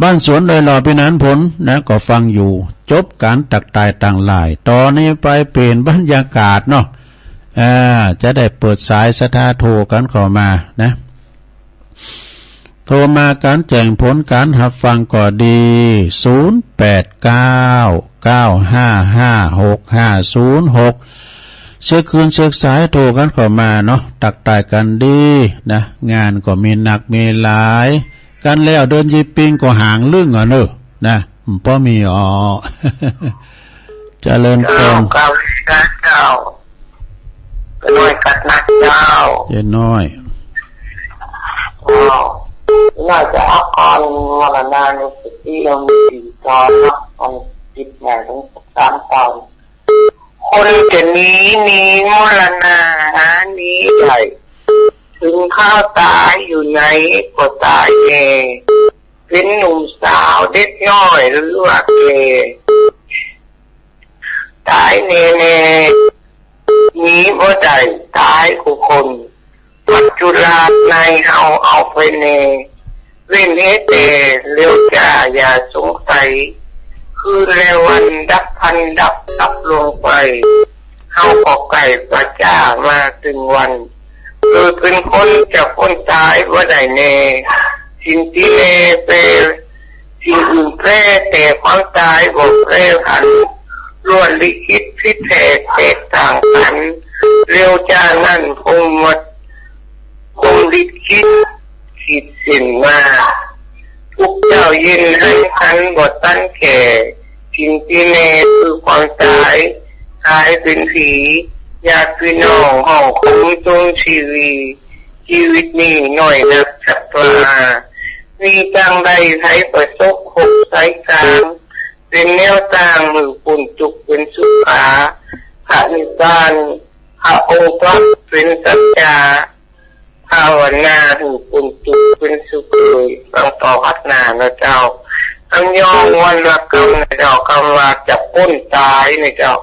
บ้านสวนดอยหล่อ ปี้หนานพลนะ ก็ฟังอยู่ จบก๋านตักตายตังหลาย ต่อนี้ไปเปลี่ยนบรรยากาศเนาะ อ่า จะได้เปิดสายศรัทธาโทรกั๋นเข้ามานะ โทรมาก๋านแจ้งผลก๋านฮับฟังก็ดี ศูนย์แปดเก้า เก้าห้าห้า หกห้าศูนย์หก เช็คคืนเช็คสายโทรกั๋นเข้ามาเนาะ ตักตายกั๋นดีนะ งานก็มีนักมีหลาย กั๋นแล้วเดือนยี่ปิงก็ห่างลึ่งอ่ะเนอะนะ บ่มีอ๋อ เจริญพร เจ้ากราบเรียนเจ้า น้อยกัดนักเจ้า เจ๊น้อย อ๋อ น่าจะอักกรมรณานุสติยังมีสี่ตอนเนาะ อันจิตหมายถึงสามตอน คนจะหนีหนีมรณาหาหนีได้ ถึงคราวต๋ายอยู่ไหนก็ต๋ายแน่ เป๋นหนุ่มสาวเด็กน้อยหรือว่าแก่ ต๋ายแน่ๆ หนีบ่ได้ ต๋ายกู้คน ปัจจุราชนายเฮาเอาไปแน่ เว้นเสียแต่เร็วจ้าอย่าสงสัย คืนและวันดับพลันดับดับลงไป เฮาก็ใก้ประจ้ามาเถิงวัน เกิดเป๋นคนจะป๊นต๋ายบ่ได้แน่ สิ่งตี้แน่แปร สิ่งอื่นแปรแต่ความต๋ายบ่แปรผัน ล้วนลิขิตผิดแผกแตกต่างกั๋น เร็วจ้านั้นคงหมด คงลิขิตขีดเส้นมา ทุกเจ้าเย็นหันหันบ่ตันแก่ สิ่งตี้แน่คือความต๋าย กายเป๋นผี ญาติพี่น้องห้องคงจงชีวี ชีวิตนี้น้อยนักจักกล้า มีจั่งใดไผประสบพบสายกลาง เป๋นแนวตางหื้อป๊นตุ๊กข์เป๋นสุขา พระนิพพาน พระองค์ตรัสเป๋นสัจจา ภาวนาหื้อป๊นตุ๊กข์เป๋นสุขเลย ฟังต่อพัดหน้านะเจ้า กำยองวรรณกรรมนะเจ้า กำว่าจะป๊นต๋ายนะเจ้า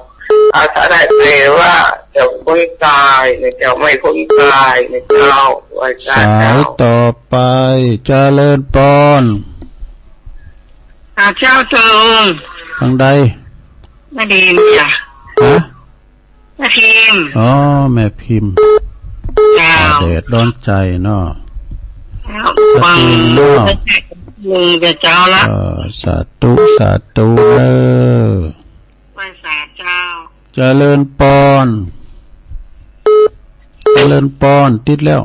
อาสาได้แปลว่าจะป๊นต๋ายนะเจ้า ไม่พ้นตายนะเจ้า ไหว้สาเจ้า สายต่อไป เจริญพร อ่า เจ้า เจ้าลุง ทางใด แม่พิมพ์จ้ะ ฮะ แม่พิมพ์ อ๋อ แม่พิมพ์ เจ้า แดดร้อนใจเนาะ เจ้า แม่พิมพ์เนาะ ฟังลุงกับเจ้าละ เออ สาธุ สาธุเด้อ ไหว้สาเจ้า เจริญพร เจริญพร ติดแล้ว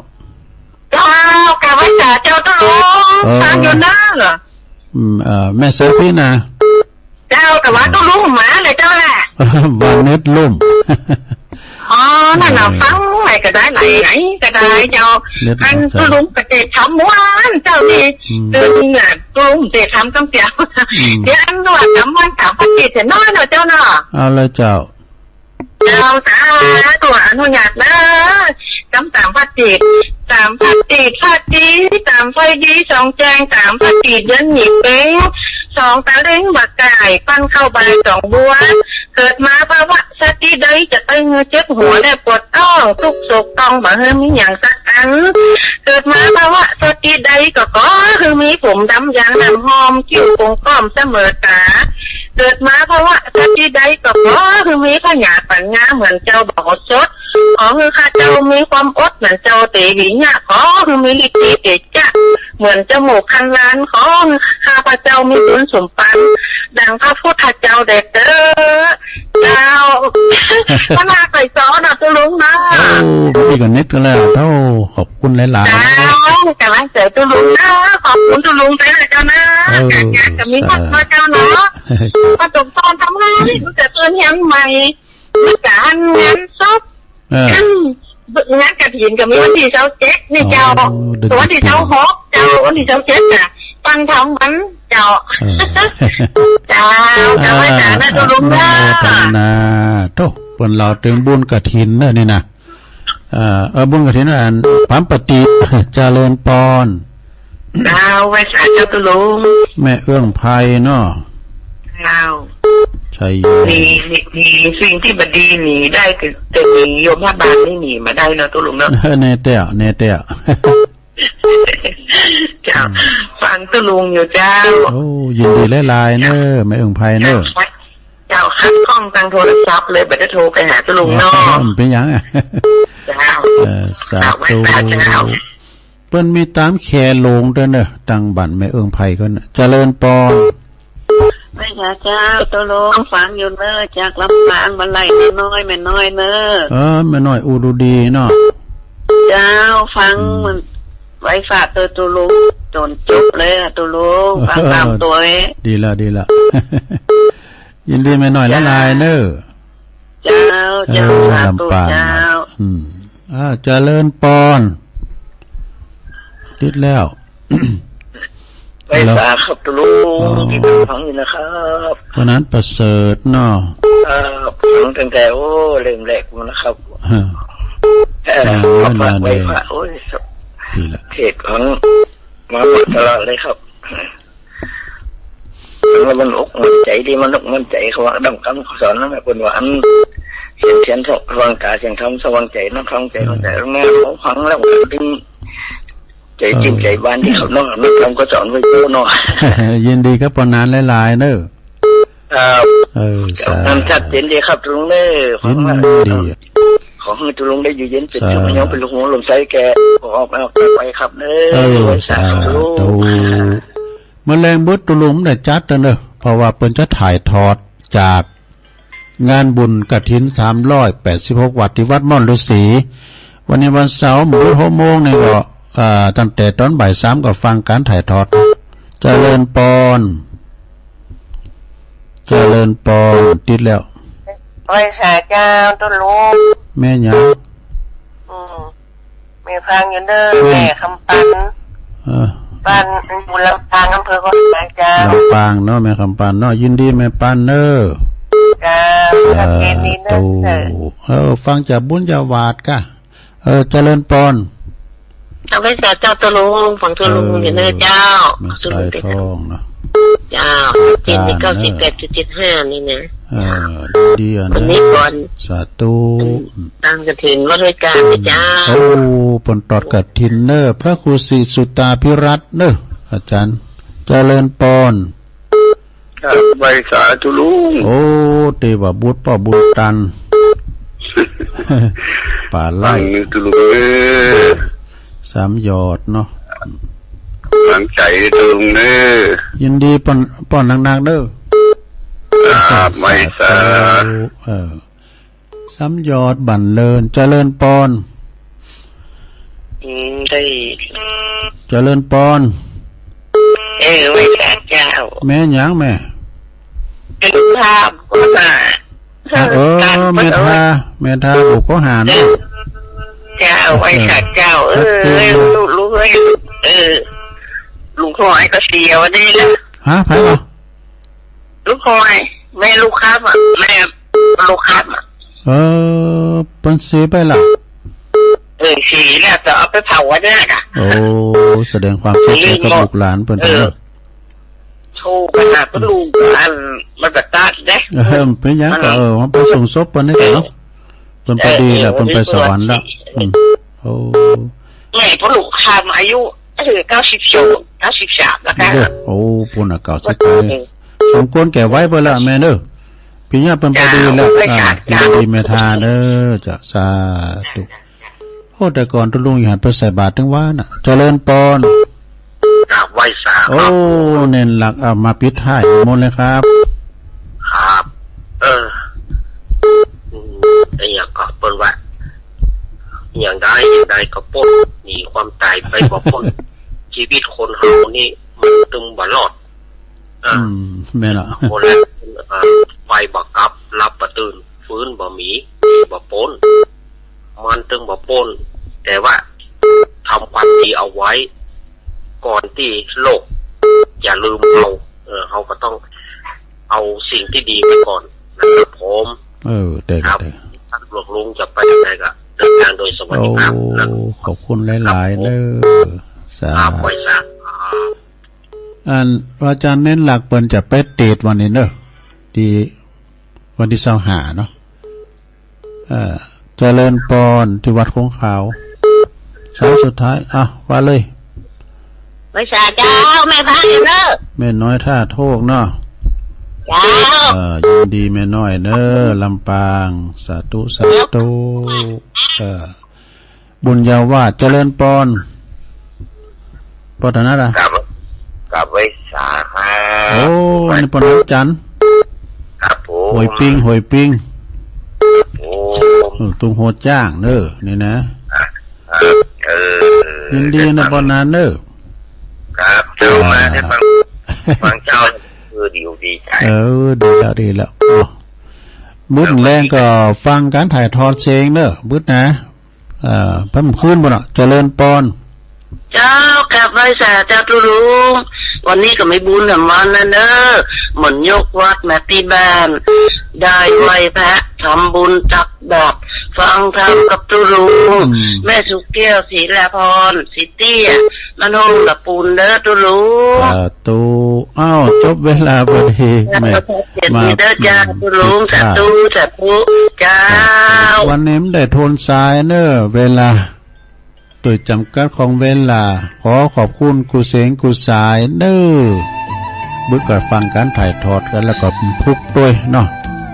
เจ้า กราบไหว้สาเจ้าตุ๊ลุง เออ ฟังอยู่เนอะ อืม เอ่อ แม่โสภินา เจ้า แต่ว่าตุ๊ลุงมาเลยเจ้าแหละ ว่าเน็ตล่ม อ๋อ นั่นน่ะ เออ ฟังไหนก็ได้ ไหนๆ ก็ได้เจ้า เน็ต อัน เจ้า ตุ๊ลุงก็เตะทำม่วนเจ้านี่ อืม คือเนี่ย ตุ๊ลุงเตะทำกำเตียว อืม เดี๋ยวอันว่าทำม่วนสามพันเจ็ดเสียน้อยเนาะเจ้าเนาะ เอาเลยเจ้า เจ้า สาธุ อนุญาตเนอะ กำสามพันเจ็ด สามพันเจ็ด พระจี สามไฟดี สองแจง สามพันเจ็ด เดือนหยิบเป๋ง สองตะเล็ง บักก่าย ปั้นข้าวบ่าย สองบัว เกิดมาภาวะชาติใด จะไปหื้อเจ็บหัวและปวดท้อง ทุกข์โศกต้อง บ่หื้อมีหยังสักอัน เกิดมาภาวะชาติใด ก็ขอหื้อมีผมดำอย่างน้ำหอม คิ้วโก่งก้อมเสมอต๋า เกิดมาภาวะชาติใด ก็ขอหื้อมีพญาปัญญาเหมือนเจ้าบ่หมดจด ขอหื้อข้าเจ้ามีความอดเหมือนเจ้าเตวิยะ ขอหื้อมีฤทธิเตจะเหมือนเจ้าโมกขันลาน ขอหื้อข้าพเจ้ามีบุญสมปรารถนาดังพระพุทธเจ้าแด่เต๊อะ เจ้า พระนาคไก่ซ้อนนะตุ๊ลุงนะ โอ้ พอดีกับเน็ตก็แล้ว เจ้า ขอบคุณหลายๆ เจ้า กำลังใจตุ๊ลุงนะ ขอบคุณตุ๊ลุงไปเลยเจ้านะ เออ อยากจะมีครอบครัวเจ้าเนาะ สาธุ พระสงฆ์ตอนทำงาน รู้จักเตือนยังใหม่ รู้จักหันงานศพ เออ อืม งานกฐินก็มีวันตี้ซาวเจ็ดนี่เจ้า อ๋อ เดือน วันตี้ซาวหกเจ้า วันตี้ซาวเจ็ดน่ะ ฟังทั้งวันเจ้า เออ เจ้า เจ้า ไหว้สานะ เจ้าลุงนะ อนุโมทนา โธ่ เปิ้นเล่าเถิงบุญกฐินเน่อนี่นะ เอ่อ เออ บุญกฐินอันผามปะตี เจริญปอน เจ้า ไหว้สาเจ้าตุ๊ลุง แม่เอื้องไพรเนาะ เจ้า ชัยโย มี มี มีสิ่งตี้บ่ดีหนีได้ แต่ แต่หนีโยมพยาบาลนี่หนีบ่ได้เนาะตุ๊ลุงเนาะ เออ แน่แต๊ แน่แต๊ เจ้า อืม ฟังตุ๊ลุงอยู่เจ้า โอ้ ยินดีหลายๆ เน่อ แม่เอื้องไพรเน่อ เจ้า ขัดข้องตางโทรศัพท์เลย บ่ได้โทรไปหาตุ๊ลุงเนาะ อ๋อ บ่เป๋นหยัง เจ้า เออ สาธุ เจ้า ไหว้สาเจ้า เปิ้นมีต๋ามแขหลงตวยเน่อ ตางบ้านแม่เอื้องไพรเปิ้นน่ะ เจริญปอน ไหว้สาเจ้าตุ๊ลุง ฟังอยู่เน่อ จากลำปาง บ่าไหล่แม่น้อย แม่น้อยเน่อ เออ แม่น้อยอุดรดีเนาะ เจ้า ฟัง อืม มันไหว้สาเจ้าตุ๊ลุง จ๋นจบเลยอะตุ๊ลุง ฟังต๋ามตวย ดีละ ดีละ ยินดีแม่น้อยหลายๆ เน่อ เจ้า เจ้า เออ สาธุ ลำปาง เจ้า อืม อ่า เจริญปอน ติดแล้ว ไหว้สาครับตุ๊ลุง อ๋อ ติดต๋ามฟังอยู่นะครับ วันนั้นประเสริฐเนาะ ครับ ฟังตั้งแต่ โอ้ เริ่มแรกมานะครับ ฮะ เออ อ่า มาฝาก ไหว้สา ไหว้สา โอ้ย ดีละ เทศน์ฟังมาตลอดเลยครับ แล้วมันอกมันใจ๋ดี มันอกมันใจ๋ เขาว่าดำกำเขาสอนนั่นแหละ เปิ้นว่าอัน เสียงเทียนสว่างต๋า เสียงธรรมสว่างใจ๋ นั่งฟังใจ๋ เออ เข้าใจ๋ แล้วแม่เขาฟังแล้วมันเป็นใจ๋จริง เออ ใจ๋บานดีครับเนาะ นั่งฟังเขาสอนไว้โตเนาะ ยินดีกับปอนนานหลายๆ เน่อ ครับ เออ สาธุ มันชัดเจนดีครับตุ๊ลุงเน่อ ยินดี ขอหื้อตุ๊ลุงได้อยู่เย็นเป๋นสุข สาธุ ยังเป๋นลูกหัวลมใสแก่ ขอออกมาออกไปครับเน่อ เออ ไหว้สา สาธุ ตุ๊ลุง เมื่อแลงเบิดตุ๊ลุงได้จัดเน่อ เพราะว่าเปิ้นจะถ่ายทอดจากงานบุญกฐินสามร้อยแปดสิบหกวัตต์ตี้วัดม่อนฤๅษี วันนี้วันเสาร์ มื้อหกโมงนี่ก็ อ่า ตั้งแต่ต๋อนบ่ายสามก็ฟังก๋านถ่ายทอด เจริญปอน เจริญปอน ติดแล้ว ไหว้สาเจ้าตุ๊ลุง แม่หยัง อืม แม่ฟังอยู่เน่อ แม่ แม่คำปัน เออ บ้านอยู่ลำปาง อำเภอก็หาเจ้า ลำปางเนาะ แม่คำปันเนาะ ยินดีแม่ปันเน่อ เจ้า สาธุ ชัดเจนดีเน่อ เออ ฟังจากบุญญาวาสกะ เออ เจริญปอน เอาไหว้สาเจ้าตุ๊ลุง ฟังตุ๊ลุงอยู่เน่อเจ้า แม่สายทองเนาะ เจ้า ชัดเจนดี เก้าสิบแปดจุดเจ็ดห้านี่นะ เออ ดีอะนะ วันนี้ก่อน สาธุ อืม ตางกฐินวัดห้วยจานนะเจ้า โอ้ เปิ้นตอดกฐินเน่อ พระครูศรีสุตตาภิรัตน์เน่อ อาจ๋ารย์ เจริญปอน ครับ ไหว้สาตุ๊ลุง โอ้ เตว่าบุญป้อบุญตัน ป๋าไล่ ฟังอยู่ตุ๊ลุงเน่อ สามยอดเนาะ ฟังใจ๋ตุ๊ลุงเน่อ ยินดีปอน ปอนนักๆ เน่อ ครับ ไหว้สา สาธุ เออ สามยอดบันเลิน เจริญปอน อืม ได้ เจริญปอน เออ ไหว้สาเจ้า แม่หยังแม่ เป็นลูกค้าก็มา เออ แม่ทา แม่ทา ลูกก็หาเนาะ เจ้า ไหว้สาเจ้า เออ ชัดเจนเลย ลูก ลูกเอ้ย เออ ลุงหอยก็เสียวันนี้ละ ฮะ ใผวะ ลุงหอย แม่ลูกค้ำอะ แม่ลูกค้ำอะ เออ เปิ้นเสียไปละ เออ เสียแล้ว แต่เอาไปเผาวันนี้นะ โอ้ แสดงความเสียใจกับลูกหลานเปิ้น เออ เนาะ โทรไปหาเปิ้นลุง อันมันบ่ตัดเด้ เออ เปิ้นหยังก็ เออ มันไปส่งศพเปิ้นนี่เนาะ เปิ้นไปดีแล้ว เออ เปิ้นไปสวรรค์แล้ว เออ อืม โอ้ แม่เปิ้นลุงค้ำอายุ เออ เก้าสิบสอง เก้าสิบสามแล้วค่ะ เด้อ โอ้ ปู้นน่ะ เก้าสิบ เออ สมควรแก่วัยเปิ้นละแม่เด้อ ปี๋นี้เปิ้นไปดีแล้ว เจ้า อ่า เจ้า ยินดีแม่ทาเด้อ เจ้า สาธุ โอ้ แต่ก่อนตุ๊ลุงอยู่หั้นไปใส่บาตรตึงวาน่ะ เจริญปอน กราบไหว้สาครับ โอ้ เน้นหลัก เอามาปิดท้ายมนต์เลยครับ ครับ เออ อืม ไอ้หยังก็เปิ้นว่า อย่างใดอย่างใดก็ป๊น หนีความต๋ายไปบ่ป๊น ชีวิตคนเฮานี่มันตึงบ่รอด อ่ะ อืม แม่นละ คนละ อ่ะ ไปบ่กลับ หลับบ่ตื่น ฟื้นบ่มี บ่ป๊น มันตึงบ่ป๊น แต่ว่าทำความดีเอาไว้ ก่อนตี้โลกจะลืมเฮา เออ เฮาก็ต้องเอาสิ่งตี้ดีไว้ก่อนนะครับผม เออ แต่ ครับ แต่ ท่านหลวงลุงจะไปไหนก็เดินทางโดยสวัสดิภาพนะ โอ้ ขอบคุณหลายๆ เน้อ สาธุ ครับ ไหว้สา อัน อาจ๋ารย์เณรหลักเปิ้นจะไปเตสน์วันนี้เน้อ ตี้วันตี้ซาวห้าเนาะ เอ่อ เจริญปอน ตี้วัดโค้งขาว สายสุดท้าย อ่ะ ว่าเลย ไหว้สาเจ้า แม่บ้านเน้อ แม่น้อยท่าโทกเนาะ เจ้า เอ่อ ยินดีแม่น้อยเน้อ ลำปาง สาธุ สาธุ เอ่อ บุญญาวาส เจริญปอน ปอถนัดอะ กราบ กราบไหว้สาครับ โอ้ นี่ปอถนัดจันทน์ ครับผม ห้วยปิง ห้วยปิง ครับผม เออ ตุงหัวจ้างเน้อ นี่นะ ครับ เออ ยินดีนะปอถนัดเน้อ ครับ เจ้ามาได้ฟัง อ่า ฟังเจ้า คือดีอกดีใจ๋ เออ ดีแล้ว ดีแล้ว อ๋อ บึดแลงก็ฟังก๋านถ่ายทอดเสียงเน้อ บึดนะ เอ่อ เพิ่นคืนบ่เนาะ เจริญปอน เจ้า กราบไหว้สาเจ้าตุ๊ลุง วันนี้ก็มีบุญแหมวันนั้นเน้อ เหมือนยกวัดมาตี้บ้าน ได้ไหว้พระ ทำบุญตักบาตร ฟังธรรมกับตุ๊ลุง อืม แม่สุแก้ว ศิลาพร ศรีเตี้ย มันโฮงละปูนเน้อตุ๊ลุง สาธุ อ้าว จบเวลาพอดี แหม เจ็ด มา นี้เด้อเจ้า อืม ตุ๊ลุง ผิดพลาด สาธุ สาธุ เจ้า วันนี้มันได้ทนสายเน้อ เวลา โดยจ๋ำกัดของเวลา ขอขอบคุณกู้เสียงกู้สายเน้อ บึดก็ฟังก๋านถ่ายทอดกั๋น แล้วก็พุกตวยเนาะ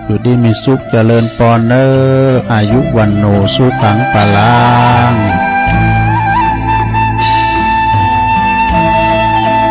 อยู่ดีมีสุข เจริญปอนเน้อ อายุวัณโณ สุขัง พลัง